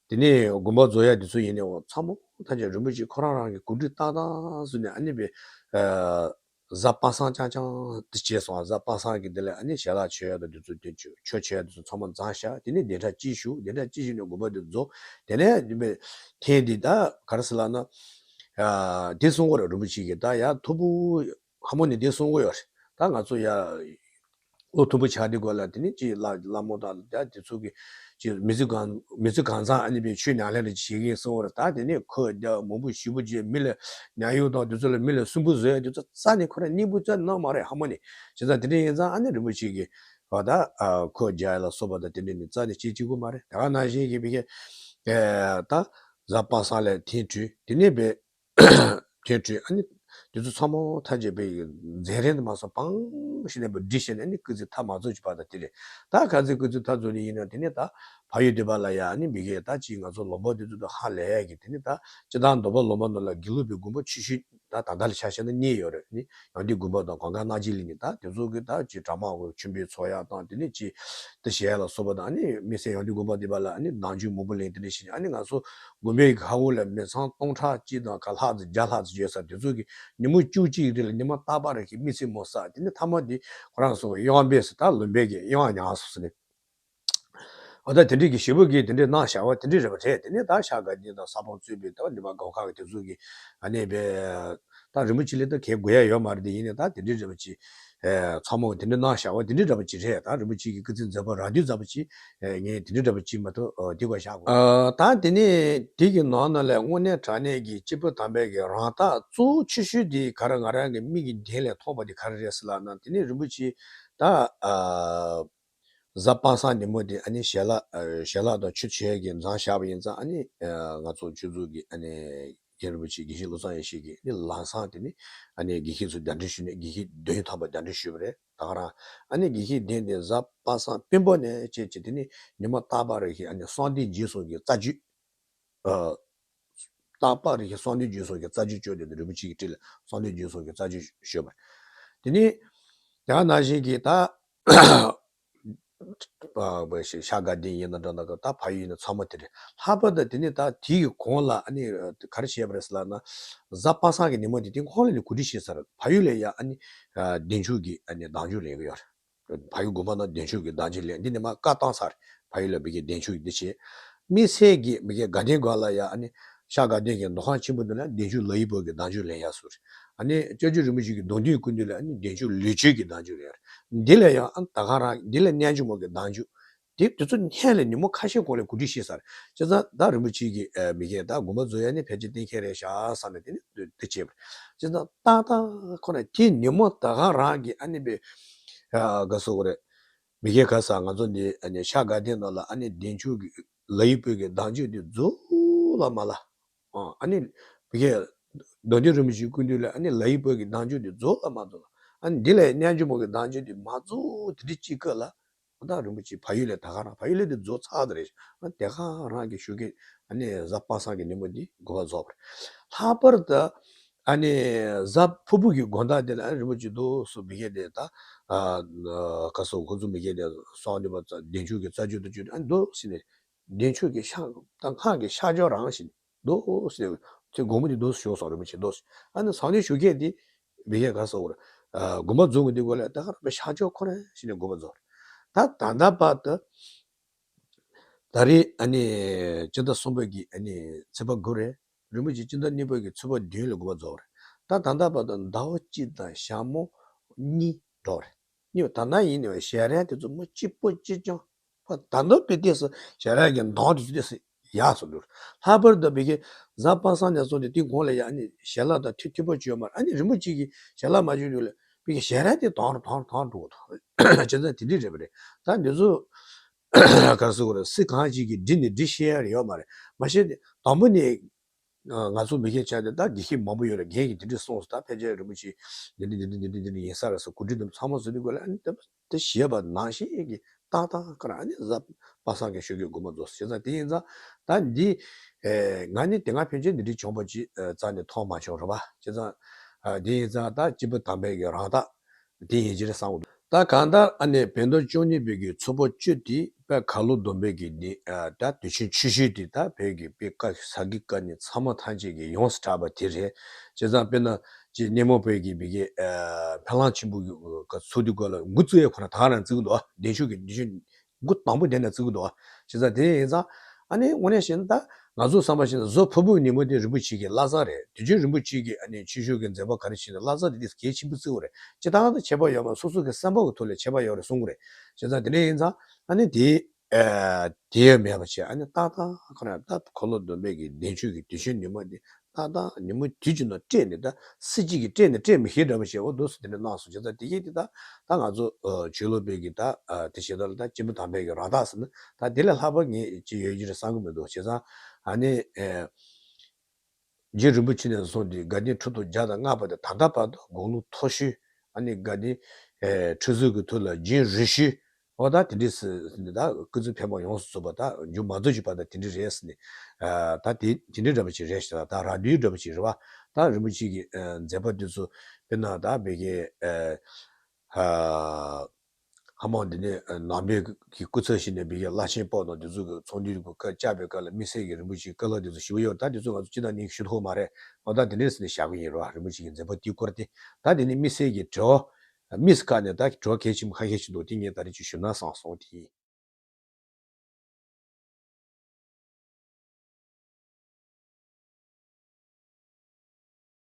དེ་ནི་དགོངས་པ་རྫོགས་ཡག་དེ་ཚོ་ཡིན་ནའང་ཚང་མ་ཐམས་ཅད་རིན་པོ་ཆེ་ཁོ་རང་རང་གི་གོ་སྒྲིག་ཏག་ཏག་བཟོས་ནས་ཨ་ནི་བའི་ཨ། གཟའ་པ་སངས་རྐྱང་རྐྱང་དུ་བྱས་སོང་། གཟའ་པ་སངས་ཀྱི་དེ་ལ་ཨ་ནི་ཞལ་ལག་མཆོད་ཡ་དང་དེ་ཚོ་དེ་ཆོ་ཆོས་མཆོད་ཡ་དེ་ཚོ་ཚང་མ་མཛད་བཞག་དེ་ནས་བདེ་གྲ་གཅིག་བཞུགས། བདེ་གྲ་གཅིག་བཞུགས་ནས་དགོངས་པ་དེ་རྫོགས། དེ་ནས་དེ་ཐེངས་འདི་ད་ག་རེ་ཟེར་ལབ་ན། ཨ་དེ་གསུང་གི་ཡོད་རེད། རིན་པོ་ཆེ་གིས་ད་ཡ་ཐུབ་པོ་ཧ་མོ་ནས་དེ་གསུང་གི་ཡོད་རེད། ད་ང་ཚོ་ཡ་བློ་མཐུན་པོ་ཆགས་དུས་སྐབས་ལ་དེ་ནས་ཅིག་བླ་བླ་མ་དང་ཡ་དེ་ཚོ་གི་ཅིག་མི་ཚེ་གང་མི་ཚེ་གང་ཚང་ཨ་ནི་པའི་ཆོས་ཉམས་ལེན་རེ་བྱེད་ཀྱིན་སོང་བར། ད་དེ་ནས་ཁོ་རྒྱ་མང་པོ་ཞེ་པོ་ཅིག་མི་ལ་ཉམས་གཡོག་དང་དེ་ཚོ་ལ་མི་ལ་སུན་པོ་བཟོ་ཡ་དེ་ཚོ་རྩ་ནས་ཁོ་རང་སྙིང་པོ་རྩ་ནས་གནང་མ་རེད་ཧ་མོ་ནས། བྱས་ཙང་དེ་འདྲ་ཡིན་ཙང་ཨ་ནི་རིན་པོ་ཆེ་གིས་བ་ད་ཨ་ཁོ་རྒྱ་ལ་སོགས་པ་དང་དེ་འདྲ་ནི་རྩ་ནས་བྱེད་ཅིག་གོ་མ་རེད། ད་ག་ནང་བཞིན་གྱི་བི་གེ་ཨེ་ད་གཟའ་པ་སངས་ལ་ཐེངས་དྲུག་དེ་ནས་བས། ཐོན་ཁྲུས་ཨ་ནི་དེ་ཚོ་ཚང་མ་ཐམས་ཅད་པའི་མཛད་རིམ་དུ་མ་སོང་སྤང་ཞིག་ནས་པ་སྒྲིག་བྱས་ནས་ཨ་ནི་སྐུ་ཚེ་མཐའ་མ་རྫོགས་ཀྱི་བར་དུ་དེ་རེད། ད་ག་ཚོད་སྐུ་ཚེ་མཐའ་རྫོགས་ནས་ཡིན་ན་དེ་ནས་ད་ཕ་ཡུལ་འདི་པ་ལ་ཡ་ཨ་ནི་མི་གེ་ད་ཅིག་ང་ཚོ་ལུང་པ་འདི་ཚོ་དུ་ཧ་ལས་ཡ་གི་དེ་ནས་ད་སྤྱི་བཏང་འདོད་པ་ལུང་པ་ནང་ལ་དགེ་ལུགས་པའི་དགོན་པ་ཆེ་ཤོས་ ད་ད་ལྟ་ལ་ཆ་བཞག་ན་གཉིས་ཡོད་རེད། ནི་ཡང་སྟེང་དགོན་པ་དང་གངས་དཀར་གནག་སྦྱིས་གླིང་གི་ད་དེ་ཚོ་གི་ད་ཅིག་གྲྭ་མང་གི་མཆོད་འབུལ་ཚོགས་ཡག་དང་དེ་ནས་ཅིག་དེ་ཞལ་ལ་སོགས་པ་དང་ནི་དམིགས་བསལ་ཡང་སྟེང་དགོན་པ་འདི་པ་ལ་ནི་གདུང་རྒྱུད་མུ་པ་ལེན་དེ་འདྲ་ཞིག་ཨ་ནི་ང་ཚོ་དགོན་པའི་ཁ་འོག་ལ་མི་ཚང་སྟོང་ཕྲག་གཅིག་དང་ག་ལྷག་ཙམ་བརྒྱ་ལྷག་ཙམ་ཡོད་ས་དེ་ཚོ་གི་ཉིན་མོ་བཅུ་གཅིག་རེ་ལ་ཉི་མ་རྟག་པ་རེ་གི་དམིགས་བསལ་མོ་ས་དེ་ནི་ཐ་མ་དེ་ཁོ་རང་ཚོ་གཡང་འབོད་ཟེར་ད་ལུང་པའི་གི་གཡང་ཉག་སོ་སོ་ནི། འོ་ད་དེ་འདྲའི་གི་ཞེ་པོ་གི་དེ་འདྲའི་གནང་བཞག་པ་དེ་འདྲའི་རེད་པ་རེད། དེ་ནས་ད་ཤར་དགའ་ལྡན་དང་ས་བོན་གཙོས་པའི་ད་འདི་པ་སྒོམ་ཁང་གི་དེ་ཚོ་གི་ཨ་ནི་བས་ད་རིན་པོ་ཆེ་ལས་ད་གས་དགོས་ཡ་ཡོད་མ་རེད། དེ་ཡིན་ནའི་ད་དེ་འདྲའི་རེད་པ་ཅིག་ཚང་མ་དེ་འདྲའི་གནང་བཞག་པ་དེ་འདྲའི་རེད་པ་ཅིག་རེད། ད་རིན་པོ་ཆེ་གི་སྐུ་ཚེ་མཛད་པ་རགས་བསྡུས་ཙམ་པ་ཅིག་ངས་དེ་འདྲའི་རེད་པ་ཅིག་མ་གཏོགས་དེ་ག་བཞག་དགོས། ད་དེ་ནས་དེ་གི་ནང་ན་ལས་དངོས་གནས་དྲང་གནས་ཀྱི་སྐྱེས་བུ་དམ་པའི་གི་རང་རྟགས་གཙོ་བོ་ཆེ་ཤོས་དེ་ག་རེ་ང་རང་གི་མིག་གི་མདུན་ལས་མཐོང་བ་དེ་ག་རེ་རེད་ཟེར་ལབ་ན་དེ་ནས་རིན་པོ་ཆེ་ད། གཟའ་པ་སངས་ཉིན་མོ་དེ་ཨ་ནི་ཞལ་ལག་ཨ་ཞལ་ལག་དང་ཆུ་མཆོད་ཀྱི་མཛད་བཞག་པ་ཡིན་ཙང་ཨ་ནི་ཨ་ང་ཚོ་ཆོས་ཚོགས་ཀྱི་ཨ་ནི་རྒན་རིན་པོ་ཆེ་དགེ་བཤེས་བློ་བཟང་ཡེ་ཤེས་ཀྱིས་ནི་ལམ་སང་དེ་ནི་ཨ་ནི་དགེ་བཤེས་ཚོ་གདན་འདྲེན་ཞུས་ནས་དགེ་བཤེས་བདུན་ཐམ་པ་གདན་འདྲེན་ཞུས་པ་རེད། ད་ག་རང་ཨ་ནི་དགེ་བཤེས་བདུན་དེ་གཟའ་པ་སངས་སྤྲེལ་པ་ནས་བྱས་བྱས་དེ་ནི་ཉི་མ་རྟག་པ་རེ་བཞིན་ཨ་ནི་གསང་བདེ་འཇིགས་གསུམ་གྱི་རྩ་རྒྱུད། ཨ། རྟག་པ་རེ་བཞིན་གསང་བདེ་འཇིགས་གསུམ་གྱི་རྩ་རྒྱུད་བཅོས་ཏེ་རིན་པོ་ཆེ་གི་སྤྲིན་ལས་གསང་བདེ་འཇིགས་གསུམ་གྱི་རྩ་རྒྱུད་བཤད་པ། དེ་ནི་དེ་ག་ནང་བཞིན་གྱི་ད་ཤར་དགའ་ལྡན་ཡིན་ན་འདྲ་འདྲ་གི་ད་ཕ་ཡུལ་ཡིན་ན་ཚང་མ་དེ་རེད། ལྷག་པར་དུ་དེ་ནི་ད་དེའི་གོང་ལ་ཨ་ནི་ག་རེ་བྱས་པ་རེད་ཟེར་ལབ་ན་གཟའ་པ་སངས་ཀྱི་ཉིན་མོ་དེ་དེ་ཁོང་ལ་ནི་གོ་སྒྲིག་བྱས་ཚར། ཕ་ཡུལ་ལ་ཡ་ཨ་ནི་བདེ་མཆོག་གི་ཨ་ནི་གདུང་རྒྱུད་ལེན་གི་ཡོད་རེད། ཕ་ཡུལ་དགོན་པ་ནང་བདེ་མཆོག་གི་གདུང་རྒྱུད་ལེན། འདི་ནས་མར་བཀའ་བཏང་ཚར། ཕ་ཡུལ་ལ་ཕ་གིའི་བདེ་མཆོག་གི་འདི་བྱས། དམིགས་བསལ་གྱི་ཕ་གིའི་དགའ་ལྡན་སྒར་ལ་ཡ་ཨ་ནི་ཤར་དགའ་ལྡན་གྱི་མདོ་ཁམས་ཆེན་པོ་འདི་ལ་བདེ་མཆོག་ལ་ཡི་བོད་ཀྱི་གདུང་རྒྱུད་ལེན་ཡ་སུ་རེད། ཨ་ནི་སྐྱབས་རྗེ་རིན་པོ་ཆེ་གི་གདུང་རྒྱུད་ཀུན་འདུས་ལ་ཨ་ནི་བདེ་མཆོག་ལུས་ཆོས་ཀྱི་གདུང་རྒྱུད་ལེན་ཡ་རེད། འདི་ལ་ཡང་ཨ་ནི་ད་ག་རང་འདི་ལ་རྣལ་འབྱོར་མ་གི་གདུང་རྒྱུད། དེ་དུས་ཚོད་སྔོན་ལ་ཉིན་མོ་ཁ་ཤས་གོང་ལ་གོ་སྒྲིག་བྱས་ཚར། བྱས་ཙང་ད་རིན་པོ་ཆེ་གིས་ཨ་ཕ་གིའི་ད་དགོངས་པ་རྫོགས་ཡ་ནི་ཕལ་ཆེར་གཏན་འཁེལ་རེད་ཤག་བསམ་ནས་དེ་ནི་དེ་བྱས་པ་རེད། བྱས་ཙང་ཏག་ཏག་ཁོ་ན་དེ་ཉིན་མོ་ད་ག་རང་གི་ཨ་ནི་བས་ཨ་ག་ཟེར་དགོས་རེད། ཕ་གིའི་ག་ས་ང་ཚོ་འདི་ཨ་ནི་ཤར་དགའ་ལྡན་ནང་ལ་ཨ་ནི་བདེ་མཆོག་གི་ལ་ཡི་བོད་ཀྱི་གདུང་རྒྱུད་འདི་རྫོགས་ལ་མ་ལ། ཨ་ནི་ཕ་གིའི་གདུང་རྒྱུད་རིན་པོ་ཆེ་ཀུན་འདུས་ལ་ཨ་ནི་ལ་ཡི་བོད་ཀྱི་གདུང་རྒྱུད་འདི་རྫོགས་ལ་མ་རྫོགས་ལ། ཨ་ནི་འདི་ལ་རྣལ་འབྱོར་མ་གི་གདུང་རྒྱུད་འདི་མ་རྫོགས་དེ་འདྲ་ཅིག་སྐབས་ལ། ད་རིན་པོ་ཆེ་ཕ་ཡུལ་ལ་ད་ག་རང་ཕ་ཡུལ་ལ་དེ་རྫོགས་ཚར་དེ་རེད། ཨ་དེ་ག་རང་གི་ཤུགས་ཀྱིས་ཨ་ནི་གཟའ་པ་སངས་ཀྱི་ཉིན་མོ་འདི་དགོངས་པ་རྫོགས་པ་རེད། ལྷག་པར་དུ་ཨ་ནི་གཟའ་ཕུར་བུ་གི་དགོང་དག་དེ་ལ་ཨ་རིན་པོ་ཆེ་འདུག་སེ་ཕ་གིའི་དེ་ད་ཨ་ག་ཟེར་ཁོ་ཚོ་ཕ་གིའི་དེ་གསང་བདེ་བ་བདེ་མཆོག་གི་རྩ་རྒྱུད་དུ་གྱུར་ཨ་འདུག་སེ་ནས་བདེ་མཆོག་གི་ཤ་དང་སྔགས་ཀྱི་ཤ་སྦྱོར་རང་བཞིན། འདུག་སེ། དེ་དགོང་མོ་དེ་འདུག་སེ་ཞོག་སོང་རིན་པོ་ཆེ་འདུག་སེ། ཨ་ནི་སང་ཉིན་ཞོགས་ཀས་དེ་ཕ་གིའི་ག་ཟེར་དགོས་རེད། ཨ་དགོངས་པ་རྫོགས་ཀྱི་འདུག་གོ་ལ་ད་ག་རང་པའི་ཤ་སྦྱོར་ཁོ་རང་བྱས་ནས་དགོངས་པ་རྫོགས་རེད། ད་ད་ལྟ་བར་དུ་ད་རེས་ཨ་ནི་སྤྱི་ཟླ་གསུམ་པ་གི་ཨ་ནི་ཚེས་པ་དགུ་རེད། རིན་པོ་ཆེ་སྤྱི་ཟླ་གཉིས་པ་གི་ཚེས་པ་བདུན་ལ་དགོངས་པ་རྫོགས་རེད། ད་ད་ལྟ་བར་དུ་ཟླ་བ་གཅིག་དང་ཞག་མོ་གཉིས་འགྲོ་རེད། གཉིས་པ་ད་ན་ཡིན་ནའི་ཞལ་རས་དེ་ཚོ་མོ་གཅིག་པོ་གཅིག་རྐྱང་། ད་ལྟ་བའི་ཏོག་ཙམ་ཞལ་རས་ཀྱི་མདངས་དེ་ཚོ་ཏོག་ཙམ་ཡག་སོང་འདུག་ལྷག་པར་དུ་ཕ་གིའི་གཟའ་པ་སངས་ནས་བཟུང་སྟེ་དེ་གོང་ལ་ཡ་ཨ་ནི་ཞལ་ལག་དང་ཐུག་ཐུག་པ་བྱོས་མར་ཨ་ནི་རིན་པོ་ཆེ་གི་ཞལ་ལག་མ་བྱོས་དུས་ལ་ཕ་གིའི་ཞལ་རས་དེ་དྭངས་རུ་དྭངས་རུ་དྭངས་རུ་འགྲོ་གི་འདུག་བྱས་ཙང་དེ་འདྲ་རེད་པ་རེད། ད་འདི་ཚོ་ག་རེ་ཟེར་དགོས་རེད། སུ་གང་ཞིག་གིས་འབྲི་ནས་འབྲི་ཤེས་ཡ་ཡོད་མ་རེད། མ་གཞི་དེ་དང་པོ་ནས། ང་ཚོ་མི་སྒེར་ཆ་དེ་ད་དགེ་བཤེས་མང་པོ་ཡོད་རེད། རྒན་གྱིས་དེ་འདྲ་གསུངས་སོང་། ད་ཕལ་ཆེར་རིན་པོ་ཆེ་འདི་འདྲ་འདི་འདྲ་འདི་འདྲ་འདི་འདྲ་ཡིན་ས་རེད་ཟེར་གོ་སྒྲིག་དེ་ཚང་མ་བཟོས་དུས་སྐབས་ལ་ཨ་ནི་ད་དེ་ཞེས་པ་ནང་བཞིན་གྱི་ཏག་ཏག་ཁོ་རང་ཨ་ནི་གཟའ་པ་སངས་ཀྱི་ཞོགས་ཀས་དགོངས་པ་རྫོགས་བྱས་ཙང་དེ་ཡིན་ཙང་ད་འདི་ང་ནི་དེ་སྔ་ཕན་ཆད་འདི་འདྲའི་བྱུང་བ་ཅིག་རྩ་ནས་མཐོང་མ་བྱུང་རེད་པ། བྱས་ཙང་དེ་ཡིན་ཙང་ད་སྐྱེས་བུ་དམ་པའི་གི་རང་རྟགས། དེ་ཡིན་གྱི་རེད་བསམ་གྱི་འདུག་ད་གང་ལྟར་ཨ་ནི་བོད་ཟླ་བཅུ་གཉིས་པའི་གི་ཚེས་པ་བཅུ་དེ་དཔལ་ཁ་ལོ་སྡོམ་པའི་གི་ནི་ཨ་ད་དུས་ཆེན་ཆེ་ཤོས་དེ་ད་བོད་ཀྱི་དཔེ་བཀའ་ཟབ་རྒྱས་བཀའ་རྙིང་ཚང་མ་ཐམས་ཅད་ཀྱི་ཡོངས་སུ་གྲགས་པ་དེ་རེད། བྱས་ཙང་དཔེར་ན་ཅིག་སྙེ་མོ་བོད་ཀྱི་མི་གི་ཨ་ཕ་གླང་ཆེན་པོ་གི་ཚོགས་འདུའི་སྐོར་ལ་འགོ་བཙུགས་ཡས་ཁོ་ན་ད་ག་རང་བཙུགས་འདུག་བདེ་མཆོག་གི་དུས་ཆེན་འགོ་དང་པོ་དེ་ནས་བཙུགས་འདུག་བྱས་ཙང་དེ་ཡིན་ཙང་ཨ་ནི་དངོས་གནས་བཤད་ན་ད་ང་ཚོ་བསམ་པ་བྱས་ན་གཟའ་ཕུར་བུའི་ཉིན་མོ་དེ་རིན་པོ་ཆེ་གི་བླ་གཟའ་རེད། དུས་རྒྱུན་རིན་པོ་ཆེ་གི་ཨ་ནི་ཆོས་ཕྱོགས་ཀྱི་མཛད་པ་ག་རེ་བྱས་ན་བླ་གཟའ་དེ་དེ་གལ་ཆེན་པོ་བརྩི་བ་རེད། སྤྱིར་བཏང་ད་ཁྱད་པར་ཡོད་མ་སོ་སོ་གི་བསམ་པ་གི་ཐོག་ལ་ཁྱད་པར་ཡོད་རེད་གསུང་གི་རེད། བྱས་ཙང་དེ་འདྲ་ཡིན་ཙང་ཨ་ནི་དེ་ཨ་དེ་ཡང་མེད་པ་བྱས་ཨ་ནི་ཏག་ཏག་ཁོ་རང་ད་ཁ་ལོ་སྡོམ་པའི་གི་བདེ་མཆོག་གི་དུས་ཆེན་ཉིན་མོ་དེ་ཏག་ཏག་ཉིན་མོ་དུས་ཀྱི་ནང་སྤྲད་ནས་ད་སྲིད་སྤྱི་གི་སྤྲད་ནས་སྤྲད་མི་ཤེས་འདྲ་པོ་བྱས་འོ་འདུག་སེ་དེ་འདྲ་གནང་སོང་། བྱས་ཙང་དེ་གས་དེ་ད་ད་ང་ཚོ་ཆོས་ལུགས་པའི་གི་ད་དེ་བྱེད་སྟངས་ལ་ད་སྐྱེས་བུ་དམ་པའི་གི་རང་རྟགས་ཟེར་ན་ད་དེ་ལས་ལྷག་པ་ངས་ཅི་ཡོད་ཀྱི་རེད་བསམ་གི་མི་འདུག་བྱས་ཙང་ཨ་ནི་རྗེ་རིན་པོ་ཆེ་ནས་བཟུང་སྟེ་དགའ་ལྡན་ཁྲི་སྟོང་བརྒྱ་དང་ལྔ་པ་དེ་ད་ལྟ་བར་དུ་དགུང་ལོ་མཐོ་ཤོས་ཨ་ནི་དགའ་ལྡན་ཁྲི་ཟུར་གི་ཐོག་ལ་རྒྱུན་རིང་ཤོས། ཨོ་ད་དེ་འདྲས་ཟེར་ནས་ད་སྐུ་ཚེ་འཕེལ་མ་ཡོངས་སུ་རྫོགས་པ་ད་མཇུག་མ་རྫོགས་ཀྱི་བར་དུ་དེ་འདྲས་རེད་ཟེར་ནས། ཨ་ད་དེ་དེ་འདྲས་འདྲ་པོ་ཅིག་རེད་ཤག་ད་ར་དུས་འདྲ་པོ་ཅིག་རེད་བ། ད་རིན་པོ་ཆེ་གི་ཨ་མཛད་པ་དེ་ཚོ་དཔེར་ན་ད་བོད་ཀྱི་ཨ་ཧ་ཧ་མ་འདི་ནས་ནང་པའི་གི་སྐུ་ཚབ་ཞིག་ནས་བོད་ཀྱི་བླ་ཆེན་པོ་དང་དེ་ཚོ་གི་ཚོགས་འདུའི་སྐབས་བཅར་བའི་སྐབས་ལ་དམིགས་བསལ་གྱི་རིན་པོ་ཆེའི་བཀའ་སློབ་དེ་ཚོ་ཞུ་གི་ཡོད། ད་དེ་ཚོ་ང་ཚོ་སྤྱིར་བཏང་ནས་ཞུ་ཐུབ་མ་རེད། ཨོ་ད་དེ་འདྲས་ཟེར་ནས་བཞག་གི་ཡིན་རེད་བ། རིན་པོ་ཆེ་གི་མཛད་པ་དེའི་སྐོར་དེ། ད་དེ་ནས་དམིགས་བསལ་གྱི་དྲི་བ། མིས་ཁ་ནས་ད་གྲོགས་གལ་ཆེན་པོ་ཁ་ཤས་ཤིག་འདུག་དེ་ངས་ད་རེས་ཅིག་ཞུ་ན་བསམ་སོང་། དེ་ཡིན།